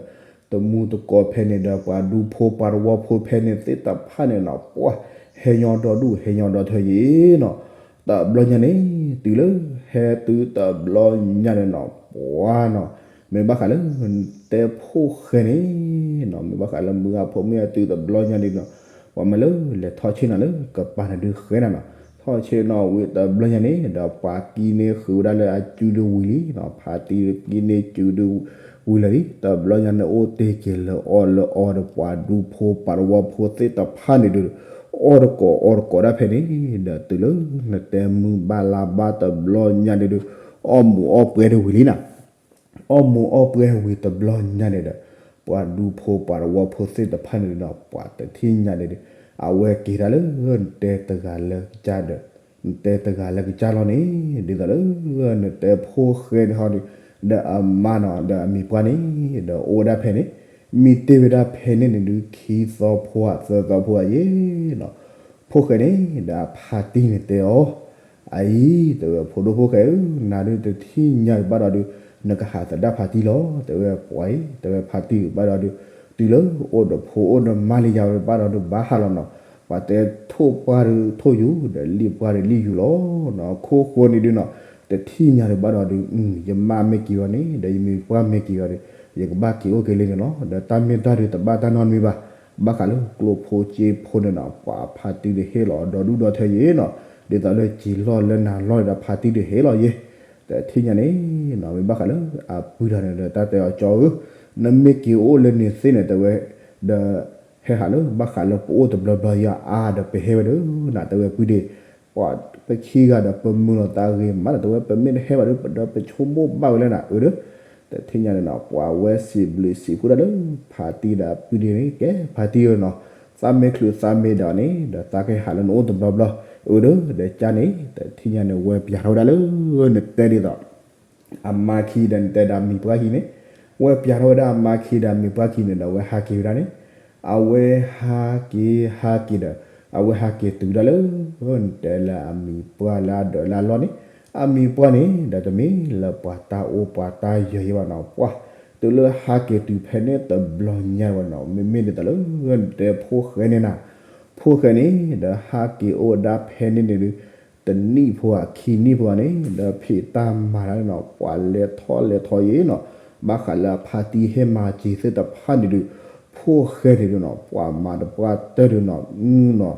တမူတကိးဖဲန့ၣ်ဒီး ပှၤဒူဖိပှၤသဝီဖိဖဲန့ၣ်သ့ၣ်တဖၣ်န့ၣ်နီၤ ပှၤ ဟဲညီဒီဒူၣ် ဟဲညီဒီထၢယံၤနီၤ, တဘျီညါန့ၣ် တုၤလၢ ဟဲတုၤတဘျီညါန့ၣ်နီၤ ပှၤနီၤ မ့ၢ်ဘၣ်ဃးလၢ နတဲဖိၣ်ဃဲန့ၣ်နီၤ မ့ၢ်ဘၣ်ဃးလၢမုၢ်ဂၤဖိမုၣ်ဂၤတုၤတဘျီညါန့ၣ်နီၤ ပှၤမ့ၢ်လၢလဲၤထီၣ်ဆ့ၣ်နီၤလၢကပၤန့ၣ်ဒုးဃဲနၤနီၤ, ထီၣ်ဆ့ၣ်နီၤဝံၤတဘျီညါန့ၣ် ဒီးပှၤကံန့ၢ်ဃုာ်ဝဲဒၣ်လၢအစုဒုးဝံၤလံနီၤ, ဖါတံၢ်ကံန့ၢ်စုဒုးဝံၤလၢာ်လံ, တဘျီညါန့ၣ်အိၣ်တ့ၢ်က့ၤလၢအီၣ်လၢအီဒီး ပှၤဒူဖိပှၤသဝီဖိသ့ၣ်တဖၣ်န့ၣ်ဒုး အီၣ်တကိးအီတကိးဒၣ်ဖဲန့ၣ် ဒီးတုၤလၢနတဲမုၢ်ဘၣ်လါဘၣ်တဘျီညါန့ၣ်ဒုး အီၣ်မူးအီၣ်ပှဲၤဒုးဝံၤလံနီၤ အီၣ်မူးအီၣ်ပှဲၤဝံၤတဘျီညါန့ၣ်ဒီး ပှၤဒူဖိပှၤသဝီဖိသ့ၣ်တဖၣ်န့ၣ်ဒုးနီၤ ပှၤတထံၣ်ညါန့ၣ်ဒုး အဝဲက့ၤဒၣ်လၢ နတဲတဂၤလၢကစၢ်ဒီး နတဲတဂၤလၢကစၢ်လီၤန့ၣ် ဒ်သိးလၢ နတဲဖိၣ်ဃဲန့ၣ်ဟီဒီး ဒီးအမါနီၤ ဒီးအမံၤပှၢ်န့ၣ် ဒီးအိၣ်ဝဲဒၣ်ဖဲန့ၣ် မံတ့ၢ်ဝဲဒၣ်ဖဲန့ၣ်န့ၣ်ဒုး ခံသီဖိဧါ သၢသီဖိဧါယဲနီၤ ဖိၣ်ဃဲန့ၣ် ဒီးအဖါတံၢ်န့ၣ်တဲအီၤ အအံၤ တဲဝဲဖိဒိၣ်ဖိၣ်ဃဲဧၢ နၤဒုးတထံၣ်ညါဘၣ်ဒီးဒုး နကဟးသဒၣ်ဖါတံၢ်လီၤ တဲဝဲပှၤအံၤ တဲဝဲဖါတံၢ်ဘၣ်ဒီးဒုး တုၤလၢအိၣ်ဒီးဖိအိၣ်ဒီးမါလံယၤဝဲဘၣ်ဒီးဒုးဘၣ်ဟးလီၤနီၤ ပှၤတဲထိၣ်ပှၢ်ဒုးထိၣ်ယူၤ ဒီးလံၣ်ပှၢ်ဒုးလံၣ်ယူၤလီၤနီၤ ခိၣ်ဃိန့ၣ်ဒုးနီၤ တထံၣ်ညါဒုးဘၣ်ဒီးဒုး ယမါမ့ၢ်က့ၤဝဲန့ၣ် ဒီးယမံၤပှၢ်မ့ၢ်က့ၤဝဲဒီး ယကဘၣ်က့ၤအိၣ်က့ၤလၢန့ၣ်လီၤ ဒီးတၢ်မ့ၢ်တၢ်ဒုးတဘၣ်တၢ်နီတမံၤဘၣ် ဘၣ်ဃးလၢကျိဖိစ့ဖိန့ၣ်နီၤ ပှၤဖါတံၢ်ဒုးဟ့ၣ်လီၤဒီဒူၣ်ဒီထၢယဲနီၤ ဒ်သိးလၢစံာ်လီၢ်လၢနၤလီၢ်ဒီးဖါတံၢ်ဒုးဟ့ၣ်လီၤယဲ တထံၣ်ညါန့ၣ်နီၤ မ့ၢ်ဘၣ်ဃးလၢအပုၢ်တဂၤန့ၣ်ဒီး တၢ်တဲအီၤကၠီဧၢ နမ့ၢ်က့ၤအိၣ်လၢန့ၣ်သ့န့ၣ် တဲဝဲ ဒီး ဟဲဟးလၢဘၣ်ဃးလၢပအိၣ်တဘျီဘျီယၤအါဒီးပဟဲဝဲဒၣ်နၤ တဲဝဲပုၢ်ဒ့ၣ် ပှၤပခံဂၤဒီးပမုာ်လီၤသးဂ့ၤမးဒီး တဲဝဲပမ့ၢ်တဟဲဘၣ်ဒီး ပဒီးပဆိကမိၣ်ဘၣ်ဝဲလၢနၤ အၢဒီး တထံၣ်ညါန့ၣ်နီၤ ပှၤဝဲစံးဘျုးစံးဖှိၣ်ဒၣ်လၢ ဖါတံၢ်ဒီးအပုၢ်ဒ့ၣ်န့ၣ် ကဲဖါတံၢ်ဧၢနီၤ သးမ့ၢ်ချုးသးမ့ၢ်ဒိးန့ၣ် ဒီးသးကဟဲဟးလၢနအိၣ်တဘျီဘျီ အၢဒီး ဒီးကၢ်န့ၣ် တထံၣ်ညါန့ၣ် ဝဲပျးထီၣ်ဝဲဒၣ်လၢ နတဲဒ်သိး အမါခံဒီးနတဲဒီးအမံၤပှၢ်ခံန့ၣ် ဝဲပျးထီၣ်ဝဲဒၣ်အမါခံဒီးအမံၤပှၢ်ခံန့ၣ်ဒီး အဝဲဟးက့ၤဝဲဒၣ်န့ၣ် အဝဲဟးက့ၤဟးက့ၤဒီး အဝဲဟးက့ၤတုၤဒၣ်လၢ နတဲလၢအမံၤပှၢ်လၢအဒၢးလၢအလီၢ်န့ၣ် အမံၤပှၢ်န့ၣ် ဒီးတမ့ၢ်လၢပှၤတၢ်အိၣ်ပှၤတၢ်ယၢၤယဲဘၣ်နီၤ ပှၤ တုၤလၢဟးက့ၤတုၤဖဲန့ၣ်တဘျီညါဝဲနီၤ မ့မ့ၢ်ဒ်သိးလၢ နတဲဖိၣ်ဃဲန့ၣ်နၤ ဖိၣ်ဃဲန့ၣ် ဒီးဟးက့ၤအိၣ်ဝဲဒၣ်ဖဲန့ၣ်န့ၣ်ဒုး တနံၣ်ဖိဧါ ခံနံၣ်ဖိဧါန့ၣ် ဒီးဖံးတၢ်မၤတၢ်န့ၣ်နီၤ ပှၤလဲၤထီၣ်လဲၤထီယဲနီၤ ဘၣ်ဃးလၢအဖါတံၢ်ဟဲမၤစၢၤသ့ၣ်တဖၣ်န့ၣ်ဒုး ဖိၣ်ဃဲန့ၣ်ဒုးနီၤ ပှၤမၤတပှၢ်တၢၢ်ဒုးနီၤ နီၤ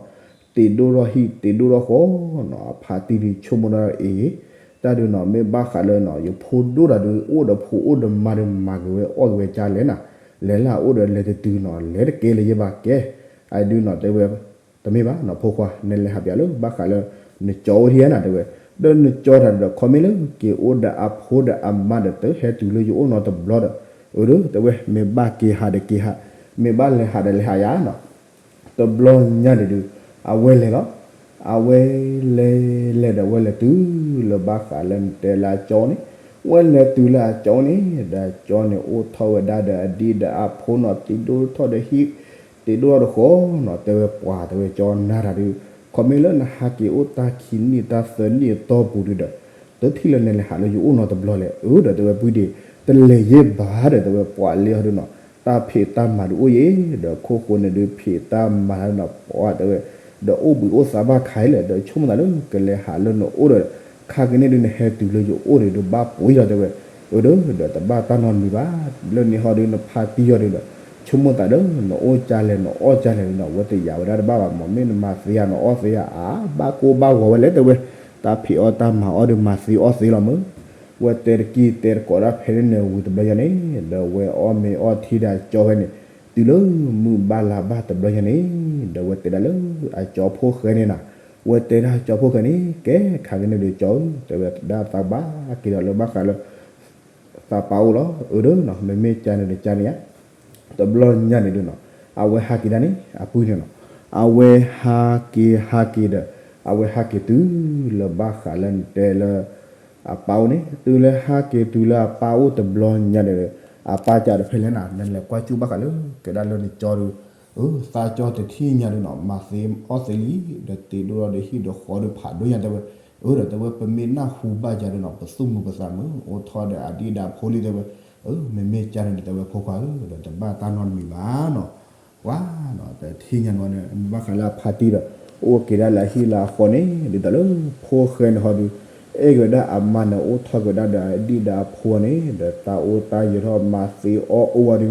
တ့ဒိၣ်ထီၣ်ဟံၣ်တ့ဒိၣ်ထီၣ်ဃီနီၤ အဖါတံၢ်ဒုးဆိကမိၣ်ဒၣ်အံၤ တၢ်ဒုးနီၤ မ့ၢ်ဘၣ်ဃးလၢနီၤ ယဖိဒိၣ်တဂၤဒုး အိၣ်ဒီးဖိအိၣ်ဒီးမါဒုး မၤက့ၤဝဲအီၣ်က့ၤဝဲကၢ်လဲၣ်နၤ လဲၤလၢအအိၣ်ဒီးလဲၤတတုၤနီၤ လဲၤတကဲလၢၤယဲဘၣ်ကဲ အဒုးနီၤ တဲဝဲ တမ့ၢ်ဘၣ်နီၤ ဖိခွါ နလဲၤဟးပျးလၢ ဘၣ်ဃးလၢ နကၠီအိၣ်ထံၣ်နၤ တဲဝဲ ဒီးနကၠီတၢ်ဒီး ခီမ့ၢ်လၢ က့ၤအိၣ်ဒီးအဖိဒီးအမါဒီး တဟဲတုၤလၢယအိၣ်နီတဘျီဒီး အၢ တဲဝဲ မ့ၢ်ဘၣ်က့ၤဟးဒီးက့ၤဟး မ့ၢ်ဘၣ်လဲၤဟးဒီးလဲၤဟးယၤနီၤ တဘျီညါန့ၣ်ဒုး အဝဲလဲၤလီၤ. အဝဲလဲၤလဲၤဒီး ဝဲလဲၤတုၤလၢဘၣ်ဃးလၢနတဲလၢအကၠီန့ၣ်, ဝဲလဲၤတုၤလၢအကၠီန့ၣ် ဒီးအကၠီန့ၣ် အိၣ်ထီၣ်ဝဲဒၣ်ဒီးအဒံၣ်ဒီးအဖိနီၤ, တ့ဒိၣ်ထီၣ်ဒီးဟံၣ်, တ့ဒိၣ်ထီၣ်ဒီးဃီနီၤ, တဲဝဲပှၤ တဲဝဲကၠီနၤတၢ်ဒုး, ခီမ့ၢ်လၢနဟးက့ၤအိၣ်တၢ်ခံနံၣ်တၢ်သၢနံၣ်အတီၢ်ပူၤဒုဒီး, တထံၣ်လၢနလဲၤဟးလၢယအိၣ်နီတဘျီလဲၣ်, အၢ ဒီးတဲဝဲပုၢ်ဒ့ၣ်, တလဲၤယဲၢ်ဘၣ်ဒီး တဲဝဲပှၤလၢဟီဒုနီၤ, တၢ်ဖံးတၢ်မၤဒုးအိၣ်ယဲ, ဒီးခိၣ်ဃိန့ၣ်ဒုးဖံးတၢ်မၤတၢ်ဒုနီၤ ပှၤတဲဝဲ, ဒီးအိၣ်ဘှံးအိၣ်သါဘၣ်ခါအံၤလဲၣ်, ဒီးဆိကမိၣ်သးလၢကလဲၤဟးလၢနအိၣ်ဒီး, ခါက့ၤန့ၣ်ဒုးနဟဲတုၤလၢယအိၣ်န့ၣ်ဒုးဘၣ်ပှ့ၤလီၤ တဲဝဲ, အၢ ဒီးတဘၣ်တၢ်နီတမံၤဘၣ်, လၢန့ၣ်ဟီဒုးနဖါတံၢ်အီၤဒုးဒီး, ဆိကမိၣ်သးဒီး နအိၣ်ကၢ်လဲၣ်နအီၣ်ကၢ်လဲၣ်ဒုနီၤ, ဝဲတယာ်ဝဲဒၣ်တဘၣ်ဘၣ်မး, မ့ၢ်နမၤသ့ဧါနအီၣ်သ့ဧါ, အါ ဘၣ်ကိၢ်ဘၣ်ဂီၤဝဲလဲၣ် တဲဝဲ, တၢ်ဖံးအီၣ်တၢ်မၤအီၣ်ဒုးမၤသ့အီၣ်သ့လီၤမး ဝဲတဲတက့ၢ်တဲတကိးဒၣ်ဖဲန့ၣ်န့ၣ်ဝံၤတဘျီညါန့ၣ်, ဒီးဝဲအီၣ်မ့ၤအီၣ်ထံဒီးအကၠီဖဲန့ၣ်, တုၤလၢမုၢ်ဘၣ်လါဘၣ်တဘျီညါန့ၣ်, ဒီးဝဲတဲဒၣ်လၢအကၠီဖိၣ်ဃဲန့ၣ်နၤ, ဝဲတဲဒၣ်အကၠီဖိၣ်ဃဲန့ၣ်, ကဲခါက့ၤန့ၣ်ဒီးကၠီဧၢ, တဲဝဲဒၣ်သးဘၣ်က့ၤဒီးလၢဘၣ်ဃးလၢ သးပၢ်အိၣ်လီၤ, အၢ ဒီးနီၤ, မ့မ့ၢ်ကၢ်န့ၣ်ဒီးကၢ်န့ၣ်ဧါ တဘျီညါန့ၣ်ဒုနီၤ, အဝဲဟးက့ၤဒၣ်န့ၣ် အပုၢ်န့ၣ်နီၤ, အဝဲဟးက့ၤဟးက့ၤဒီး, အဝဲဟးက့ၤတုၤလၢဘၣ်ဃးလၢနတဲလၢ အပၢ်အိၣ်န့ၣ်, တုၤလၢဟးက့ၤတုၤလၢအပၢ်အိၣ်တဘျီညါန့ၣ်ဒီး, အပၢ်ကးဒီးဖဲလဲၣ်နၤ, နလဲၤကွၢ်ကူၣ်ဘၣ်ဃးလၢ ကဲဒၣ်လၢနကၠီဒု, အၢ သးကၠီတထံၣ်ညါဒုနီၤ, မၤသ့အီၣ်သ့လံ, ဒီးတ့ဒိၣ်ထီၣ်ဒီးဟံၣ်ဒီးဃီဒီးဖးဒိၣ်ညါတဲဝဲ, အၢ ဒီးတဲဝဲပမ့ၢ်နၢ်ဟူဘၣ်ယၤဒုနီၤ, ပသူၣ်မုာ်ပသးမုာ်, အိၣ်ထီၣ်ဒီးအဒံၣ်ဒီးအဖိလံတဲဝဲ, အၢ မ့မ့ၢ်ကၢ်န့ၣ်ဒီးတဲဝဲဖိခွါဧၢ, ဒီးတဘၣ်တၢ်နီတမံၤဘၣ်နီၤ, ပှၤနီၤ တထံၣ်ညါန့ၣ်ဝဲန့ၣ် ဘၣ်ဃးလၢအဖါတံၢ်ဒီး, အိၣ်က့ၤဒၣ်လၢအဟံၣ်လၢအဃီန့ၣ်, ဒ်သိးလၢဖိၣ်ဃဲန့ၣ်ဟီဒု, အဲၣ်က့ၤဝဲဒၣ်အမါန့ၣ် အိၣ်ထီၣ်က့ၤဝဲဒၣ်ဒီးအဒံၣ်ဒီးအဖိန့ၣ်, ဒီးတၢ်အိၣ်တၢ်ယၢၤထီၣ်မၤသ့အီၣ်အိၣ်ဝဲဒု,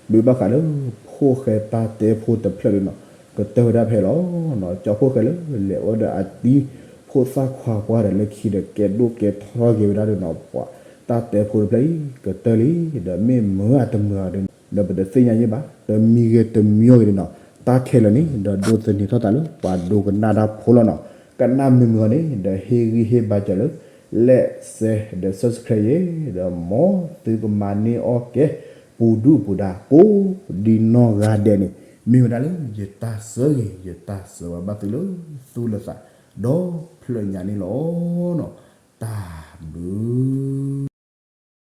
ဘၣ်ဃးလၢ ဖိၣ်ဃဲတၢ်တဲဖိတဖျၢၣ်ဒုနီၤ, ကတၢၢ်ဝဲဒၣ်ဖဲလီၤ, ကၠီဖိၣ်ဃဲလၢလဲၤအိၣ်ဒီးအတံၤဖိသၣ်ခွါပှၢ်ဒီးလၢခံဒီးကဲဒိၣ်ကဲထီၣ်က့ၤဝဲဒၣ်ဒုနီၤ, ပှၤတၢ်တဲဖိတဖျၢၣ်အံၤ ကတၢၢ်လံ, ဒီးမ့ၢ်မုာ်ဧါတမုာ်ဧါဒု, ဒီးပတသ့ၣ်ညါယဲၢ်ဘၣ်, တမံၤဂ့ၤတမံၤဂ့ၤဒုနီၤ, တၢ်ခဲလၢာ်န့ၣ် ဒီးဒိးသန့ၤထီၣ်သးလၢပှၤဒိကနၣ်တၢ်ဖိလီၤနီၤ, ကနၣ်မုာ်မုာ်အီၤန့ၣ် ဒီးဟ့ၣ်ဂံၢ်ဟ့ၣ်ဘါစၢၤလၢ like share ဒီး subscribe ယဲၢ်, ဒီးမ်သုကမၤန့ၢ်အီၣ်ကဲ ပူၤဒုၣ်ပူၤဒါကိးဒံနီၢ်ဂၤဒဲးန့ၣ်, မ့ၢ်ဝဲဒၣ်လၢယတၢ်ဆၢဂ့ၤ ယတၢ်ဆၢဝါဘၣ်သုလၢသူၣ်လၢသး ဒီဖျၢၣ်ညါန့ၣ်လီၤနီၤ, တၢ်ဘျုး